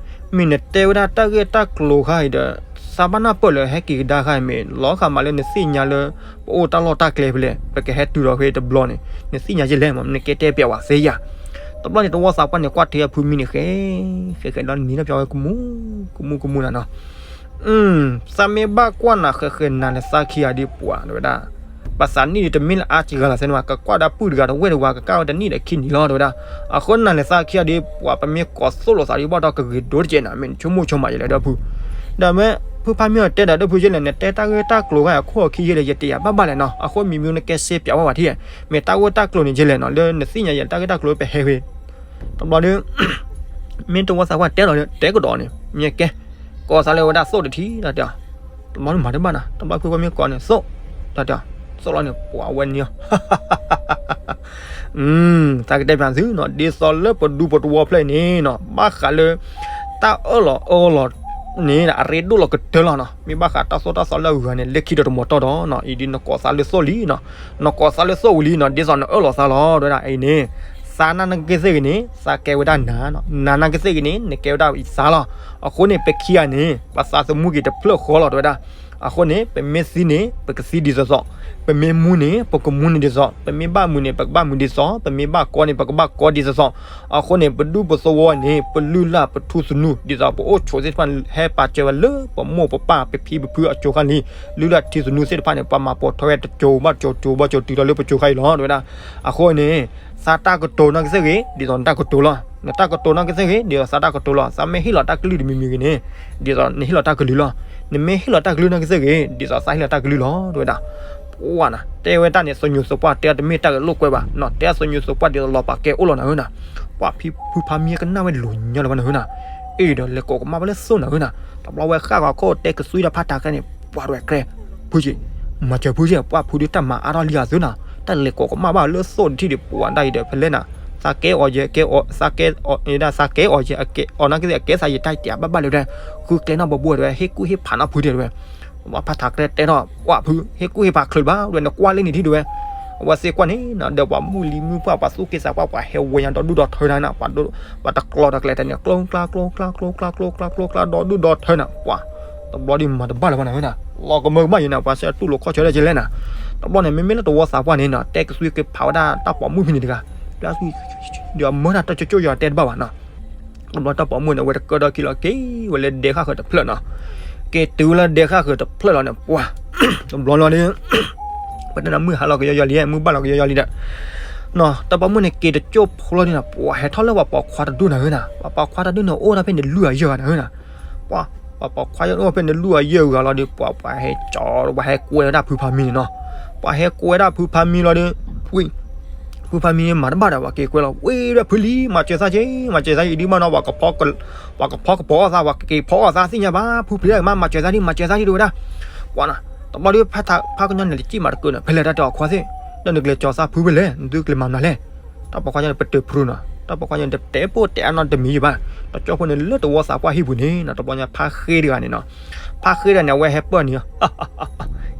မ့ၢ်နတဲဝဲဒၣ်တၢ်ဂ့ၢ်တၢ်ကျိၤခါအံၤဒီး သးဘၣ်နၢ်ပၢၢ်လၢဟဲက့ၤကဒါခါအံၤမ့ၢ် လီၤဃာ်မးလၢနသ့ၣ်ညါလၢ ပအိၣ်တၢ်လီၢ်တၢ်ကျဲဖဲလဲၣ် ပကဟဲတုၤဒီးဖဲတဘျီန့ၣ် နသ့ၣ်ညါကဲလဲၣ်မး နကဲတဲပျးဝဲသ့ယၤ တဘျီန့ၣ် တဝီသးပှၢ်န့ၣ်ကွၢ်ထံအဖုမံန့ၣ်ဃဲ ဃဲဃဲဒီးနံၤထီၣ်ပျီဝဲကမူ ကမူကမူနၤနီၤ သးမ့ၢ်ဘၣ်ကွၢ်နၤဃဲဃဲနၤလၢသးခံဂၤဒ်ပှၤဝဲဒၣ် ပသးနံၣ်ဒ်တမ့ၢ်လၢအါကံဂၤလီၤသဲန့ၣ်ဘၣ် ကကွၢ်ဒၣ်ပုၢ်တဂၤတဝဲၢ်တဝၤ ကကၣ်ဝဲတနံၣ်ဒီးခံနံၤလီၤ တဝဲဒၣ် အဃိနၤလၢသးခံဂၤဒ်ပှၤ ပမ့ၢ်ကိးသိၣ်လိာ်သးဒ်ဘၣ်ဒီးကဂ့ၤဒိၣ်တကဲးနၤ မ့ၢ်နဆိကမိၣ်ဆိကမးယလဲၣ်ဒီဖု ဒီးမ့ၢ်ဖုဖါမံအီၤတဲဒီးဒီဖုကဲလဲၣ် နတဲတၢ်ဂ့ၢ်တၢ်ကျိၤခါအံၤ အခိၣ်အခံယဲဒီး ယတယၤဘၣ်ဘၣ်လဲၣ်နီၤ အဃိမံၤမံၤနကဲစ့ပျးဝဲဝဲထံၣ် မ့ၢ်တၢ်ဂ့ၢ်တၢ်ကျိၤန့ၣ်ကဲလဲၣ်နီၤ လၢနသ့ၣ်ညါယဲတၢ်ဂ့ၢ်တၢ်ကျိၤပဟဲဃ့ တဘျီဒီး မ့ၢ်တဝီသးပှၢ်တဲလီၤဒီး တဲကဒီးန့ၣ် မ့ၢ်ကဲ ကိးသးလၢဝဲဒၣ်သိၣ်တထံၣ် တၢ်တဲအီၤ တဘျီန့ၣ်မၤတဘၣ်နၤ တဘျီဖုဖါမံကိးန့ၣ် သိၣ် တၢ်တဲအီၤ သိၣ်လီၤန့ၣ် ပှၤဝဲန့ၣ် သးကတဲပျးသုနီၤ ဒ်သိးလၢပဒူပတဝီဖျၢၣ်အံၤန့ၣ်နီၤ ဘၣ်ဃးလၢ တၢ်အၢၣ်လီၤအၢလီၤန့ၣ် အရ့ဒိၣ်လီၤကတၢၢ်လီၤနီၤ မ့ၢ်ဘၣ်ဃးတၢ်သိၣ်တၢ်သီလၢအဂၤန့ၣ် လၢခံဒီးတမီၤတီၢ်ဒီးနီၤ အံၤဒ်နကိးသးလၢသိၣ်လံနီၤ နကိးသးလၢသိၣ်ဝံၤလံနီၤ ဒ်သိးနအၢၣ်လီၤသးလီၤ တဝဲဒၣ်အံၤန့ၣ် သးနာ်က့သ့ၣ်ဂ့ၤန့ၣ် သးကဲဝဲဒၣ်နၤ, နၤနာ်က့သ့ၣ်ဂ့ၤန့ၣ် နကဲဝဲဒၣ်ယသးလီၤ. အဃိန့ၣ် ပခံဂၤန့ၣ် ပသးသမူက့ၤတဖျၢၣ်ဃီလီၤ တဲဝဲဒၣ်. အဃိန့ၣ် ပမ့ၢ်သံန့ၣ် ပကသံဒ်သိးသိး, ပမ့ၢ်မူန့ၣ် ပကမူန့ၣ်ဒ်သိး, ပမ့ၢ်ဘၣ်မုာ်န့ၣ် ပကဘၣ်မုာ်ဒ်သိး, ပမ့ၢ်ဘၣ်ကီန့ၣ် ပကဘၣ်ကီဒ်သိးသိး. အဃိန့ၣ် ပဒူၣ်ပသဝီန့ၣ် ပလုၢ်လၢ်ပထူသနူ ဒ်သိးပအိၣ်ဆိးသ့ၣ်တဖၣ် ဟဲပာ်စၢၤဝဲလၢပမိၢ်ပပၢ်ပဖံပဖုအစိၤခါလံ. လုၢ်လၢ်ထူသနူသ့ၣ်တဖၣ်န့ၣ် ပှၤမၤပိာ်ထွဲဝဲတစိၤဘၣ်တစိၤ တစိၤဘၣ်တစိၤ တုၤထီၣ်လၢပစိၤခါအံၤလီၤ တဲဝဲဒၣ်. အဃိန့ၣ် သးတၢ်ကတိၤနာ်က့သ့ၣ်ဂ့ၤ ဒ်သိးနတၢ်ကတိၤလီၤ. နတၢ်ကတိၤနာ်က့သ့ၣ်ဂ့ၤ ဒ်သိးသးတၢ်ကတိၤလီၤ. သးမ့ၢ်ဟ့ၣ်လီၤတၢ်ကလုၢ်တမံၤမံၤဂ့ၤန့ၣ် ဒ်သိးနဟ့ၣ်လီၤတၢ်ကလုၢ်လီၤ. နမ့ၢ်ဟ့ၣ်လီၤတၢ်ကလုၢ်နာ်က့သ့ၣ်ဂ့ၤ ဒ်သိးသးဟ့ၣ်လီၤတၢ်ကလုၢ်လီၤ တဲဝဲဒၣ်. ပှၤနၤ တဲဝဲတၢ်န့ၣ် သညူးသပှၢ်တဲတမ့ၢ်တၢ်ဂ့ၢ်လိာ်ကွဲဘၣ်နီၤ, တဲသညူးသပှၢ်ဒ်သိးလီၤပာ်ကဲအိၣ်လီၤနၤဧၢနၤ. ပှၤဖံဖုဖါမံကနၣ်ဝဲလိၤညါလၢၤဘၣ်နၤဧၢနၤ. အ့ၣ်ဒီးလဲၤကိးကမၣ်ဘၣ်လၢသိၣ်နၤဧၢနၤ. တဘျီဝဲဃၣ်ဂီၤခိၣ်တဲကသွံတၢ်ဖးတၢ်ကဲန့ၣ် ပှၤတဝဲကျဲ ဖုက့ၤ မၤစၢၤဖုက့ၤ ပှၤဖုဒုးတၢ်မၤအါထီၣ်လံအသုနၤ, တၢ်လဲၤကိးကမၣ်ဘၣ်လၢသိၣ်တထံၣ်ဒီး ပှၤဒၣ်အံၤဒီး ဖဲလဲၣ်နၤ သးကဲအီၤယဲ ကဲအီၤ သးကဲအီၤ ဒၣ်သးကဲအီၤယဲ အီၤနာ်က့သ့ၣ် အကဲသးယတၢ်တဘၣ်ဘၣ်လၢၤတဲ, ဃုကျဲနီၢ်ဘီဘိတဲဝဲ ဟ့ၣ်ကူၣ်ဟ့ၣ်ဖးနီၢ်ဖုတဲဝဲ. ပှၤဖးတၢ်ကျဲတဲထီၣ် ပှၤဖု ဟ့ၣ်ကူၣ်ဟ့ၣ်ဖးချုးဘၣ်တဲဝဲ နကွၢ်လၢန့ၣ်ထံၣ်တဲဝဲ. အဝဲသ့ၣ်ကွၢ်န့ၣ်နီၤ ဒီးပှၤမုၢ်လံၤမုၢ်ပှၢ် ပှၤသူၣ်က့သးပှၢ် ပှၤဟဲဝဲညါဒီဒူၣ်ဒီထၢနၤနၤ, ပှၤတကျီတကျဲတဲန့ၣ် ကျိကျါကျိကျါကျိကျါကျိကျါကျိကျါကျိကျါ ဒီဒူၣ်ဒီထၢနၤ ပှၤ တဘျီဒုးမၤတဘၣ်လၢၤဘၣ်နၤဧၢနၤ, လီၤကမၢကမၣ်ယဲနၤ, ပှၤဆဲတူၢ်လိာ်ခီၣ်ဆၢဒၣ်ကလဲၣ်နၤ. တဘျီန့ၣ် မ့မ့ၢ်လၢတဝီသးပှၢ်န့ၣ်နီၤ တဲကသွံက့ၤဖးဝဲဒၣ်တၢ်ပိာ်မုၣ်ဖဲန့ၣ်တဂၤ, ဒီးမၢတၢ်တကၠိၣ်ကၠိၣ်ယွၤတဲတဘၣ်ဘၣ်နီၤ. တဘျီတၢ်ပိာ်မုၣ်န့ၣ် အဝဲတကၢၢ်ဒီးခံလီၤ က့ၤဝဲလၢဒဲဃၣ်ဃၢၤတဖျၢၣ်နီၤ. က့ၤတုၤဝဲလၢဒဲဃၣ်ဃၢၤတဖျၢၣ်လီၤန့ၣ် ပှၤ တဘျီလီၤဒီး ပတဲနၤ မုၢ်ဟါလီၤကယီယီလံ မုၢ်ဘၣ်လီၤကယီယီလံဒီး နီၤ တၢ်ပိာ်မုၣ်န့ၣ် က့ၤတကၠိၣ်ဖိလီၤန့ၣ်နီၤ ပှၤဟဲထီၣ်လၢပှၤပိာ်ခွါတဒူၣ်နၤဧၢနၤ, ပှၤပိာ်ခွါတဒူၣ်န့ၣ် အိၣ်ဒၣ်ဖဲန့ၣ်လွံၢ်ဂၤယဲၢ်ဂၤနၤဧၢနၤ. ပှၤ ပှၤပိာ်ခွါအိၣ်ဖဲန့ၣ်လွံၢ်ဂၤယဲၢ်ဂၤလီၤဒီး ပှၤ ပှၤဟဲကၠီ ပှၤဟဲကွဲဝဲဒၣ်ဖုဖါမံန့ၣ်နီၤ. ပှၤဟဲကွဲဝဲဒၣ်ဖုဖါမံလီၤဒီး ဝံၤ ဖုဖါမံမၤတဘၣ်ဒီး ပှၤက့ၤကွဲလီၤ ဝံၤဒီး ဖုလံ မၤစၢၤသးက့ၤ မၤစၢၤသးက့ၤ ဒ်ဘၣ်နီၤ ပှၤကဖီကဖီကဖီအီၣ်သး ပှၤကက့ၤဖီအီၣ်သးသ့ၣ်ညါဘၣ် ဖုပျံၤတၢ်ကမၣ် မၤစၢၤသးဒ် မၤစၢၤသးဒ်တဲဝဲဒၣ်. ပှၤနီၤ တဘျီဒီး ဖါကညီန့ၣ် လၢကံၣ်မၤတကၢန့ၣ် ဖဲလဲၣ်တၢ်တဲအီၤခွါသ့ၣ် လၢနကလဲၤကၠီၤသးဖုဖဲလဲၣ် နသုကလဲၤမၤမနုၤလဲၣ်. တၢ်ပိာ်ခွါန့ၣ် ပတၢၢ်ဖုနီၤ တၢ်ပိာ်ခွါန့ၣ် တတဲပိၢ်တဲအါနီတမံၤယံၤဘၣ်. တကၠိဖိန့ၣ်လၢတဝီသးပှၢ်ဟံၣ်ပူၤန့ၣ်နီၤ တဘျီညါ ဖါဃ့တဂၤန့ၣ်နီၤ ဖါဃ့တဂၤန့ၣ် အဝဲဟဲပၢၢ်န့ၣ်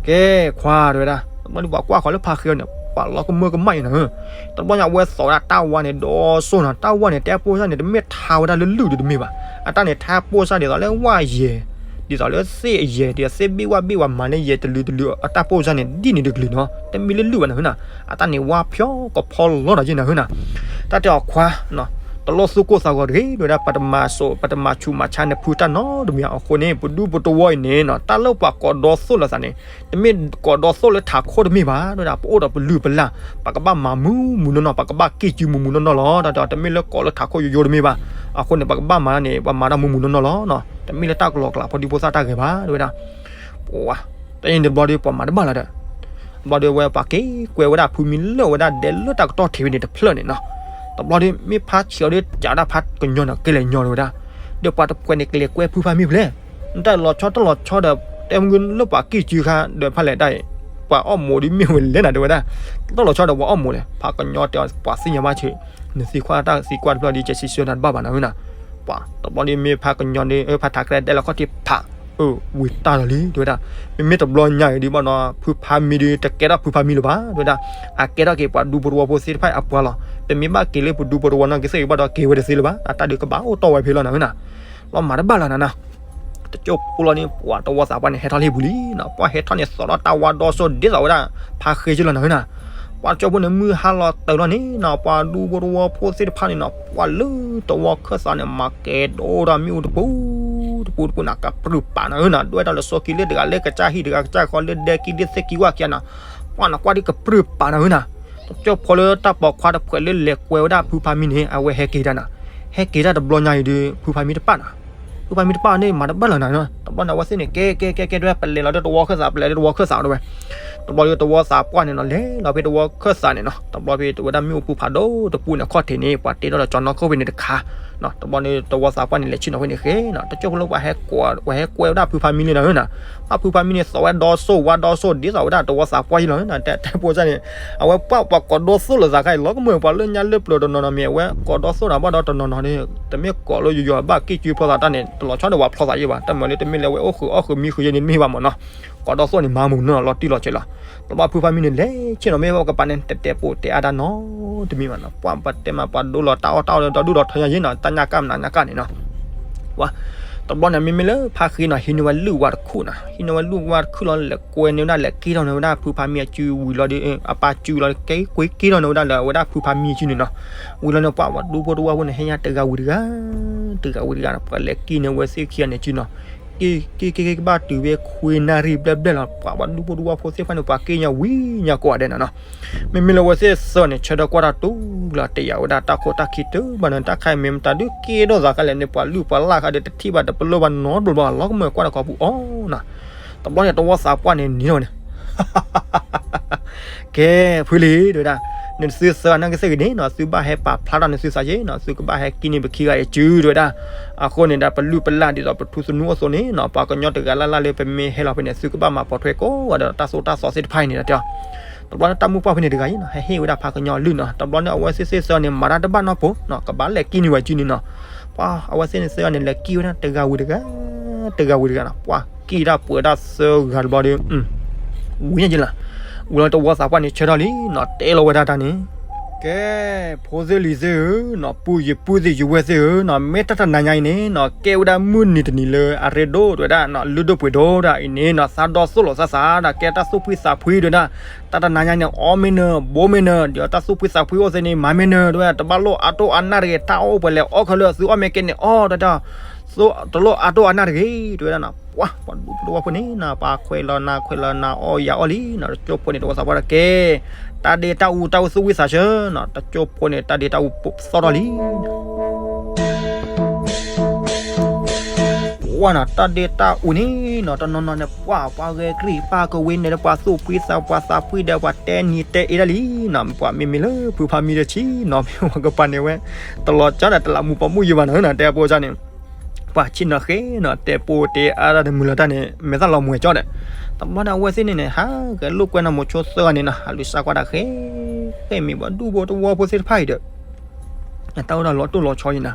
ကဲ ခွါတဲဝဲဒၣ် တဘျီဒီးပှၤကွၢ်ဃီၤလၢဖါဃ့အီၤန့ၣ် ပှၤလီၤကမၢကမၣ်အံၤနၤဧၢ. တဘျီညါ အဝဲသိးဝဲဒၣ်တၢ်ဝါန့ၣ် ဒီစိၢ်နီၤ တၢ်ဝါန့ၣ် တဲပိၢ်စၢ်န့ၣ် တမ့ၢ်ထါဝဲဒၣ်လၢလုၢ်ဒီးတမ့ၢ်ဘၣ်. အတၢ်န့ၣ် ထါပိၢ်စၢ်ဒ်သိးလၢဝါယဲၢ် ဒ်သိးလၢသ့ၣ်အယဲၢ် ဒ်သိးသ့ၣ်ဘ့ၣ်ဝါဘ့ၣ်ဝဲမၤလၢယဲၢ်တလုာ်တလုာ် အတၢ်ပိၢ်စၢ်န့ၣ် ဒ်န့ၣ်တကလုာ်နီၤ တမ့ၢ်လၢလုၢ်ဘၣ်နၤဧၢနၤ. အတၢ်န့ၣ် ဝါဖျီကဖီလီၤဒီးယဲၢ်နၤဧၢနၤ. တၢ်တဲအီၤခွါ တလိၣ်သူၣ်ကိၢ်သးဂီၤတဂ့ၤ တဲဝဲဒၣ် ပတမၤစိး ပတမၤဆူးမၤဆါနဖုတၢ်နီတမံၤအဃိန့ၣ် ပဒူပတဝီအံၤန့ၣ်နီၤ တၢ်လၢပှၤကိးဒီသိၣ်လိာ်သးန့ၣ် တမ့ၢ်ကိးဒီသိၣ်လၢထးခိၣ်တမ့ၢ်ဘၣ် တဲဝဲဒၣ် ပအိၣ်ဒီးပလုၢ်ပလၢ် ပကဘၣ်မၤမုာ်မုာ်နီၢ်နီၢ် ပကဘၣ်ကံၢ်စုမုာ်မုာ်နီၢ်နီၢ်လီၤ တၢ်တဲအီၤ တမ့ၢ်လၢကိးလၢထးခိၣ်ယိယိတမ့ၢ်ဘၣ်. အဃိန့ၣ် ပကဘၣ်မၤန့ၣ် ပှၤမၤတၢ်မုာ်မုာ်နီၢ်နီၢ်လီၤ တမ့ၢ်လၢတၢ်ကလီၤကျးဖိဒံဖိသၣ်တၢ်ဂဲၤဘၣ် တဲဝဲဒၣ်. ပှၤ တၢ်အံၤန့ၣ်တဘျီဒီး ပှၤမၤတဘၣ်လၢၤဒီး တဘျီဒီး အဝဲပှၤက့ၤကွဲဝဲဒၣ်ဖုမံလၢဝဲဒၣ်ဒဲလၢတၢ်ကတီၢ်ထံးဝဲန့ၣ်တဖျၢၣ်န့ၣ်နီၤ. တဘျီဒီး မ့ၢ်ဖါဆံးအီၤဒီး ကးဒၣ်ဖါကညီန့ၣ် ကဲလဲၤညီတဲဝဲဒၣ်. ဒီးပှၤတဖုန့ၣ် ကလဲၤကွဲဖုဖါမံဖဲလဲၣ်. နတၢ်လီၤဆီတၢ်လီၤဆီဒီး တဲမုၢ်လၢပှၤကံၢ်စုခါဒီးဖဲလဲၣ်တၢ်အံၤ ပှၤအီၣ်မိးဒ်မ့ၢ်ဝဲလဲၣ်နၤတဲဝဲဒၣ်. တၢ်လီၤဆီဒီးပှၤအီၣ်မိးလဲၣ် ဖါကညီတဲအီၤ ပှၤသ့ၣ်ညါဘၣ်ဆ့ နသံကွၢ်တၢ်သံကွၢ်တဖျၢၣ်ဒီး ကဲစံးဆၢနၤတဘၣ်ဘၣ်နၤဧၢနၤ. ပှၤ တဘျီဒီး မ့ၢ်ဖါကညီဒီး ဖါထးကျဲတဲလီၤခီၣ်ထံးဖး အၢ ဝံၤတၢ်လီၤလံ တဲဝဲဒၣ်. မ့မ့ၢ်တဘျီညါအံၤဒ်ဘၣ်နီၤ ဖုဖါမံဒီး တကဲထီၣ်ဖုဖါမံလၢၤဘၣ် တဲဝဲဒၣ်. အကဲထီၣ်က့ၤပှၤဒူဖိတဝီဖိသ့ၣ်တဖၣ်အပှၤလီၤ. ပမ့ၢ်ဘၣ်က့ၤလၢပဒူဖိတဝီနီၢ်က့သ့ၣ်ဂ့ၤဘၣ်ဒီး က့ၤဝဲတသ့လၢၤဘၣ်. အတၢ်ဒုးကဘၣ်အိၣ်တီၢ်ဝဲဖဲလီၤနၤဧၢနၤ. လီၤမၤတဘၣ်လၢၤနၤနၤ. တကၠိၢ်ဖိလီၤန့ၣ် ပှၤတဝီသးပှၢ်န့ၣ် ဟဲထီၣ်လၢဟံၣ်ပူၤလံနီၤ. ပှၤဟဲထီၣ်န့ၣ် သိးထီၣ်တၢ်ဝါဒီစိၢ်ဒ်သိးဝဲဒၣ် ဖါဃ့က့လီၤနၤဧၢနၤ. ပှၤတကၠိၢ်ဖိန့ၣ် မုၢ်ဟါလီၤတၢၤလီၤန့ၣ်နီၤ ပှၤဒူဖိတဝီဖိသ့ၣ်တဖၣ်န့ၣ်နီၤ ပှၤလၢတဝီခၢၣ်သးန့ၣ် မၤကဲၤဒိၣ်တၢ်မ့ၣ်အူတပူၤ တပူၤတပူၤန့ၣ် ကပြုၢ်ပာ်နၤဧၢနၤ. ဒွဲၣ်တၢ်လၢစီၤကံလၢတဂၤ လၢကစၢ်ဟံၣ်တဂၤ ကစၢ်ဃီ လၢဒဲကံဒ်သ့ၣ်ကံဝၣ်က့နၤ ပှၤနကွၢ်ဒ်ကပြုၢ်ပာ်နၤဧၢနၤ. တကၠိၢ်ဖိလၢတၢ်ပိာ်ခွါတဖုလၢလဲၤကွဲဝဲဒၣ်ဖုဖါမံန့ၣ် အဝဲဟဲက့ၤတၢ်နၤ. ဟဲက့ၤတၢ်တဘျီညါအံၤဒီး ဖုဖါမံတပၣ်နၤ. ဖုဖါမံတပၣ်န့ၣ် မၤတဘၣ်လၢၤနၤ. တဘျီန့ၣ် အဝဲသ့ၣ်န့ၣ် ကဲ ကဲ ကဲ ကဲ တဲဝဲ ပလဲၤလီၤဒီးတဝီခၢၣ်သး ပလဲၤလီၤဒီးတဝီခၢၣ်သးတဲဝဲ. တဘျီဒီးတဝီသးပှၢ်န့ၣ်နီၤ လဲၤလီၤဖဲတဝီခၢၣ်သးန့ၣ်နီၤ. တဘျီဖဲတဝဲဒၣ်မ့ၣ်အူဖုဖးဒိၣ်တပူၤန့ၣ် ခီၣ်ထံးန့ၣ် ပှၤတ့ထီၣ်ဒီးကၠီၤနီၢ်ခိၣ်ဖဲန့ၣ်တခါ တဘျီန့ၣ် တဝီသးပှၢ်န့ၣ် လဲၤဆ့ၣ်နီၤဖဲန့ၣ်ဃဲနီၤ. တကၠိၢ်ဖိလၢပှၤဟဲကွဲ ပှၤဟဲကွဲဝဲဒၣ်ဖုဖါမံလံနၤဧၢနၤ. ဘၣ်ဖုဖါမံန့ၣ် သိးဝဲဒီစိၢ်ဝါဒီစိၢ် ဒ်သိးဝဲဒၣ်တဝီသးပှၢ်ယံလီၤနၤ. တဲ တဲပိစၢ်န့ၣ် အဝဲပှၤ ပှၤကိးဒီသိၣ်လိာ်သးခါအံၤ လီၤကမၢပှၤလၢညါလၢပျၢၤတနီၤနီၤမ့ၢ် အဝဲကိးဒီသိၣ်နၤဘၣ်ဒီးတနီၤနီၤန့ၣ် တမ့ၢ်ကိးလၢယိယိဘၣ်ကံၢ်ကၠုဖျီသးတၢ်န့ၣ် တလီၤဆီဒီးပှၤဖျီသးယံဘၣ်. တမ့ၢ်လၢတမ့ၢ်လၢအဝဲအိၣ်ဃုာ်အီၣ်ဃုာ်မံဃုာ်ယဲန့ၣ်တမ့ၢ်ဘၣ်မ့ၢ်နီၤ. ပှၤဒီသိၣ်န့ၣ် မၤမုာ်နီၤ လီၤတံၢ်လီၤဆဲးလီၤ. တဘျီဖုဖါမံန့ၣ် လဲၤဆ့ၣ်နီၤ မ့ၢ်ဝဲကပၤန့ၣ် တတဲပိာ်တဲအါတၢ်နီတမံၤဘၣ်နီၤ. ပှၤပတဲမး ပှၤဒိလီၤတၢ်အီၣ်တၢ်အီဒီး ဒိၣ်ဒီးထီညါယ့ၣ်နီၤ တၢ်ညါကၣ်မနုၤညါကၣ်န့ၣ်နီၤ. ပှၤ တဘျီန့ၣ် မ့မ့ၢ်လၢဖါဃ့နီၤ ဟံးန့ၢ်ဝဲလုၢ်ဝါတခူၣ်နီၤ ဟံးန့ၢ်ဝဲလုၢ်ဝါတခူၣ်လီၤ လဲၤကွဲန့ၢ်ဝဲဒၣ် လဲၤက့ၢ်ထီၣ်န့ၢ်ဝဲဒၣ် ဖုဖါမံအစုဝံၤလီၤဒီး အပၢ်စုလီၤဒီး က့ၢ်ကွဲက့ၢ်ထီၣ်န့ၢ်ဝဲဒၣ်လၢအဝဲဒၣ်ဖုဖါမံအစုန့ၣ်နီၤ. ဝံၤလီၤန့ၣ် ပှၤပှၤဒူဖိတဝၢဖိန့ၣ် ဟဲညါတဂၤဝံၤတဂၤ တဂၤဝံၤတဂၤနီၤ ပှၤလဲၤက့ၢ်န့ၢ်ဝဲသ့ၣ်ခံဂၤန့ၣ်စုနီၤ က့ၢ်က့ၢ်က့ၢ်က့ၢ် ကဘၣ်တုၤဝဲခွံနၣ်ရံၣ်ဘျဲၣ်ဘျဲၣ်လီၤ. ပှၤပှၤဒူဖိတဝၢဖိသ့ၣ်တဖၣ်န့ၣ် ပှၤက့ၢ်ညါဝံၤညါကိးဂၤဒဲးနီၤနီၤ. မ့မ့ၢ်လၢအဝဲသ့ၣ်သၢန့ၣ် ဆၢထၢၣ်ကွၢ်တၢ်တူၢ်လီၤ တယာ်ဝဲဒၣ်တၢ်ခိၣ်တၢ်ခံတုၤဘၣ်န့ၣ် တၢ်ခါအံၤ မ့ၢ်မတၤဒုးက့ၢ်ထီၣ်သးခါလဲၣ်န့ၣ် ပှၤလုၢ်ပှၤလၢ်ခါဒီး တထံၣ်ဘၣ်တပလီၢ်ဘၣ်နီတဘျီဘၣ် လီၤကမၢၢ်ကွၢ်တၢ်ခီပူၤအီၤနီၤ. တဘျီန့ၣ် တဝီသးပှၢ်န့ၣ်နံၤထီၣ်န့ၣ် ကဲ ဖုလံ တဲဝဲဒၣ်, နသုသၢဂၤနာ်က့သ့ၣ်ဂ့ၤန့ၣ်နီၤ သုဘၣ်ဟဲပာ်ဖျါထီၣ်နသုသးယ့ၣ်နီၤ သုကဘၣ်ဟဲက့ၤန့ၢ်ပခံဂၤအံၤစု တဲဝဲဒၣ်. အဃိန့ၣ်ဒီး ပလုၢ်ပလၢ်ဒ်သိးပထူသနူအိၣ်အသိးန့ၣ်နီၤ ပှၤကညီတဂၤလၢ်လၢ်လၢပမ့ၢ်ဟဲလီၤဖဲန့ၣ် သုကဘၣ်မၤပိာ်ထွဲကိးဂၤဒဲး တၢ်သိၣ်တၢ်သီသ့ၣ်တဖၣ်အံၤန့ၣ်ဒီး တဘျီန့ၣ် တၢ်မုၣ်ပှၢ်ဖဲန့ၣ်တဂၤအံၤနီၤ ဟဲဟ့ၣ်ဝဲဒၣ်ဖးကညီအလုၢ်နီၤ တဘျီန့ၣ် အဝဲသ့ၣ်သ့ၣ်သၢန့ၣ် မၤတၢ်တဘၣ်နီတပူၤနီၤ ကဘၣ်လဲၤက့ၤန့ၢ်ဝဲစုန့ၣ်နီၤ. ပှၤအဝဲသ့ၣ်န့ၣ်သၢဂၤန့ၣ် လဲၤက့ၤဝဲဒၣ်တဂၤဝံၤတဂၤ တဂၤဝံၤတဂၤနီၤ ပှၤက့ၤတၢ်ပှဲၤတၢ်သၢဂၤတဘျီဒီး ဝံၤန့ၣ်က့လီၤ. ဝံၤလီၤတဝီသးပှၢ်န့ၣ် ဆၢထၢၣ်လံနီၤ တဲလီၤဝဲဒၣ်တၢ်န့ၣ်, ကဲ ဖိသ့ၣ်လံၤသ့ၣ်ဧၢနီၤ ပုၢ်ယပုၢ်သ့ၣ်ယဝဲၢ်သ့ၣ်ဧၢနီၤ မ့ၢ်တၢ်တနၤညါအံၤန့ၣ်နီၤ ကဲဝဲဒၣ်မုၢ်နံၤတနံၤလၢအရ့ဒိၣ်တဲဝဲဒၣ်နီၤ လုၢ်ဒိၣ်ပှ့ၤဒိၣ်ဒၣ်အံၤန့ၣ်နီၤ သးဒီသိၣ်လိာ်သးသးဒီး ကဲတၢ်သူၣ်ဖှံသးဖှံတဲဝဲဒၣ်. တၢ်တနၤညါန့ၣ် အီၣ်မ့ၢ်နၢၤ ဘိမ့ၢ်နၢၤ ဒီးတၢ်သူၣ်ဖှံသးဖှံအိၣ်သ့န့ၣ် မၤမ့ၢ်နၢၤတဲဝဲ တဘၣ်လိၣ်အါတိၢ်အါနၢ်တဂ့ၤ တၢ်အီၣ်အိၣ်ပှဲၤလဲၣ် အီၣ်ခဲလၢာ်သုအီၣ်မ့ၢ်ကဲန့ၣ်အီၣ်တဲဝဲ တလိၣ်အါတိၢ်အါနၢ်တဂ့ၤ တဲဝဲဒၣ်နီၤ. ပှၤ ပှၤဒူဖိတဝီဖိန့ၣ်နီၤ ပှၤခွဲးလီၤနၤခွဲးလီၤနၤအီၣ်ယၤအီၣ်လံနီၤ တကၠိဖိန့ၣ် တဝီသးပှၢ်တကဲ တၢ်ဒ့တၢ်အူတၢ်သူၣ်ဝံၣ်သးဆၢနီၤ တကၠိဖိန့ၣ် တၢ်ဒ့တၢ်အူသီၣ်ထီၣ်လံ ပှၤနီၤ တၢ်ဒ့တၢ်အူန့ၣ်နီၤ တနီၤနီၤန့ၣ် ပှၤ ပှၤဂဲၤကရံၣ်ပာ်ကဝ့ၤန့ၣ်ဒီး ပှၤသူၣ်ဖှံသး ပှၤသးဖှံဒီး ပှၤတဲနံၤတဲအ့ဒၣ်လံနီၤ ပှၤမ့မ့ၢ်လၢဖုဖါမံဒီးဆံနီၤ မ့ၢ်ဝဲကပၤန့ၣ်ဝဲ တလီၤကၠီဒီးတလးမူးပိာ်မုၣ်ယံၤဘၣ်နီၤ တဲပှၤကၠီန့ၣ် ပှၤဆံနီၤဃဲနီၤ တဲပိာ်တဲအါတၢ်တမုာ်လီၤတၢ်န့ၣ် မဲာ်သၣ်လီၤမှဲၤကၠီဒီး တဘျီန့ၣ် အဝဲသ့ၣ်န့ၣ်န့ၣ် ဟးဂဲၤလိာ်ကွဲနီၤ မိၤဆိသၢဂၤန့ၣ်နီၤ ဟးလူၤစါကွၢ်တၢ်ဃဲ ဃဲမ့ၢ်ပှၤဒူဖိတဝီဖိသ့ၣ်တဖၣ်အံၤဒီး အတၢ်အိၣ်ဒၣ်လီၤတိၢ်လီၤဆီယံၤနီၤ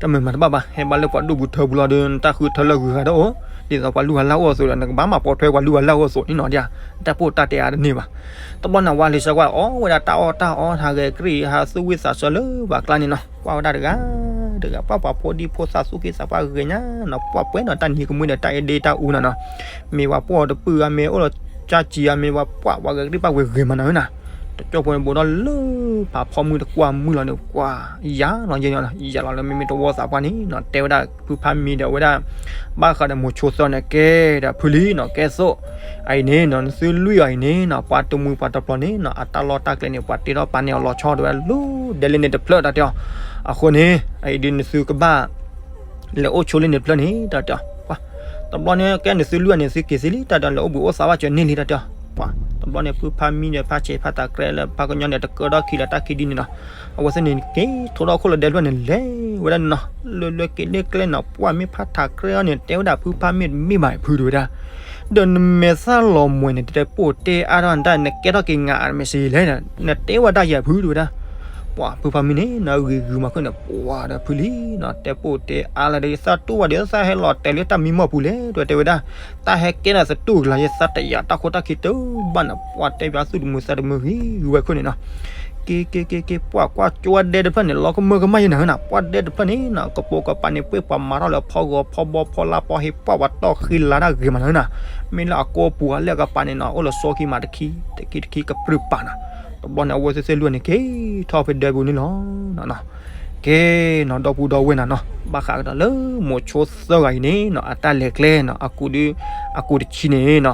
တၢ်မုာ်မၤတဘၣ်ဘၣ် ဟဲဘၣ်လၢပှၤဒူပူၤထၢပူၤလီၤဒီး နတၢ်ဃုထၢလၢဂုၤဂၤဒီးအိၣ် ဒ်သိးပှၤလုၢ်ပှၤလၢ်အိၣ်အသိးဒီး နကဘၣ်မၤပိာ်ထွဲပှၤလုၢ်ပှၤလၢ်အိၣ်အသိးန့ၣ်နီၤ ဒ်တၢ်ပိာ်တၢ်တဲအါတန့ၢ်ဘၣ်. တဘျီန့ၣ် ဝါလံၤဆၢကွၢ် အီၣ်ဝဲဒၣ်တၢ်အီၣ်တၢ်အီ ဟးဂဲၤကရံၣ် ဟးသူၣ်ဝံၣ်သးဆၢလၢပှၤကျါန့ၣ်နီၤ ကွၢ်ဝဲဒၣ်တဂၤ တဂၤ ပှၤပှၤဖိဒံဖိသၣ်သူၣ်က့သးပှၢ်ဂ့ၤညါနီၤ ပှၤပှဲၤနီၤ တၢ်နံၤကမှံဒီး တၢ်အ့ဒ့တၢ်အူနီၤနီၤ မ့ၢ်ပှၤပိာ်တပုၢ်ဧါ မ့ၢ်အိၣ်လီၤကၠၢ်ကံၤဧါ မ့ၢ်ပှၤပှၤဂဲၤကရံၣ်ပာ်ဝဲဂ့ၤမးနီၤနီၤ တကၠိဖိန့ၣ်ဘူးဒီးလၢ ဖးဖီမုၢ်တကွၢ်မုၢ်လီၤန့ၣ် ကွၢ်ယၤလီၤယဲၢ်နီၤ ယၤလီၤလၢမ့မ့ၢ်တဝီသးပှၢ်န့ၣ်နီၤ တဲဝဲဒၣ်ဖုဖါမံဒီးဝဲဒၣ် ဘၣ်ဃးဒီးမိၤဆိသၢဂၤန့ၣ် ကဲဒီးဖုလံနီၤ ကဲသိး အအံၤန့ၣ်နီၤ နသုလွံၢ်ဂၤအံၤန့ၣ်နီၤ ပှၤတမှံပှၤတပျီၤန့ၣ်နီၤ အတၢ်လီၢ်တၢ်ကျဲန့ၣ် ပှၤတ့ထီၣ်ပာ်န့ၢ်အီၤလီၤဆီဒၣ်ဝဲလၢ ဒဲလ့န့ၣ်တဖျၢၣ်တၢ်တဲအီၤ အဃိန့ၣ် အအံၤဒုးနသုကဘၣ် လဲၤအိၣ်ဆိလ့န့ၣ်တဖျၢၣ်န့ၣ် တၢ်တဲအီၤ ပှၤ တဘျီန့ၣ် ကဲနသုလွံၢ်ဂၤန့ၣ် သုက့ၤသ့လံ တၢ်တဲအီၤ လဲၤအိၣ်ဘှံးအိၣ်သါဘၣ်စၢၤန့ၢ်လံ တၢ်တဲအီၤ ပှၤ တဘျီန့ၣ် ဖုဖါမံဒီးဖါဆဲးဖါတၢ်ကြဲလၢဖါကညီန့ၣ် တကၢထီၣ်ခံလၢတၢ်ခံဒ်န့ၣ်နီၤ အဝဲသ့ၣ်န့ၣ် က့ၤထိထီၣ်ခိၣ်လၢဒဲတဖျၢၣ်န့ၣ် လဲၤဝဲဒၣ်န့ၣ်နီၤ လၢလၢက့ၤလၢကျဲနီၤ ပှၤမ့ၢ်ဖါတၢ်ကြဲအီၤန့ၣ် တဲဝဲဒၣ်ဖုဖါမံတမ့ၢ်ဘၣ်ဖုတဲဝဲဒၣ် ဒီးနမဲာ်သၣ်လီၤမှဲၤန့ၣ် တတဲပိာ်တဲအါထီၣ်နတၢ် နကဲထီၣ်က့ၤငါအမဲာ်စ့လဲၣ် နတဲဝဲဒၣ်ယၤဖုတဲဝဲဒၣ် ပှၤဖုဖါမံန့ၣ်နီၤ ဂ့ၤဂုာ်မၤခိၣ်န့ၣ် ပှၤဒီးဖုလံနီၤ တဲပိာ်တဲအါလၢဒီး ယသးတူၢ်ဘၣ်ဒီး သးဟဲလီၤတဲာ်လၢတၢ်မံမီၢ်ပူၤလဲၣ် တဲဝဲဒၣ် တၢ်ဟဲကဲနၤသတူၢ်ကလာ် ယသးတယာ်တၢ်ခိၣ်တၢ်ခံတဘၣ်နီၤ ပှၤတဲပၠးသူၣ်တမုာ်သးတမုာ်ဂ့ၤဂုာ်ဝဲခိၣ်န့ၣ်နီၤ က့ၤက့ၤက့ၤက့ၤ ပှၤကွၢ်ကၠိဝဲဒဲတဖျၢၣ်န့ၣ် လီၤကမၢကမၣ်ယဲၢ်နၤနီၤ ပှၤဒဲတဖျၢၣ်န့ၣ်နီၤ ကပိာ်ကပၤန့ၣ် ပှ့ၤပှၤမၤထီၣ်လၢဖီဂီၤဖီဘီဖီလါဖီဟ့ဖီၣ်ပှၤတီၢ်ဃံလၤတၢ်ဂ့ၤမးနၤနီၤ မ့ၢ်လၢအကိးပူၤအလၢအကပၤန့ၣ်နီၤ အိၣ်လၢစီခံမးတခံ တခံတခံကပြုၢ်ပာ်နၤ တဘျီန့ၣ် အဝဲသ့ၣ်သ့ၣ်လွံၢ်ဂၤန့ၣ် က့ၤထီၣ်ဖဲဒဲပူၤန့ၣ်လီၤ ကဲနီၤ ဒီပုၢ်ဒီဝဲၢ်နၤနီၤ ဘၣ်ဃးကဒီးလၢမိၤဆိသၢဂၤအံၤန့ၣ်နီၤ အတၢ်လဲၤကျဲနီၤ အကူးဒု အကူးတဆံန့ၣ်နီၤ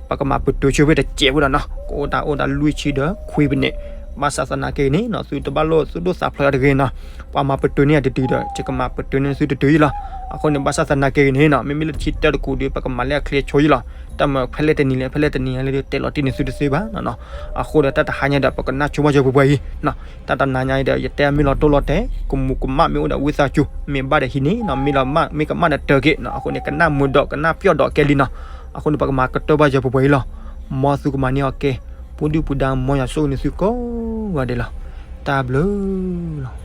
ပကမၤပတုာ်ဆိဖဲတစဲးဖိဒီးနီၤ ကအိၣ်တၢ်အိၣ်တၢ်လွံၢ်ဆံဒီးခွံပနံး ဘၣ်ဆၣ်သနာ်က့န့ၣ်နီၤ သုတဘၣ်လိၣ်သူၣ်ဒိၣ်သးဖျိးတဂ့ၤနီၤ ပှၤမၤပတုာ်န့ၢ်အတတုၤဒီး ယကမၤပတုာ်န့ၢ်သုတတုၤအံၤလီၤ အဃိန့ၣ် ဘၣ်ဆၣ်သနာ်က့ဂ့ၤန့ၣ်နီၤ မ့မ့ၢ်လၢတဆံတၢတကူးဒီး ပကမၤလၢအချ့ဆိအံၤလီၤ တၢ်မၤဖဲလဲၣ်တနံၤလဲၣ် ဖဲလဲၣ်တနံၤလဲၣ်ဒီး တဲလီၤတံၢ်န့ၢ်သုတသ့ဘၣ်နီၤ အဃိဒီးတၢ်တဟါညါဒီး ပကနၢ်ဆိဘၣ်ယဲၢ်ပှဲၤပှဲၤအံၤနီၤ တၢ်တနၤညါအံၤဒီး ယတဲအမ့ၢ်လီၤတိၢ်လီၤတဲာ် ကမူးကမၣ်မ့ၢ်အိၣ်ဒီးဝံသးစူၤ မ့ၢ်ဘၣ်ဒီးဟံးန့ၢ်နီၤ မ့ၢ်လီၤမၢ် မ့ၢ်ကမၣ်ဒီးတၢ်က့ၤနီၤ အဃိန့ၣ် ကနၣ်မုာ်ဒီးကနၣ်ပျီၣ်ဒီးကဲလံနီၤ အဃိန့ၣ် ပကမၤကတၢၢ်ဘၣ်ယဲၢ်ပှဲၤပှဲၤအံၤလီၤ မ်သုကမၤန့ၢ်အီၤကဲ ပူၤဒုၣ်ပူၤဒါ မ်ယွၤဆိၣ်ဂ့ၤန့ၢ်သုကိးဂၤဒဲးလီၤ တၢ်ဘျုးလီၤ